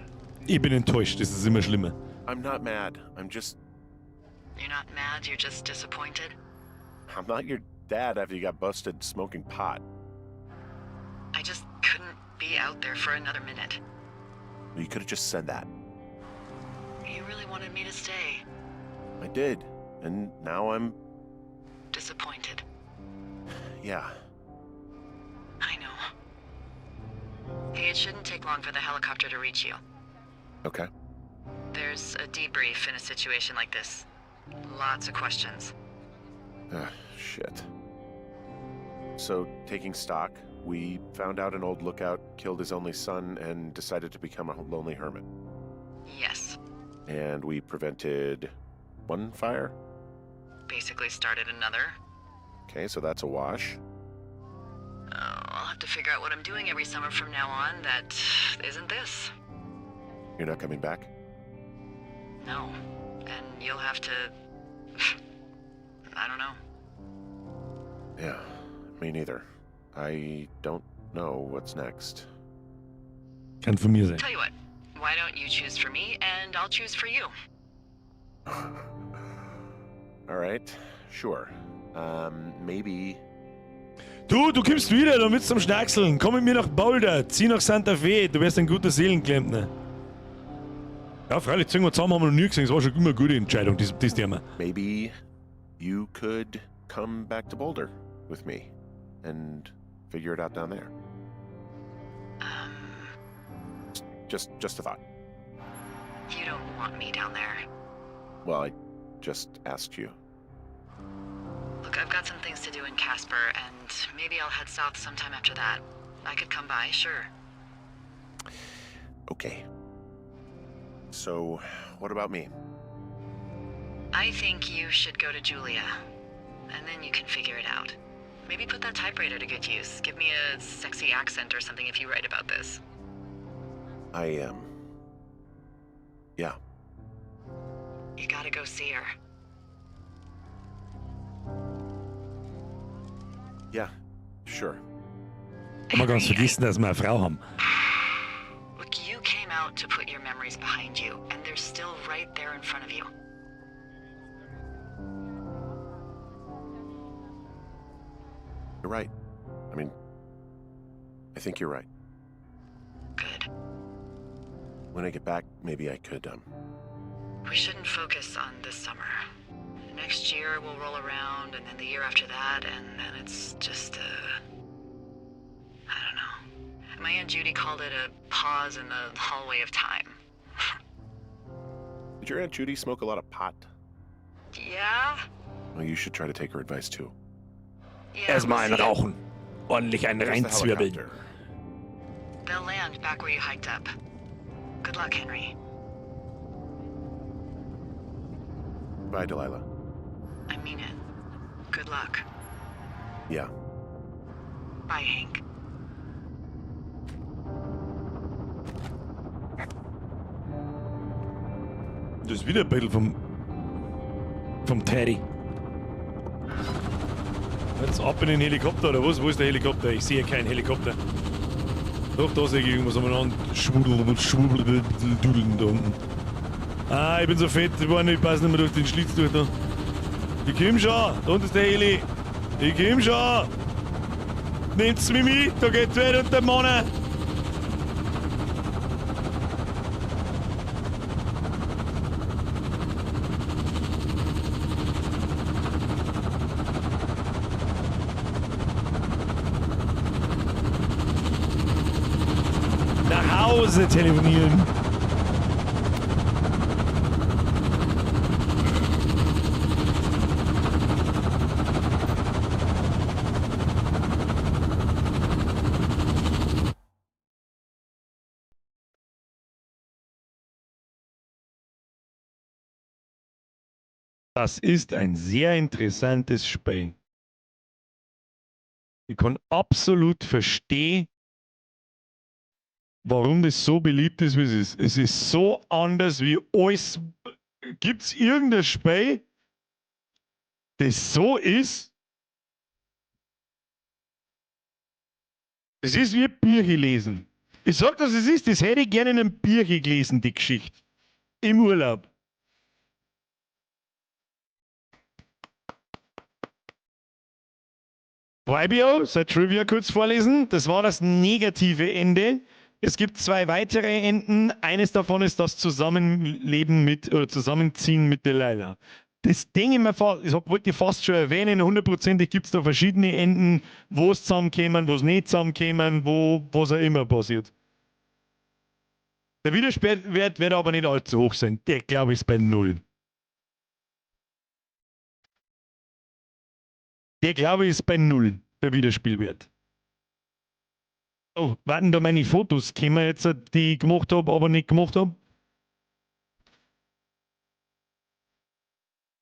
ich bin enttäuscht. Das ist immer schlimmer. I'm not mad. I'm just. You're not mad, you're just disappointed? I'm not your dad after you got busted smoking pot. I just couldn't be out there for another minute. You could have just said that. You really wanted me to stay. I did. And now I'm. Disappointed. Yeah. I know. Hey, it shouldn't take long for the helicopter to reach you. Okay. There's a debrief in a situation like this. Lots of questions. Ah, shit. So, taking stock, we found out an old lookout killed his only son and decided to become a lonely hermit. Yes. And we prevented one fire. Basically started another. Okay, so that's a wash. Oh, I'll have to figure out what I'm doing every summer from now on that isn't this. You're not coming back? No. And you'll have to. I don't know. Yeah, me neither. I don't know what's next. Kann von mir sein. Tell you what, why don't you choose for me and I'll choose for you? All right, sure. Maybe. Du, du kommst wieder, du mit zum Schnackseln. Komm mit mir nach Boulder, zieh nach Santa Fe, du wirst ein guter Seelenklempner. Ja, freilich, ziehen wir zusammen, haben wir noch nie gesehen. Das war schon immer eine gute Entscheidung, das Thema. Maybe you could come back to Boulder with me and figure it out down there. Just a thought. You don't want me down there. Well, I just asked you. Look, I've got some things to do in Casper, and maybe I'll head south sometime after that. I could come by, sure. Okay. So, what about me? I think you should go to Julia, and then you can figure it out. Maybe put that typewriter to good use. Give me a sexy accent or something if you write about this. Yeah. You gotta go see her. Yeah, sure. Haben wir ganz vergessen, dass wir eine Frau haben. Look, you came out to put your memories behind you, and they're still right there in front of you. You're right. I mean, I think you're right. Good. When I get back, maybe I could. We shouldn't focus on this summer. Next year we'll roll around, and then the year after that, and then it's just I don't know. My Aunt Judy called it a pause in the hallway of time. Did your Aunt Judy smoke a lot of pot? Yeah? Well, you should try to take her advice too. Yeah, Erstmal we'll einen see. rauchen. Ordentlich einen There's the reinzwirbeln. helicopter. They'll land back where you hiked up. Good luck, Henry. Bye, Delilah. I mean it. Good luck. Yeah. Bye, Hank. Das ist wieder ein Bild vom Teddy. Jetzt ab in den Helikopter, oder was? Wo ist der Helikopter? Ich sehe keinen Helikopter. Doch, da sehe ich irgendwas umeinander. Schwuddel, schwuddel, dudeln da unten. Ah, ich bin so fett geworden, ich passe nicht mehr durch den Schlitz durch da. Ich komm schon, da unten ist der Heli. Ich komm schon. Nehmt's mich mit, da geht's weit unter dem Mann. Nach Hause telefonieren. Das ist ein sehr interessantes Spiel. Ich kann absolut verstehen, warum das so beliebt ist, wie es ist. Es ist so anders wie alles. Gibt es irgendein Spiel, das so ist? Es ist wie Bücher lesen. Ich sag das, es ist, das hätte ich gerne in einem Bücher gelesen, die Geschichte. Im Urlaub. YBO, sein Trivia kurz vorlesen. Das war das negative Ende. Es gibt zwei weitere Enden. Eines davon ist das Zusammenleben mit oder Zusammenziehen mit Delilah. Das Ding immer, das wollte ich fast schon erwähnen, hundertprozentig gibt es da verschiedene Enden, wo es zusammenkämen, wo es nicht zusammenkämen, wo was auch immer passiert. Der Wiederspielwert wird aber nicht allzu hoch sein. Der, glaube ich, ist bei 0. Der, glaube ich, ist bei 0, der Wiederspielwert. Oh, warten da meine Fotos kommen jetzt, die ich gemacht habe, aber nicht gemacht habe?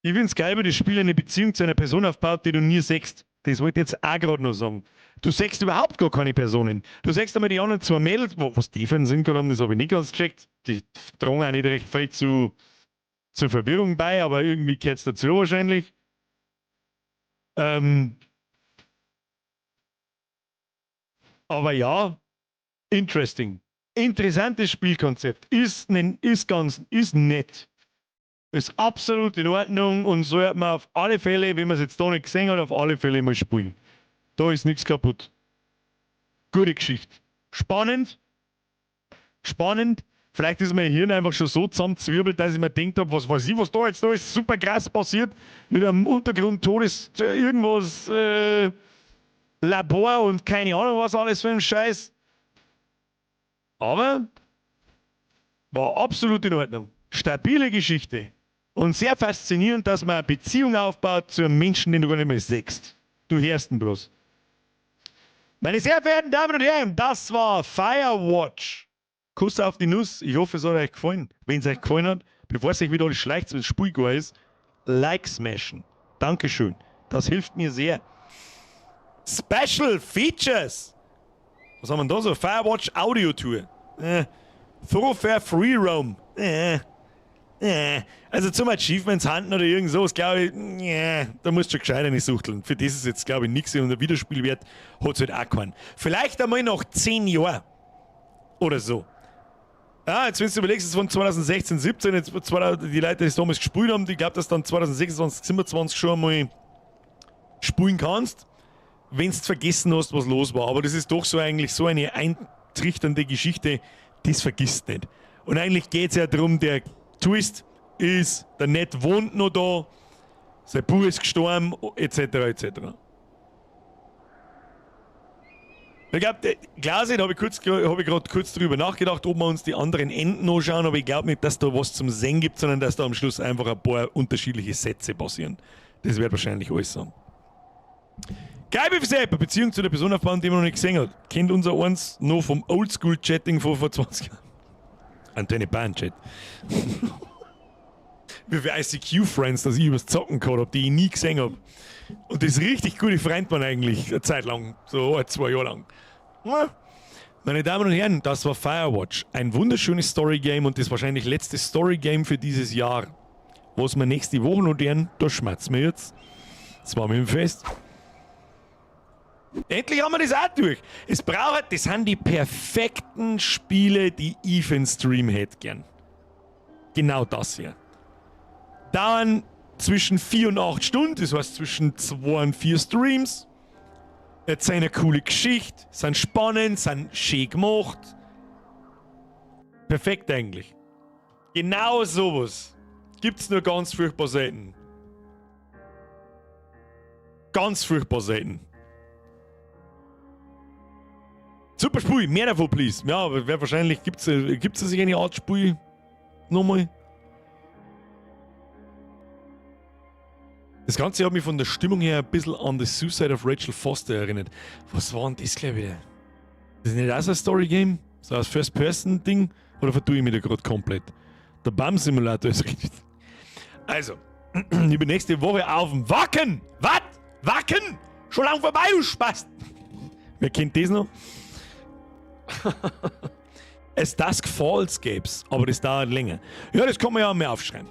Ich find's geil, wenn das Spiel eine Beziehung zu einer Person aufbaut, die du nie siehst. Das wollte ich jetzt auch gerade noch sagen. Du siehst überhaupt gar keine Personen. Du siehst einmal die anderen zwei Mädels, was die für einen Sinn gehabt haben, das habe ich nicht ganz gecheckt. Die tragen auch nicht recht viel zur Verwirrung bei, aber irgendwie gehört's dazu wahrscheinlich. Aber ja, interesting. Interessantes Spielkonzept. Ist nett. Ist absolut in Ordnung und sollte man auf alle Fälle, wenn man es jetzt da nicht gesehen hat, auf alle Fälle mal spielen. Da ist nichts kaputt. Gute Geschichte. Spannend. Spannend. Vielleicht ist mein Hirn einfach schon so zusammenzwirbelt, dass ich mir gedacht hab, was weiß ich, was da jetzt da ist, super krass passiert. Mit einem Untergrund, Todes, irgendwas, Labor und keine Ahnung was alles für ein Scheiß. Aber war absolut in Ordnung. Stabile Geschichte. Und sehr faszinierend, dass man eine Beziehung aufbaut zu einem Menschen, den du gar nicht mehr siehst. Du hörst ihn bloß. Meine sehr verehrten Damen und Herren, das war Firewatch. Kuss auf die Nuss. Ich hoffe, es hat euch gefallen. Wenn es euch gefallen hat, bevor es euch wieder alles schleicht, wenn es spielbar ist, Like smashen. Dankeschön. Das hilft mir sehr. Special Features. Was haben wir denn da so? Firewatch Audio Tour. Thoroughfare Free Roam. Also zum Achievements hunten oder irgend sowas, glaub ich, da musst du schon gescheit eine suchteln. Für das ist jetzt, glaub ich, nix und der Wiederspielwert hat's halt auch keinen. Vielleicht einmal nach 10 Jahren oder so. Ja, jetzt, wenn du überlegst, es ist von 2016, 17, jetzt die Leute, die es damals gespielt haben, die glauben, dass du dann 2026, 27 schon einmal spielen kannst, wenn du vergessen hast, was los war. Aber das ist doch so eigentlich so eine eintrichternde Geschichte, das vergisst nicht. Und eigentlich geht's ja darum, der Twist ist, der Ned wohnt noch da, sein Bub ist gestorben, et cetera, et cetera. Ich glaub, der Glasi, da hab ich grad kurz drüber nachgedacht, ob wir uns die anderen Enden anschauen, aber ich glaub nicht, dass da was zum Sehen gibt, sondern dass da am Schluss einfach ein paar unterschiedliche Sätze passieren. Das wird wahrscheinlich alles sein. Geil, wie viel eine Beziehung zu der Person aufbauen, die man noch nicht gesehen hat. Kennt unser eins noch vom Oldschool-Chatting von vor 20 Jahren. Antenne Bayern Chat. Wie viele I C Q-Friends, dass ich übers Zocken gehabt hab, die ich nie gesehen hab. Und das richtig gute Freund waren eigentlich eine Zeit lang, so ein, 2 Jahre lang. Ja. Meine Damen und Herren, das war Firewatch. Ein wunderschönes Story-Game und das wahrscheinlich letzte Story-Game für dieses Jahr. Was wir nächste Woche noch lernen, das schmerzt mir jetzt. Das war mit dem Fest. Endlich haben wir das auch durch. Es braucht, das sind die perfekten Spiele, die ich für den Stream hätte gern. Genau das hier. Dauern zwischen 4 und 8 Stunden, das heißt zwischen 2 und 4 Streams. Erzählen eine coole Geschichte, sind spannend, sind schön gemacht. Perfekt eigentlich. Genau sowas gibt's nur ganz furchtbar selten. Ganz furchtbar selten. Super Spiel, mehr davon, please. Ja, aber wer wahrscheinlich gibt's da sich eine Art Spiel? Nochmal. Das Ganze hat mich von der Stimmung her ein bisschen an The Suicide of Rachel Foster erinnert. Was war denn das gleich wieder? Das ist nicht auch so ein Story-Game? So ein First-Person-Ding? Oder vertue ich mich da grad komplett? Der BAM-Simulator ist richtig. Also, ich bin nächste Woche auf dem Wacken! Was? Wacken? Schon lang vorbei, du Spast! Wer kennt das noch? Es Dusk Falls gäb's, aber das dauert länger. Ja, das kann man ja auch mehr aufschreiben.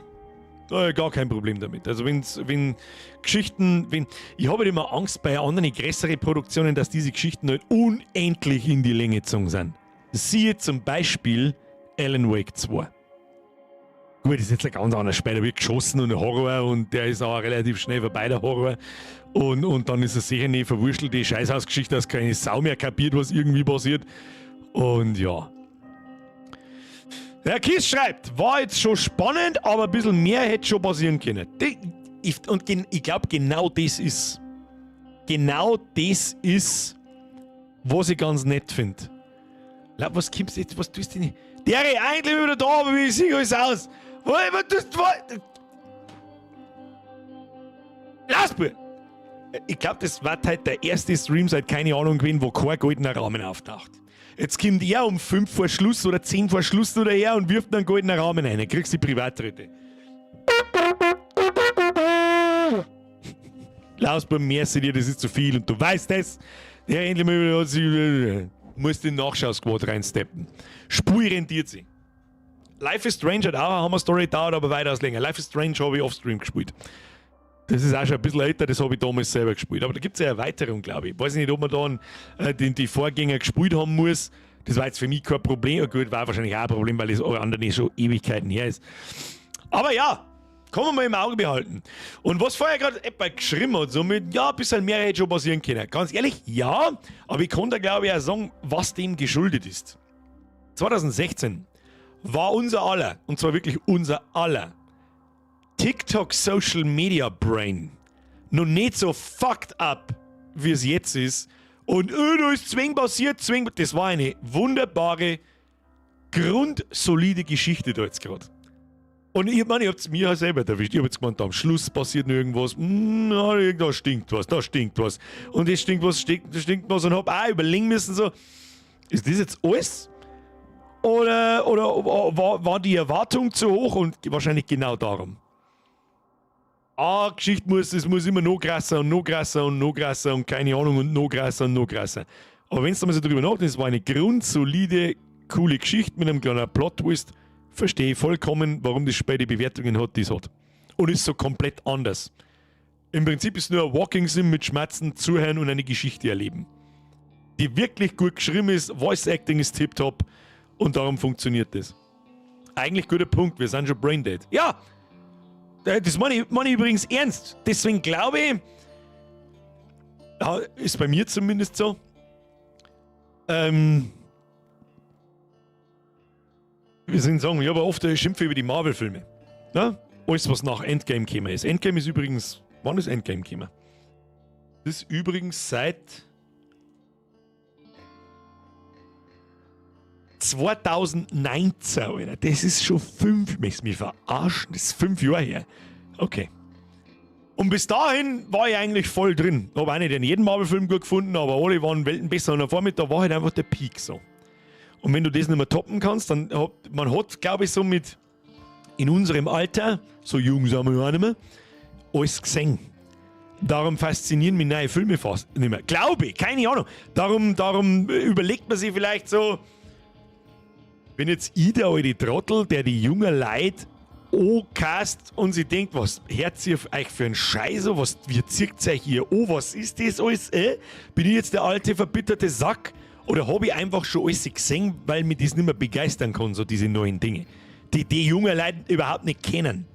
Da hab ich gar kein Problem damit. Also wenn's, wenn Geschichten, wenn, ich habe halt immer Angst bei anderen größeren Produktionen, dass diese Geschichten halt unendlich in die Länge gezogen sind. Siehe zum Beispiel Alan Wake 2. Gut, das ist jetzt ein ganz anderer Spiel, da wird geschossen und Horror und der ist auch relativ schnell vorbei, der Horror. Und dann ist es sicher eine verwurstelte Scheißhausgeschichte, dass keine Sau mehr kapiert, was irgendwie passiert. Und ja. Der Kies schreibt, war jetzt schon spannend, aber ein bisschen mehr hätte schon passieren können. Und ich glaube, genau das ist, was ich ganz nett finde. Was kommst du jetzt, was tust du denn? Der ist eigentlich wieder da, aber wie sieht alles aus? Was tust du? Lass mir! Ich glaube, das war halt der erste Stream seit keine Ahnung gewesen, wo kein goldener Rahmen auftaucht. Jetzt kommt er um 5 vor Schluss oder 10 vor Schluss oder her und wirft einen goldenen Rahmen rein. Kriegst die Privatritte. Laus beim Merci dir, das ist zu viel und du weißt es. Der endlich mal muss den Nachschau-Squad reinsteppen. Spur rentiert sich. Life is Strange hat auch eine Hammer-Story, dauert aber weitaus länger. Life is Strange habe ich offstream gespielt. Das ist auch schon ein bisschen älter, das habe ich damals selber gespielt. Aber da gibt es ja Erweiterung, glaube ich. Weiß nicht, ob man da die Vorgänger gespielt haben muss. Das war jetzt für mich kein Problem. Gut, war wahrscheinlich auch ein Problem, weil das andere schon Ewigkeiten her ist. Aber ja, kann man mal im Auge behalten. Und was vorher gerade etwa geschrieben hat, so mit, ja, ein bisschen mehr hätte schon passieren können. Ganz ehrlich, ja, aber ich kann da, glaube ich, auch sagen, was dem geschuldet ist. 2016 war unser aller, und zwar wirklich unser aller, TikTok Social Media Brain noch nicht so fucked up, wie es jetzt ist. Und oh, da ist Zwing passiert, Zwing. Das war eine wunderbare, grundsolide Geschichte da jetzt gerade. Und ich meine, ich hab's mir ja selber erwischt. Ich hab jetzt gemeint, am Schluss passiert noch irgendwas. Da stinkt was, da stinkt was. Und es stinkt was, stinkt, da stinkt was. Und hab auch überlegen müssen, so, ist das jetzt alles? Oder war die Erwartung zu hoch? Und wahrscheinlich genau darum. Ah, Geschichte muss, es muss immer noch krasser und noch krasser und noch krasser und keine Ahnung und noch krasser und noch krasser. Aber wenn du mal so drüber nachdenkst, es war eine grundsolide, coole Geschichte mit einem kleinen Plot-Twist. Verstehe ich vollkommen, warum das Spiel die Bewertungen hat, die es hat. Und ist so komplett anders. Im Prinzip ist nur ein Walking Sim mit Schmerzen, Zuhören und eine Geschichte erleben. Die wirklich gut geschrieben ist, Voice Acting ist tiptop und darum funktioniert das. Eigentlich guter Punkt, wir sind schon braindead. Ja, das meine ich übrigens ernst. Deswegen glaube ich, ist bei mir zumindest so, wir sind sagen, ich habe oft Schimpfe über die Marvel-Filme. Ne? Alles, was nach Endgame gekommen ist. Endgame ist übrigens, wann ist Endgame gekommen? Das ist übrigens seit 2019, Alter. Das ist schon 5, möchtest du mich verarschen? Das ist 5 Jahre her. Okay. Und bis dahin war ich eigentlich voll drin. Habe auch nicht in jedem Marvel-Film gut gefunden, aber alle waren Welten besser. Und am Vormittag war halt einfach der Peak so. Und wenn du das nicht mehr toppen kannst, dann hat man hat, glaube ich, so mit in unserem Alter, so jung sind wir ja auch nicht mehr, alles gesehen. Darum faszinieren mich neue Filme fast nicht mehr. Glaube ich, keine Ahnung. Darum überlegt man sich vielleicht so, wenn jetzt ich der alte Trottel, der die jungen Leute ankast und sie denkt, was hört ihr euch für einen Scheiß an? Was, wie zieht euch hier an? Was ist das alles? Bin ich jetzt der alte, verbitterte Sack? Oder habe ich einfach schon alles gesehen, weil mich das nicht mehr begeistern kann, so diese neuen Dinge, die die jungen Leute überhaupt nicht kennen?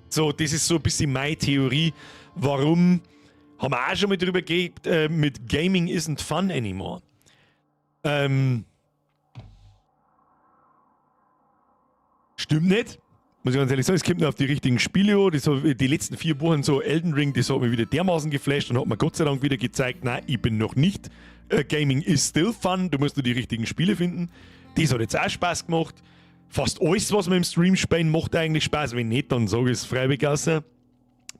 So, das ist so ein bisschen meine Theorie, warum, haben wir auch schon mal drüber geredet, mit Gaming isn't fun anymore. Stimmt nicht. Muss ich ganz ehrlich sagen, es kommt nur auf die richtigen Spiele an. Das hat, die letzten 4 Wochen so Elden Ring, das hat mich wieder dermaßen geflasht und hat mir Gott sei Dank wieder gezeigt, nein, ich bin noch nicht. Gaming is still fun, du musst nur die richtigen Spiele finden. Das hat jetzt auch Spaß gemacht. Fast alles, was wir im Stream spielen, macht eigentlich Spaß. Wenn nicht, dann sag ich es freiwillig aus.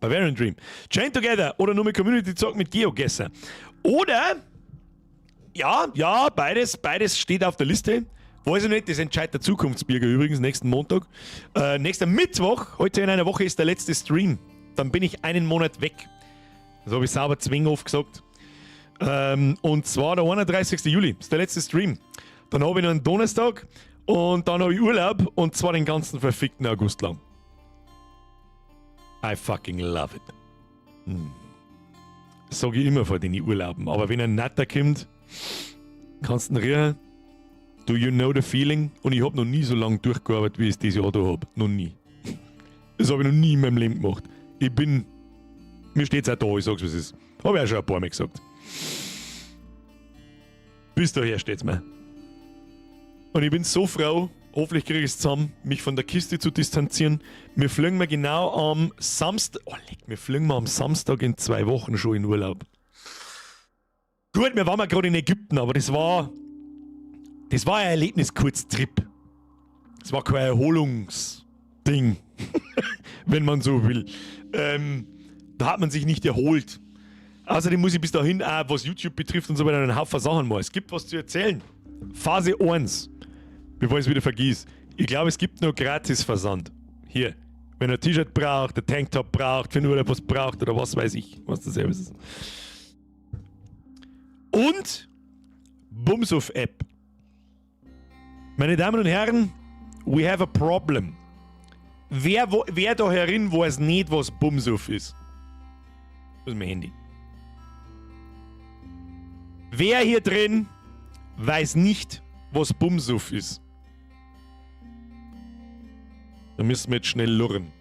Bavarian Dream. Chain Together oder nur mit Community Zock mit GeoGuessr. Oder, ja, ja, beides steht auf der Liste. Weiß ich nicht, das entscheidet der Zukunftsbürger übrigens nächsten Montag. Nächster Mittwoch, heute in einer Woche ist der letzte Stream. Dann bin ich einen Monat weg. Das habe ich sauber zwinghof gesagt. Und zwar der 31. Juli, ist der letzte Stream. Dann habe ich noch einen Donnerstag und dann habe ich Urlaub und zwar den ganzen verfickten August lang. I fucking love it. Das sag ich immer vor den Urlauben. Aber wenn ein Natter kommt, kannst du ihn riechen. Do you know the feeling? Und ich hab noch nie so lange durchgearbeitet, wie ich es dieses Jahr da hab. Noch nie. Das habe ich noch nie in meinem Leben gemacht. Ich bin. Mir steht's auch da, ich sag's, wie es ist. Hab ich auch schon ein paar Mal gesagt. Bis daher steht's mir. Und ich bin so froh, hoffentlich kriege ich es zusammen, mich von der Kiste zu distanzieren. Wir fliegen mir genau am Samstag. Oh, leck, wir fliegen wir am Samstag in 2 Wochen schon in Urlaub. Gut, wir waren mal gerade in Ägypten, aber das war ein Erlebnis-Kurztrip. Das war kein Erholungsding, wenn man so will. Da hat man sich nicht erholt. Außerdem muss ich bis dahin auch, was YouTube betrifft und so weiter, einen Haufen Sachen machen. Es gibt was zu erzählen. Phase 1. Bevor ich es wieder vergiss. Ich glaube, es gibt noch Gratis-Versand. Hier. Wenn er ein T-Shirt braucht, ein Tanktop braucht, wenn er was braucht oder was weiß ich, was das Service ist. Und Bumsuff-App. Meine Damen und Herren, we have a problem. Wer da herin weiß nicht, was Bumsuff ist? Das ist mein Handy. Wer hier drin weiß nicht, was Bumsuff ist? Da müssen wir jetzt schnell lurren.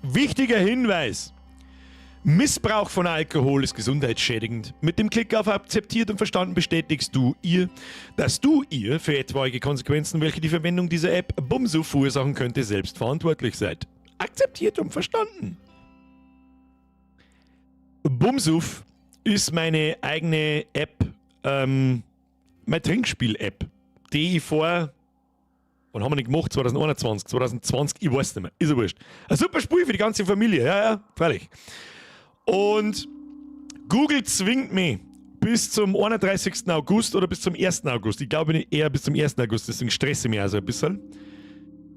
Wichtiger Hinweis. Missbrauch von Alkohol ist gesundheitsschädigend. Mit dem Klick auf Akzeptiert und verstanden bestätigst du ihr, dass du ihr für etwaige Konsequenzen, welche die Verwendung dieser App Bumsuff verursachen könnte, selbst verantwortlich seid. Akzeptiert und verstanden. Bumsuff ist meine eigene App, meine Trinkspiel-App, die ich vor, wann haben wir denn gemacht? 2021, 2020, ich weiß nicht mehr, ist ja wurscht. Ein super Spiel für die ganze Familie, ja, freilich. Und Google zwingt mich bis zum 31. August oder bis zum 1. August, ich glaube eher bis zum 1. August, deswegen stresse ich mich also ein bisschen,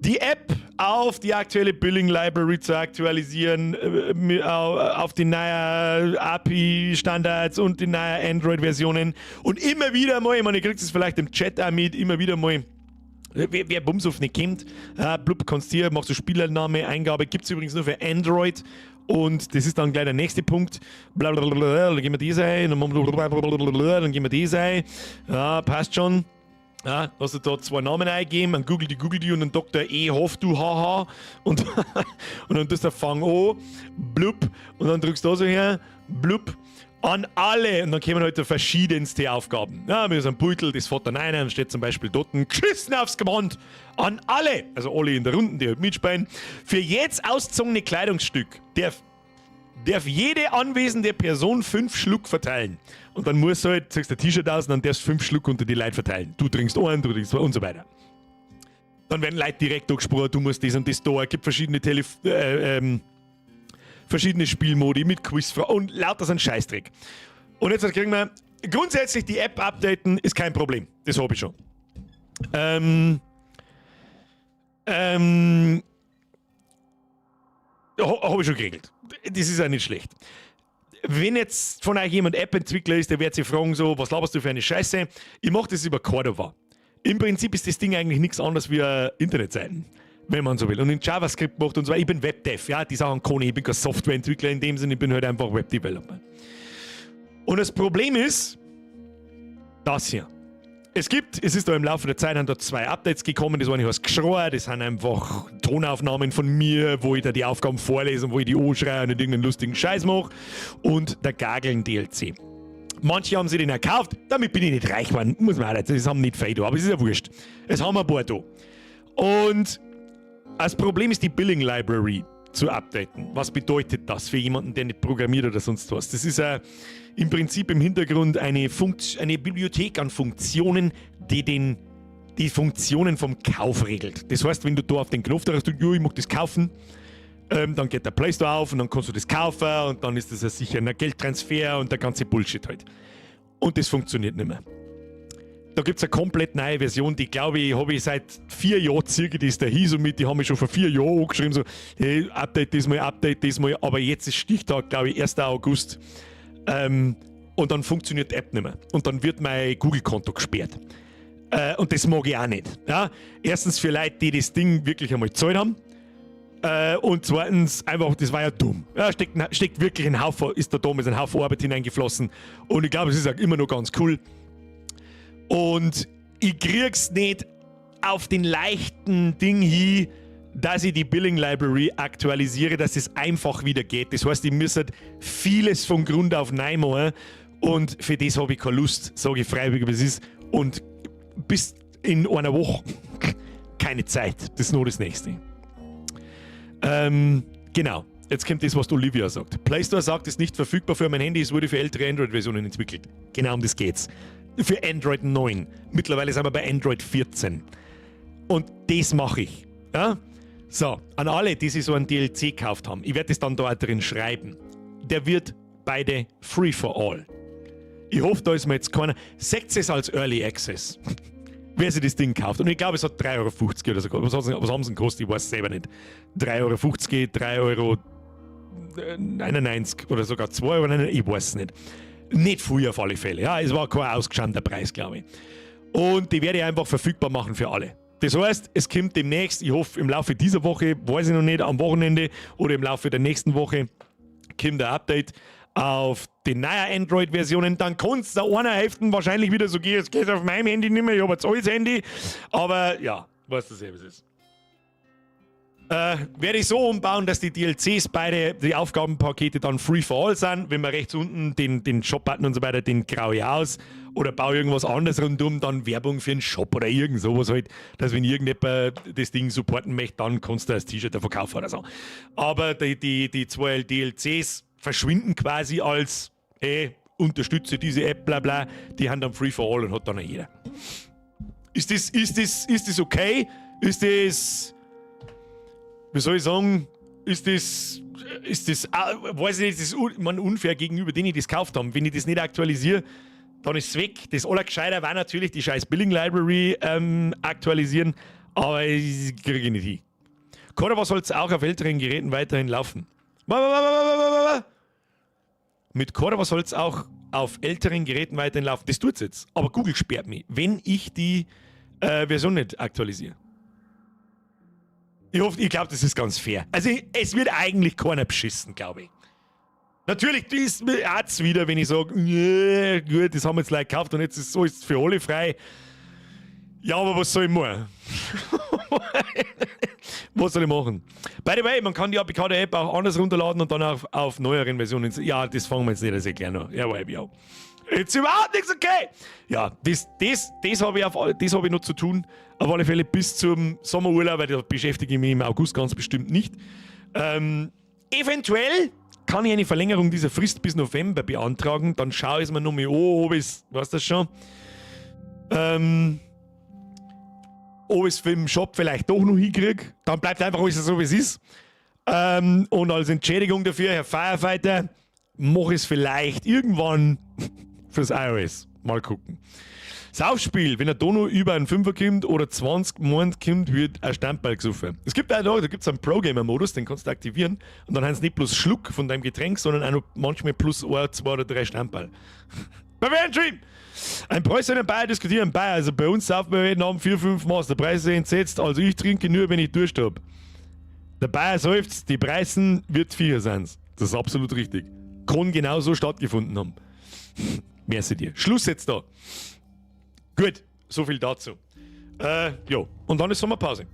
die App auf die aktuelle Billing Library zu aktualisieren, auf die neuen API-Standards und die neuen Android-Versionen. Und immer wieder mal, ich meine, ihr kriegt es vielleicht im Chat auch mit, immer wieder mal, wer Bumsuff nicht kennt, blub, kannst hier, machst du Spielername, Eingabe, gibt es übrigens nur für Android. Und das ist dann gleich der nächste Punkt. Blablabla, dann gehen wir das ein, dann gehen wir das ein. Ja, passt schon. Ja, hast du da zwei Namen eingegeben, einen Google die Google die und einen Dr. E. Hoff du haha und dann tust du Fang an, blub, und dann drückst du da so her, blub, an alle und dann kommen halt verschiedenste Aufgaben. Ja, mit so einem Beutel, das fährt dann rein, dann steht zum Beispiel dort ein Geschissen aufs Gewand an alle, also alle in der Runde, die halt mitspielen. Für jedes auszogene Kleidungsstück darf jede anwesende Person 5 Schluck verteilen. Und dann musst du halt, ziehst du ein T-Shirt aus und dann darfst du 5 Schluck unter die Leute verteilen. Du trinkst einen, du trinkst zwei und so weiter. Dann werden Leute direkt angesprochen, du musst das und das da. Es gibt verschiedene Spielmodi mit Quizfragen und lauter so ein Scheißdreck. Und jetzt kriegen wir, grundsätzlich die App updaten ist kein Problem. Das habe ich schon. Habe ich schon geregelt. Das ist ja nicht schlecht. Wenn jetzt von euch jemand App-Entwickler ist, der wird sich fragen, so, was laberst du für eine Scheiße? Ich mache das über Cordova. Im Prinzip ist das Ding eigentlich nichts anderes wie eine Internetseiten, wenn man so will. Und in JavaScript gemacht und so weiter. Ich bin Webdev, ja, die Sachen kann ich. Ich bin kein Softwareentwickler in dem Sinne, ich bin halt einfach Webdeveloper. Und das Problem ist, das hier. Es ist da im Laufe der Zeit haben da zwei Updates gekommen. Das eine heißt Geschrei, das sind einfach Tonaufnahmen von mir, wo ich da die Aufgaben vorlese und wo ich die anschreie und irgendeinen lustigen Scheiß mache. Und der Gageln DLC. Manche haben sich den erkauft, damit bin ich nicht reich geworden, muss man auch nicht, das haben nicht viel da, aber es ist ja wurscht. Es haben ein paar da. Und das Problem ist, die Billing Library zu updaten. Was bedeutet das für jemanden, der nicht programmiert oder sonst was? Das ist im Prinzip im Hintergrund eine Bibliothek an Funktionen, die die Funktionen vom Kauf regelt. Das heißt, wenn du da auf den Knopf drückst, du, ich mag das kaufen, dann geht der Play Store auf und dann kannst du das kaufen und dann ist das ja sicher ein Geldtransfer und der ganze Bullshit halt. Und das funktioniert nicht mehr. Da gibt es eine komplett neue Version, die, glaube ich, habe ich seit 4 Jahren circa, die ist der so mit, die haben mich schon vor 4 Jahren angeschrieben, so, hey, update das mal, update das mal, aber jetzt ist Stichtag, glaube ich, 1. August. Und dann funktioniert die App nicht mehr. Und dann wird mein Google-Konto gesperrt. Und das mag ich auch nicht. Ja? Erstens für Leute, die das Ding wirklich einmal gezahlt haben. Und zweitens, einfach, das war ja dumm. Ja, steckt wirklich ein Haufen, ist da damals ein Haufen Arbeit hineingeflossen. Und ich glaube, es ist auch immer noch ganz cool. Und ich krieg's nicht auf den leichten Ding hin, dass ich die Billing Library aktualisiere, dass es einfach wieder geht. Das heißt, ich müsste vieles von Grund auf neu machen und für das habe ich keine Lust, sage ich freiwillig, wie es ist. Und bis in einer Woche keine Zeit. Das ist nur das Nächste. Genau. Jetzt kommt das, was Olivia sagt. Play Store sagt, es ist nicht verfügbar für mein Handy, es wurde für ältere Android-Versionen entwickelt. Genau um das geht's. Für Android 9. Mittlerweile sind wir bei Android 14. Und das mache ich. Ja? So, an alle, die sich so ein DLC gekauft haben, ich werde das dann da auch drin schreiben. Der wird beide free for all. Ich hoffe, da ist mir jetzt keiner. Seht es als Early Access, wer sich das Ding kauft. Und ich glaube, es hat 3,50 Euro oder so. Was haben sie denn gekostet? Ich weiß es selber nicht. 3,50 Euro, 3,99 Euro oder sogar 2,99 Euro, ich weiß es nicht. Nicht viel auf alle Fälle. Ja, es war kein ausgeschamter Preis, glaube ich. Und die werde ich einfach verfügbar machen für alle. Das heißt, es kommt demnächst, ich hoffe im Laufe dieser Woche, weiß ich noch nicht, am Wochenende oder im Laufe der nächsten Woche, kommt der Update auf die neuen Android-Versionen. Dann kann es der einer Hälfte wahrscheinlich wieder so gehen, es geht auf meinem Handy nicht mehr, ich habe jetzt altes Handy. Aber ja, weißt du selber, was es ist. Werde ich so umbauen, dass die DLCs beide, die Aufgabenpakete dann free for all sind. Wenn man rechts unten den Shop-Button und so weiter, den graue ich aus. Oder baue irgendwas anderes rundum, dann Werbung für einen Shop oder irgend sowas halt, dass, wenn irgendjemand das Ding supporten möchte, dann kannst du das T-Shirt da verkaufen oder so. Aber die zwei DLCs verschwinden quasi als, hey, unterstütze diese App, bla bla, die haben dann free for all und hat dann auch jeder. Ist das okay? Ist das, wie soll ich sagen, ist das, weiß ich nicht, ist das man, unfair gegenüber denen, die das gekauft haben? Wenn ich das nicht aktualisiere, dann ist es weg. Das Allergescheiter war natürlich die scheiß Billing Library aktualisieren, aber ich kriege ich nicht hin. Cordova soll es auch auf älteren Geräten weiterhin laufen. Mit Cordova soll es auch auf älteren Geräten weiterhin laufen. Das tut es jetzt. Aber Google sperrt mich, wenn ich die Version nicht aktualisiere. Ich hoffe, ich glaube, das ist ganz fair. Also, es wird eigentlich keiner beschissen, glaube ich. Natürlich ist mir wieder, wenn ich sage, nee, gut, das haben wir jetzt gleich gekauft und jetzt ist so, ist es für alle frei. Ja, aber was soll ich machen? Was soll ich machen? By the way, man kann die APK der App auch anders runterladen und dann auf neueren Versionen. Ja, das fangen wir jetzt nicht, das erklären noch. Ja, ja. Jetzt überhaupt nichts okay. Ja, das hab ich noch zu tun. Auf alle Fälle bis zum Sommerurlaub, weil da beschäftige ich mich im August ganz bestimmt nicht. Eventuell kann ich eine Verlängerung dieser Frist bis November beantragen. Dann schaue ich es mir nochmal an, ob es, weißt das schon, ob ich es im Shop vielleicht doch noch hinkriege. Dann bleibt einfach alles so, wie es ist. Und als Entschädigung dafür, Herr Firefighter, mache ich es vielleicht irgendwann fürs iOS. Mal gucken. Saufspiel, wenn ein Dono über einen Fünfer kommt oder 20 Monat kommt, wird ein Stamperl gesoffen. Es gibt auch da, da gibt es einen Pro-Gamer-Modus, den kannst du aktivieren und dann haben sie nicht bloß Schluck von deinem Getränk, sondern auch noch manchmal plus ein, zwei oder drei Stamperl. Bavarian Dream! Ein Preußer und ein Bayer diskutieren. Bayer, also bei uns saufen wir jeden Abend vier, fünf Maß. Der Preis ist entsetzt, also ich trinke nur, wenn ich Durst habe. Der Bayer seufzt, die Preißen wird vier sein. Das ist absolut richtig. Kann genau so stattgefunden haben. Merci dir. Schluss jetzt da. Gut, so viel dazu. Jo, und dann ist Sommerpause.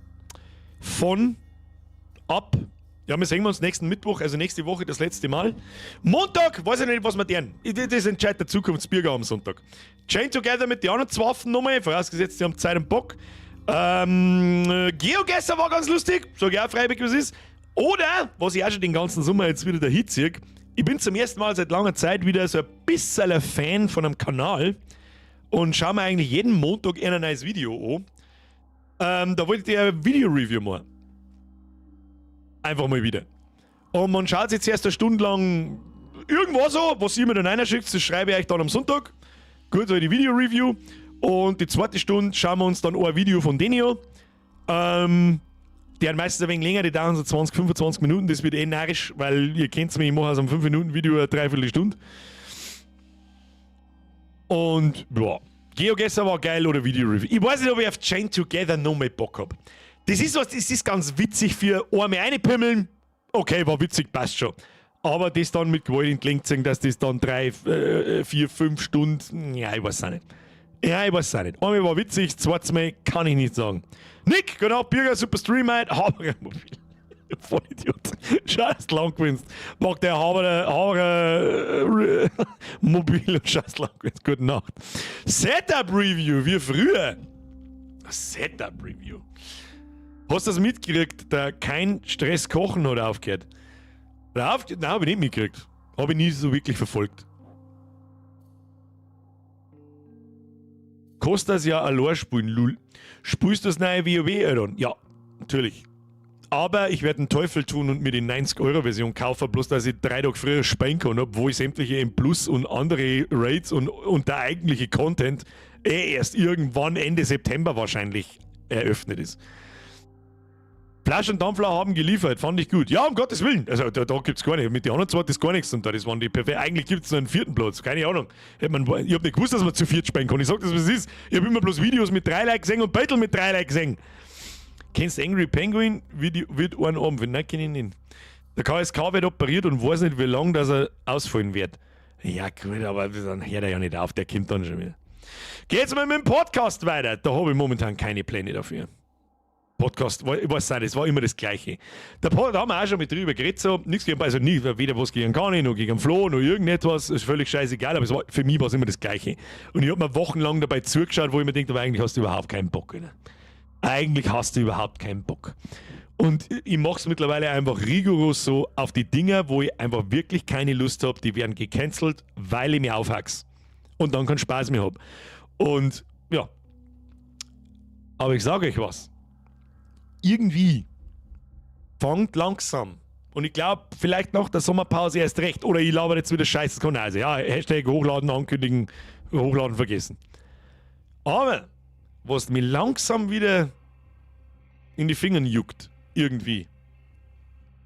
Von ab, ja, wir sehen uns nächsten Mittwoch, also nächste Woche das letzte Mal. Montag, weiß ich nicht, was wir tun. Das entscheidet der Zukunftsbürger am Sonntag. Chain Together mit den anderen zwei Waffen nochmal, vorausgesetzt, sie haben Zeit und Bock. GeoGuessr war ganz lustig, sag ich auch freiwillig, was ist. Oder, was ich auch schon den ganzen Sommer jetzt wieder dahin ziehe, ich bin zum ersten Mal seit langer Zeit wieder so ein bisschen ein Fan von einem Kanal und schaue mir eigentlich jeden Montag ein neues Video an. Da wollte ich ein Video-Review machen. Einfach mal wieder. Und man schaut sich zuerst eine Stunde lang irgendwas so, was ihr mir dann reinschickt, das schreibe ich euch dann am Sonntag. Gut, so die Video-Review. Und die zweite Stunde schauen wir uns dann auch ein Video von denen an. Die haben meistens ein wenig länger, die dauern so 20, 25 Minuten. Das wird eh narrisch, weil ihr kennt mich, ich mache aus einem 5-Minuten-Video eine Dreiviertelstunde. Und ja, GeoGuessr war geil oder Video Review. Ich weiß nicht, ob ich auf Chain Together noch mal Bock hab. Das ist was, das ist ganz witzig für einmal reinpimmeln. Okay, war witzig, passt schon. Aber das dann mit Gewalt in die Länge ziehen, dass das dann 3, 4, 5 Stunden, ja, ich weiß auch nicht. Ja, ich weiß auch nicht. Einmal war witzig, zweites Mal kann ich nicht sagen. Nick, genau, Birger, super Stream heute, Haberer Mobil. Vollidiot. Scheiß lang gewinnst. Mag der Haberer, Haberer Mobil und scheiß lang gewinnst. Gute Nacht. Setup Review, wie früher. Setup Review. Hast du das mitgekriegt? Der kein Stress kochen hat aufgehört. Oder auf, nein, hab ich nicht mitgekriegt. Hab ich nie so wirklich verfolgt. Kostet das ja allein spielen, lul. Spielst du das neue WoW, Alter? Ja, natürlich. Aber ich werde einen Teufel tun und mir die 90-Euro-Version kaufen, bloß dass ich 3 Tage früher spielen kann, obwohl ich sämtliche M Plus und andere Raids und der eigentliche Content eh erst irgendwann Ende September wahrscheinlich eröffnet ist. Flash und Dampfler haben geliefert, fand ich gut. Ja, um Gottes Willen. Also da gibt's gar nicht. Mit den anderen zwei ist gar nichts. Und da, das waren die perfekt. Eigentlich gibt's nur einen vierten Platz. Keine Ahnung. Ich hab nicht gewusst, dass man zu viert spielen kann. Ich sag das, was es ist. Ich hab immer bloß Videos mit 3 Leuten gesehen und Battle mit 3 Leuten gesehen. Kennst du Angry Penguin? Wie die, wird einen Abend. Nein, kenn ich nicht. Der KSK wird operiert und weiß nicht, wie lange dass er ausfallen wird. Ja, gut, aber dann hört er ja nicht auf. Der kommt dann schon wieder. Geht's mal mit dem Podcast weiter? Da hab ich momentan keine Pläne dafür. Podcast, ich weiß nicht, es war immer das Gleiche. Da haben wir auch schon mit drüber geredet, so, nichts gegen, also nie, weder was gegen Kani, noch gegen Flo, noch irgendetwas, ist völlig scheißegal, aber es war, für mich war es immer das Gleiche. Und ich hab mir wochenlang dabei zugeschaut, wo ich mir denke, aber eigentlich hast du überhaupt keinen Bock, oder? Eigentlich hast du überhaupt keinen Bock. Und ich mach's mittlerweile einfach rigoros so auf die Dinger, wo ich einfach wirklich keine Lust hab, die werden gecancelt, weil ich mich aufhack's. Und dann keinen Spaß mehr hab. Und ja. Aber ich sage euch was. Irgendwie fangt langsam. Und ich glaub, vielleicht nach der Sommerpause erst recht. Oder ich laber jetzt wieder Scheiße. Das kann also, ja, Hashtag hochladen, ankündigen, hochladen vergessen. Aber was mir langsam wieder in die Finger juckt, irgendwie,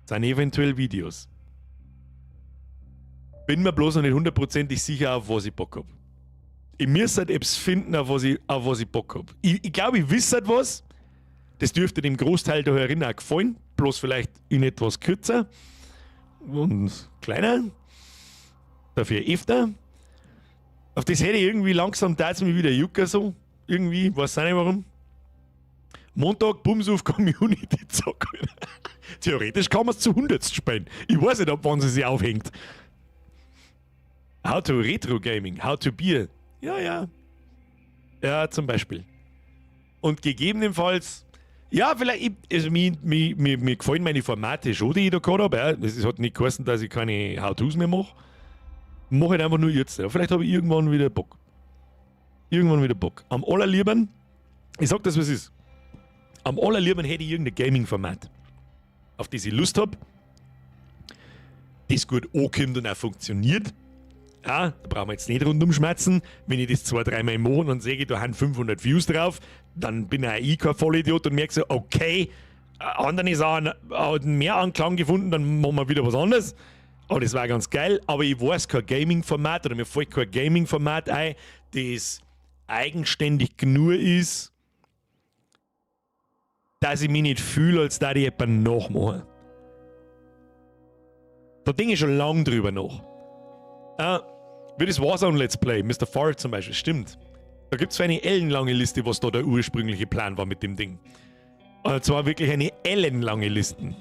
sind eventuell Videos. Bin mir bloß noch nicht hundertprozentig sicher, auf was ich Bock hab. Ich muss halt etwas finden, auf was ich Bock hab. Ich glaub, ich weiß halt was. Das dürfte dem Großteil der Hörerinnen auch gefallen, bloß vielleicht in etwas kürzer und kleiner, dafür öfter. Auf das hätte ich irgendwie langsam, da hat's mich wieder jucken so, irgendwie, weiß auch nicht warum. Montag, Bums auf Community Zock. Theoretisch kann man's zu 100 spielen. Ich weiß nicht, ab wann sie sich aufhängt. How to Retro Gaming, How to Beer. Ja, ja. Ja, zum Beispiel. Und gegebenenfalls, ja, vielleicht, ich, also mir, mir, mir, mir gefallen meine Formate schon, die ich da gehabt hab. Ja. Das hat nicht geheißen, dass ich keine How-Tos mehr mach. Mach ich einfach nur jetzt. Ja. Vielleicht hab ich irgendwann wieder Bock. Irgendwann wieder Bock. Am allerliebsten, ich sag das, was es ist. Am allerliebsten hätte ich irgendein Gaming-Format, auf das ich Lust hab, das gut ankommt und auch funktioniert. Ja, da brauchen wir jetzt nicht rundum schmerzen. Wenn ich das 2, 3 Mal mache und dann sehe ich, da haben 500 Views drauf, dann bin auch ich kein Vollidiot und merke so, okay, andere Sachen haben mehr Anklang gefunden, dann machen wir wieder was anderes. Aber das war ganz geil. Aber ich weiß kein Gaming-Format oder mir fällt kein Gaming-Format ein, das eigenständig genug ist, dass ich mich nicht fühle, als da ich jemanden nachmache. Da denke ich schon lang drüber nach. Wie das Warzone Let's Play, Mister Fart zum Beispiel, stimmt. Da gibt's so eine ellenlange Liste, was da der ursprüngliche Plan war mit dem Ding. Und zwar wirklich eine ellenlange Liste.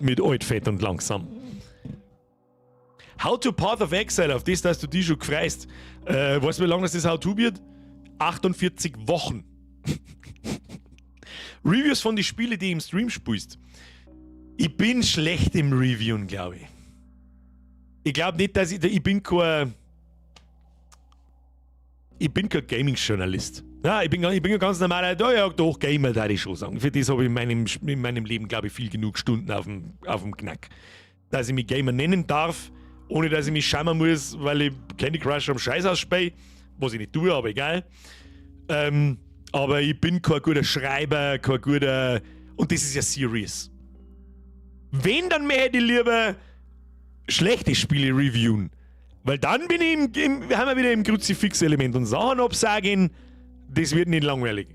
Mit alt, fett und langsam. How to Path of Exile, auf das, dass du dich schon gefreist. Weißt du, wie lange das How to wird? 48 Wochen. Reviews von den Spielen, die du im Stream spielst. Ich bin schlecht im Reviewen, glaub ich. Ich glaub nicht, dass ich, ich bin kein, ich bin kein Gaming-Journalist. Ja, ich bin ein ganz normaler, ja, ja, doch, Gamer, da ich schon sagen. Für das habe ich in meinem Leben, glaub ich, viel genug Stunden auf dem Knack. Dass ich mich Gamer nennen darf, ohne dass ich mich schämen muss, weil ich Candy Crush am Scheiß ausspiele, was ich nicht tue, aber egal. Aber ich bin kein guter Schreiber, kein guter... Und das ist ja serious. Wenn, dann möchte ich lieber schlechte Spiele reviewen. Weil dann bin ich im, im, haben wir wieder im Kruzifix-Element und Sachen absagen, das wird nicht langweilig.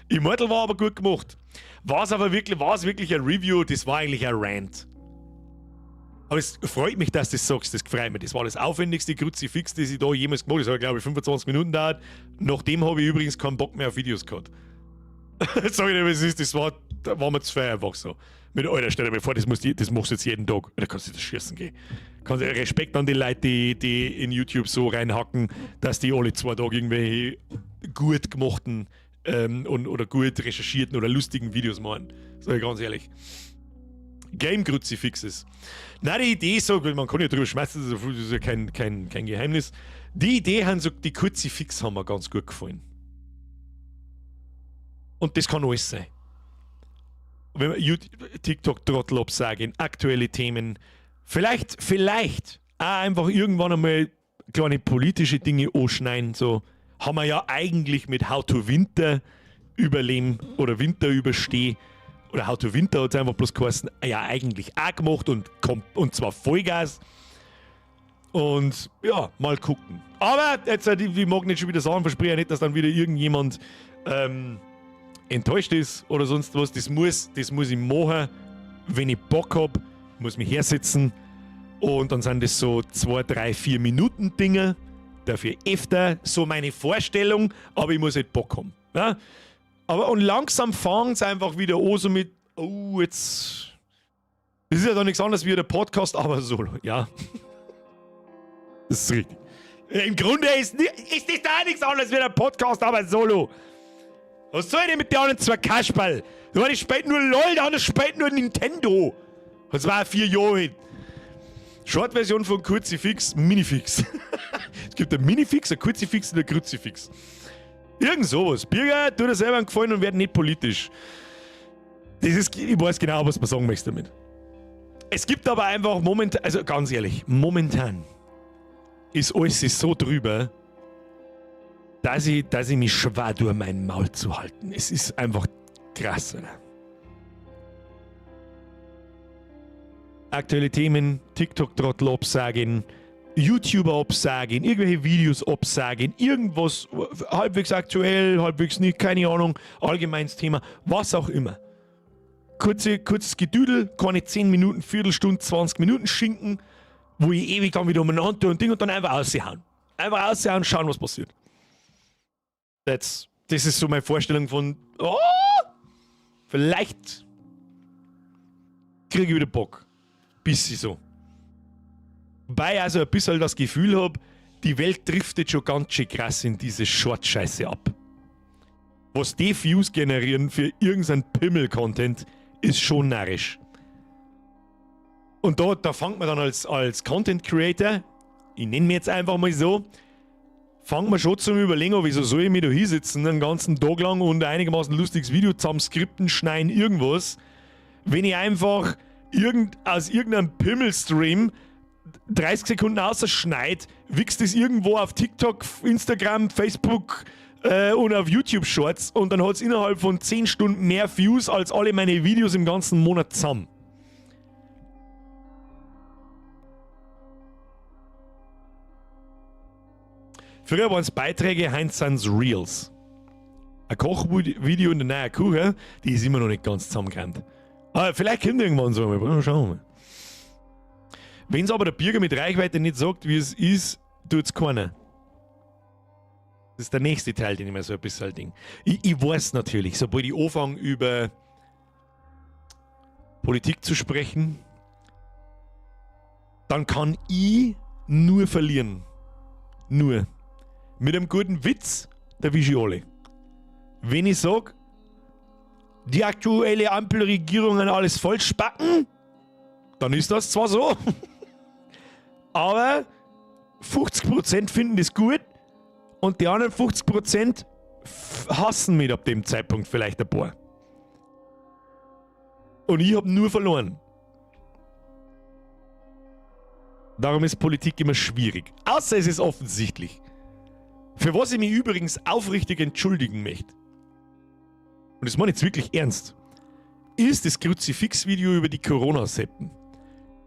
Immortal war aber gut gemacht. War es aber wirklich, war es wirklich ein Review? Das war eigentlich ein Rant. Aber es freut mich, dass du das sagst, das freut mich. Das war das aufwendigste Kruzifix, das ich da jemals gemacht habe. Das hat, glaube ich, 25 Minuten gedauert. Nachdem habe ich übrigens keinen Bock mehr auf Videos gehabt. Sag ich dir, was es ist, das war, da war mir zu viel einfach so. Mit Alter, stell dir mal vor, das, musst du, das machst du jetzt jeden Tag. Da kannst du das schießen gehen. Kannst, Respekt an die Leute, die, die in YouTube so reinhacken, dass die alle 2 Tage irgendwelche gut gemachten und, oder gut recherchierten oder lustigen Videos machen. Sag ich ganz ehrlich. Game Kruzifixes. Nein, die Idee so, man kann ja drüber schmeißen, das ist ja kein Geheimnis. Die Idee haben so, die Kruzifix haben mir ganz gut gefallen. Und das kann alles sein. Wenn wir TikTok-Trottel absagen, aktuelle Themen, vielleicht, vielleicht auch einfach irgendwann einmal kleine politische Dinge anschneiden, so haben wir ja eigentlich mit How to Winter überleben oder Winter überstehen oder How to Winter hat es einfach bloß geheißen, ja eigentlich auch gemacht und, und zwar Vollgas. Und ja, mal gucken. Aber jetzt, ich mag nicht schon wieder sagen, verspreche nicht, dass dann wieder irgendjemand enttäuscht ist oder sonst was. Das muss ich machen, wenn ich Bock hab, muss mich hersetzen und dann sind das so 2, 3, 4 Minuten Dinge. Dafür öfter, so meine Vorstellung, aber ich muss halt Bock haben. Ja? Aber und langsam fangen es einfach wieder an, so mit, oh, jetzt. Das ist ja doch nichts anderes wie der Podcast, aber solo, ja. Das ist richtig. Im Grunde ist das da nichts anderes wie der Podcast, aber solo. Was soll ich denn mit den anderen zwei Kasperl? Der eine spielt nur LOL, der andere spielt nur Nintendo. Das war 4 Jahre alt. Short-Version von Kurzifix, Minifix. Es gibt ein Minifix, ein Kurzifix und ein Kruzifix. Irgend sowas. Birger, tu dir selber einen Gefallen und werd nicht politisch. Das ist, ich weiß genau, was man sagen möchte damit. Es gibt aber einfach momentan, also ganz ehrlich, momentan ist alles so drüber, dass ich mich schwer tue, mein Maul zu halten. Es ist einfach krass, oder? Aktuelle Themen, TikTok-Trottel absagen, YouTuber absagen, irgendwelche Videos absagen, irgendwas halbwegs aktuell, halbwegs nicht, keine Ahnung, allgemeines Thema, was auch immer. Kurzes Gedüdel, keine 10 Minuten, Viertelstunde, 20 Minuten Schinken, wo ich ewig dann wieder umeinander und Ding und dann einfach aushauen. Einfach aushauen, schauen, was passiert. Das ist so meine Vorstellung von, oh, vielleicht kriege ich wieder Bock. Bisschen so. Wobei ich also ein bisschen das Gefühl habe, die Welt driftet schon ganz schön krass in diese Short-Scheiße ab. Was die Views generieren für irgendeinen Pimmel-Content, ist schon narrisch. Und da fängt man dann als Content Creator, ich nenne mich jetzt einfach mal so, fängt man schon zum Überlegen, oh, wieso soll ich mich da hinsitzen, den ganzen Tag lang und ein einigermaßen lustiges Video zusammen skripten, schneiden, irgendwas, wenn ich einfach aus irgendeinem Pimmelstream 30 Sekunden ausschneid, wichst es irgendwo auf TikTok, Instagram, Facebook und auf YouTube Shorts und dann hat es innerhalb von 10 Stunden mehr Views als alle meine Videos im ganzen Monat zusammen. Früher waren es Beiträge, heute sind es Reels. Ein Kochvideo in der neuen Küche, die ist immer noch nicht ganz zusammengerannt. Aber vielleicht kommt irgendwann so mal. Schauen wir mal. Wenn es aber der Bürger mit Reichweite nicht sagt, wie es ist, tut es keiner. Das ist der nächste Teil, den ich mir so ein bisschen denke. Ich weiß natürlich, sobald ich anfange, über Politik zu sprechen, dann kann ich nur verlieren. Nur. Mit einem guten Witz, da ich alle. Wenn ich sage, die aktuelle Ampelregierung hat alles vollspacken, dann ist das zwar so, aber 50% finden das gut und die anderen 50% hassen mich ab dem Zeitpunkt vielleicht ein paar. Und ich habe nur verloren. Darum ist Politik immer schwierig. Außer es ist offensichtlich. Für was ich mich übrigens aufrichtig entschuldigen möchte. Und das meine ich jetzt wirklich ernst. Ist das Kruzifix-Video über die Corona-Seppen.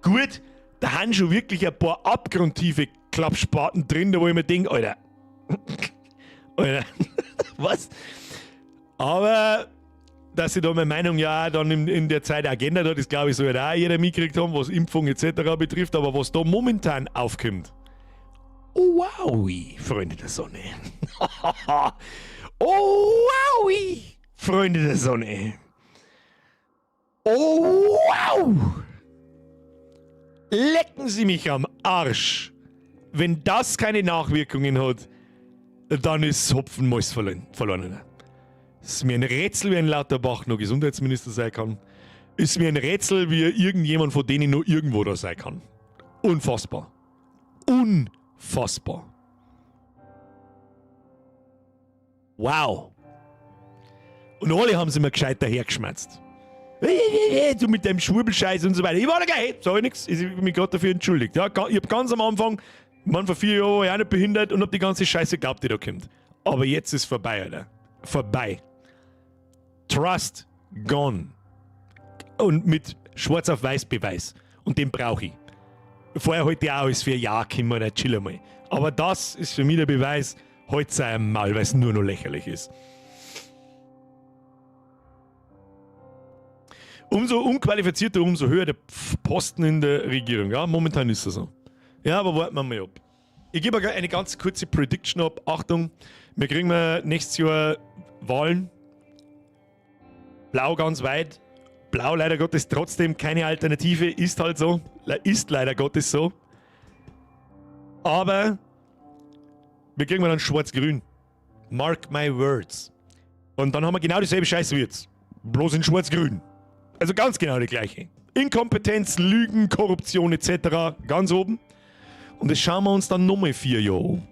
Gut, da haben schon wirklich ein paar abgrundtiefe Klappspaten drin, da wo ich mir denke, Alter. Alter, was? Aber dass sich da meine Meinung ja auch dann in der Zeit auch geändert hat, das glaube ich, soll auch jeder mitgekriegt haben, was Impfung etc. betrifft. Aber was da momentan aufkommt, oh wow, Freunde der Sonne. Oh wow, Freunde der Sonne. Oh wow! Lecken Sie mich am Arsch! Wenn das keine Nachwirkungen hat, dann ist Hopfenmalz verloren. Es ist mir ein Rätsel, wie ein Lauterbach noch Gesundheitsminister sein kann. Ist mir ein Rätsel, wie irgendjemand von denen noch irgendwo da sein kann. Unfassbar. Unfassbar. Wow. Und alle haben sie mir gescheit dahergeschmerzt. Du mit deinem Schwurbelscheiß und so weiter. Ich war da gleich, sag ich nix. Ich hab mich gerade dafür entschuldigt. Ja, ich hab ganz am Anfang, man vor 4 Jahren war ich auch nicht behindert und hab die ganze Scheiße geglaubt, die da kommt. Aber jetzt ist vorbei, Alter. Vorbei. Trust gone. Und mit schwarz auf weiß Beweis. Und den brauch ich. Vorher heute ich auch alles für ein Jahr kommen oder chill einmal. Aber das ist für mich der Beweis, halt sei einmal, weil's nur noch lächerlich ist. Umso unqualifizierter, umso höher der Posten in der Regierung. Ja, momentan ist das so. Ja, aber warten wir mal ab. Ich gebe eine ganz kurze Prediction ab. Achtung, wir kriegen mal nächstes Jahr Wahlen. Blau ganz weit. Blau leider Gottes trotzdem keine Alternative. Ist halt so. Ist leider Gottes so. Aber wir kriegen dann Schwarz-Grün. Mark my words. Und dann haben wir genau dieselbe Scheiße wie jetzt. Bloß in Schwarz-Grün. Also ganz genau die gleiche. Inkompetenz, Lügen, Korruption et cetera. Ganz oben. Und das schauen wir uns dann nochmal 4 Jahre an.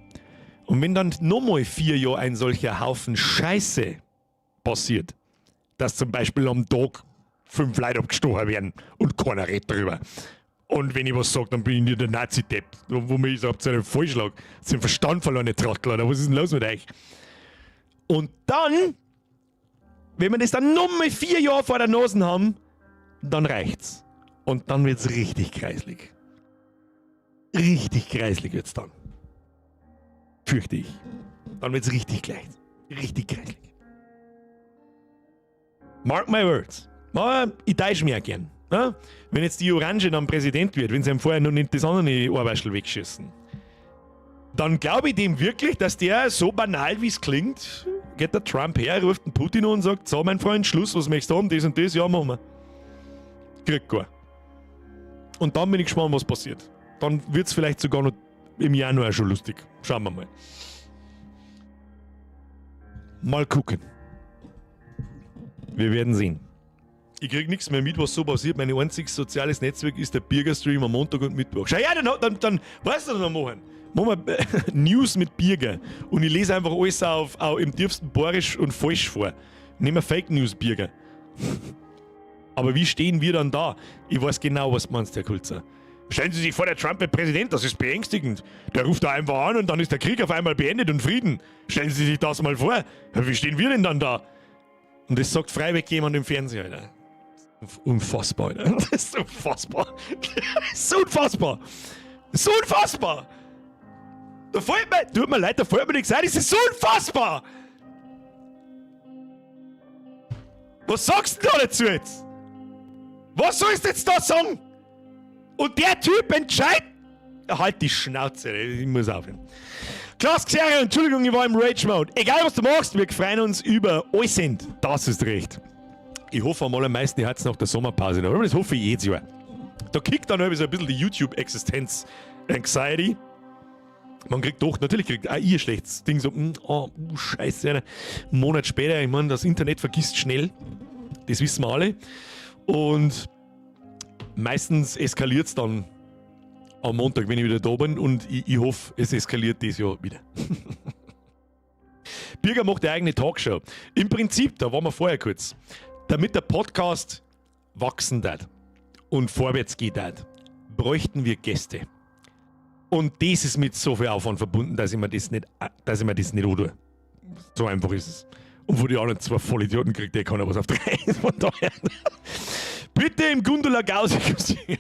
Und wenn dann nochmal 4 Jahre ein solcher Haufen Scheiße passiert, dass zum Beispiel am Tag 5 Leute abgestochen werden und keiner redet drüber. Und wenn ich was sag, dann bin ich nicht der Nazi-Depp. Wo mir ich sag, habt ihr einen Vollschlag, habt ihr den Verstand verloren, ihr Trottel, oder was ist denn los mit euch? Und dann, wenn wir das dann nochmal 4 Jahre vor der Nase haben, dann reicht's. Und dann wird's richtig kreislig. Richtig kreislig wird's dann. Fürchte ich. Dann wird's richtig gleich. Richtig kreislig. Mark my words. Aber ich täusche mich auch gern. Ne? Wenn jetzt die Orange dann Präsident wird, wenn sie ihm vorher noch nicht das andere Ohrwaschel wegschießen, dann glaube ich dem wirklich, dass der so banal, wie's klingt, geht der Trump her, ruft den Putin an und sagt, so mein Freund, Schluss, was möchtest du haben, das und das, ja, machen wir. Kriegt gar. Und dann bin ich gespannt, was passiert. Dann wird's vielleicht sogar noch im Januar schon lustig. Schauen wir mal. Mal gucken. Wir werden sehen. Ich krieg nix mehr mit, was so passiert. Mein einziges soziales Netzwerk ist der Birger-Stream am Montag und Mittwoch. Schau her, dann weißt du, was wir machen. Machen wir News mit Birger. Und ich lese einfach alles auf im tiefsten Bayerisch und falsch vor. Nehmen wir Fake News, Birger. Aber wie stehen wir dann da? Ich weiß genau, was du meinst, Herr Kulzer. Stellen Sie sich vor, der Trump wird Präsident, das ist beängstigend. Der ruft da einfach an und dann ist der Krieg auf einmal beendet und Frieden. Stellen Sie sich das mal vor. Ja, wie stehen wir denn dann da? Und das sagt freiwillig jemand im Fernsehen, Alter. Unfassbar, Alter. Das ist unfassbar. Das ist unfassbar. Das ist unfassbar. Da fällt mir, tut mir leid, da fällt mir nichts ein. Das ist unfassbar. Was sagst du denn da dazu jetzt? Was sollst du jetzt da sagen? Und der Typ entscheidet... Halt die Schnauze, ich muss aufhören. Klaas Xerion, Entschuldigung, ich war im Rage-Mode. Egal was du machst, wir freuen uns über alles. Das ist recht. Ich hoffe am allermeisten, ihr hat's nach der Sommerpause noch. Aber das hoffe ich jedes Jahr. Da kickt dann so ein bisschen die YouTube-Existenz-Anxiety. Man kriegt doch, natürlich kriegt auch ihr schlechtes Ding so, oh, scheiße, einen Monat später, ich mein, das Internet vergisst schnell. Das wissen wir alle. Und meistens eskaliert's dann am Montag, wenn ich wieder da bin, und ich hoffe, es eskaliert dieses Jahr wieder. Birger macht eine eigene Talkshow. Im Prinzip, da waren wir vorher kurz, damit der Podcast wachsen darf und vorwärts geht darf, bräuchten wir Gäste. Und das ist mit so viel Aufwand verbunden, dass ich mir das nicht, dass ich mir das nicht antue. So einfach ist es. Und von den anderen zwei Vollidioten kriegt der keiner was auf drei. Von daher. Bitte im Gundula Gause-Kostüm.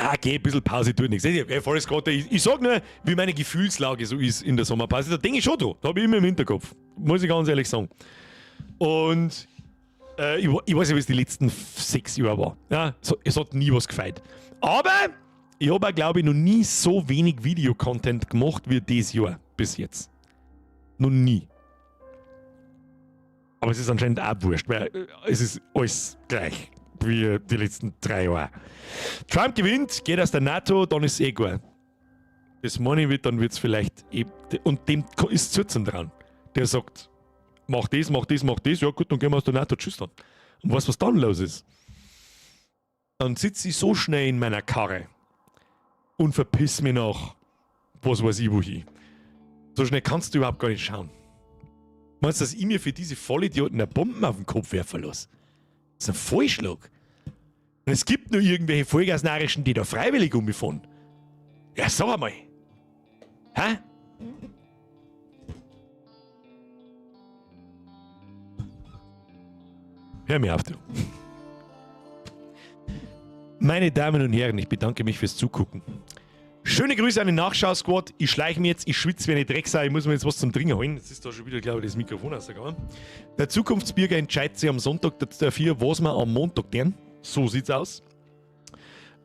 Ah, geh, ein bisschen Pause tut nichts. Ich, volles Gott, ich sag nur, wie meine Gefühlslage so ist in der Sommerpause. Da denke ich schon dran. Da habe ich immer im Hinterkopf. Muss ich ganz ehrlich sagen. Und ich weiß nicht, wie es die letzten 6 Jahre war. Ja, so, es hat nie was gefehlt. Aber ich habe auch, glaube ich, noch nie so wenig Videocontent gemacht wie dieses Jahr bis jetzt. Noch nie. Aber es ist anscheinend auch wurscht, weil es ist alles gleich wie die letzten 3 Jahre. Trump gewinnt, geht aus der NATO, dann ist es eh gut. Das meine ich, dann wird es vielleicht eh, und dem ist zu dran. Der sagt, mach das, mach das, mach das, ja gut, dann gehen wir aus der NATO, tschüss dann. Und weißt du, was dann los ist? Dann sitze ich so schnell in meiner Karre und verpiss mich nach was weiß ich wohin. So schnell kannst du überhaupt gar nicht schauen. Meinst du, dass ich mir für diese Vollidioten eine Bomben auf den Kopf werfen lasse? Das ist ein Vollschlag. Und es gibt nur irgendwelche Vollgasnarischen, die da freiwillig umfahren. Ja, sag einmal. Hä? Hör mir auf, du. Meine Damen und Herren, ich bedanke mich fürs Zugucken. Schöne Grüße an den Nachschau-Squad. Ich schleiche mir jetzt, ich schwitze wie eine Drecksau. Ich muss mir jetzt was zum Trinken holen. Jetzt ist da schon wieder, glaube ich, das Mikrofon rausgegangen. Der Zukunftsbürger entscheidet sich am Sonntag dafür, was wir am Montag tun. So sieht's aus.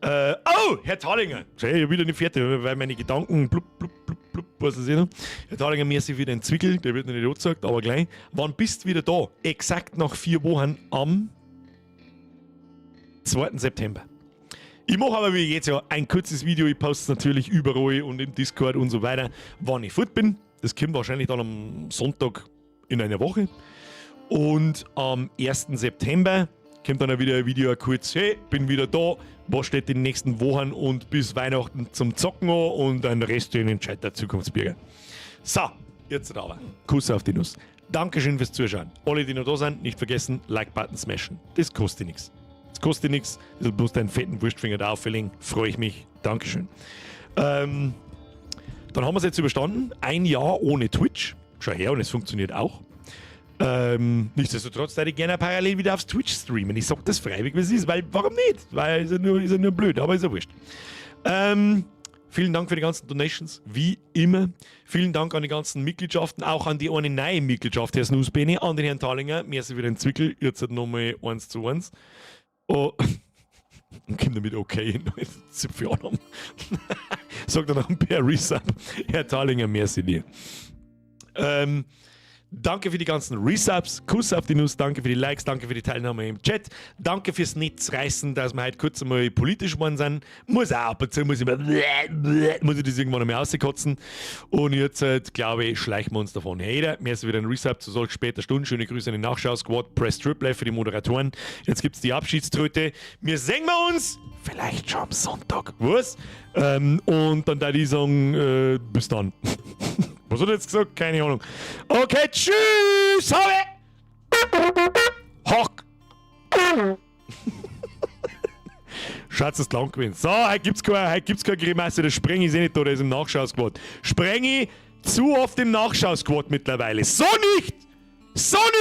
Oh, Herr Thalinger. Schau, ich bin wieder nicht fertig, weil meine Gedanken blub, blub, blub, blub, was ist noch. Herr Thalinger, mir ist wieder ein Zwickel, der wird noch nicht angezeigt, aber gleich. Wann bist du wieder da? Exakt nach 4 Wochen am 2. September. Ich mache aber wie jetzt ja ein kurzes Video, ich poste es natürlich überall und im Discord und so weiter, wann ich fort bin. Das kommt wahrscheinlich dann am Sonntag in einer Woche. Und am 1. September kommt dann auch wieder ein Video kurz, hey, bin wieder da, was steht in den nächsten Wochen und bis Weihnachten zum Zocken an und den Rest den entscheidet der Zukunftsbürger. So, jetzt aber. Kuss auf die Nuss. Dankeschön fürs Zuschauen. Alle, die noch da sind, nicht vergessen, Like-Button smashen. Das kostet nichts. Das kostet nichts. Du musst deinen fetten Wurstfinger da auflegen. Freue ich mich. Dankeschön. Dann haben wir es jetzt überstanden. Ein Jahr ohne Twitch. Schau her, und es funktioniert auch. Nichtsdestotrotz würde ich gerne parallel wieder aufs Twitch streamen. Ich sag das freiwillig, wie es ist, weil warum nicht? Weil ist ja nur blöd, aber ist ja wurscht. Vielen Dank für die ganzen Donations, wie immer. Vielen Dank an die ganzen Mitgliedschaften, auch an die eine neue Mitgliedschaft, Herr Snooze an den Herrn Thalinger. Merci für den Zwickel, jetzt nochmal 1:1. Oh. Und kommt damit okay hin. Zipfel an. Sagt er noch ein per Resub. Herr Thalinger, merci dir. Danke für die ganzen Resubs, Kuss auf die Nuss, danke für die Likes, danke für die Teilnahme im Chat, danke fürs Nitzreißen, dass wir heute kurz einmal politisch geworden sind. Muss auch ab und zu, muss ich, mal, muss ich das irgendwann einmal rauskotzen. Und jetzt, glaube ich, schleichen wir uns davon. Hey, jeder, merci wieder ein Resub zu solch später Stunde. Schöne Grüße an den Nachschau-Squad, Press Triple F für die Moderatoren. Jetzt gibt es die Abschiedströte. Wir sehen wir uns vielleicht schon am Sonntag. Was? Und dann da die sagen, bis dann. Was hat er jetzt gesagt? Keine Ahnung. Okay, tschüss! Habe! Hock! Schatz, ist lang gewesen. So, heute gibt's keine Grimasse, der Sprengi ist eh nicht da, der ist im Nachschau-Squad. Sprengi zu oft im Nachschau-Squad mittlerweile. So nicht! So nicht!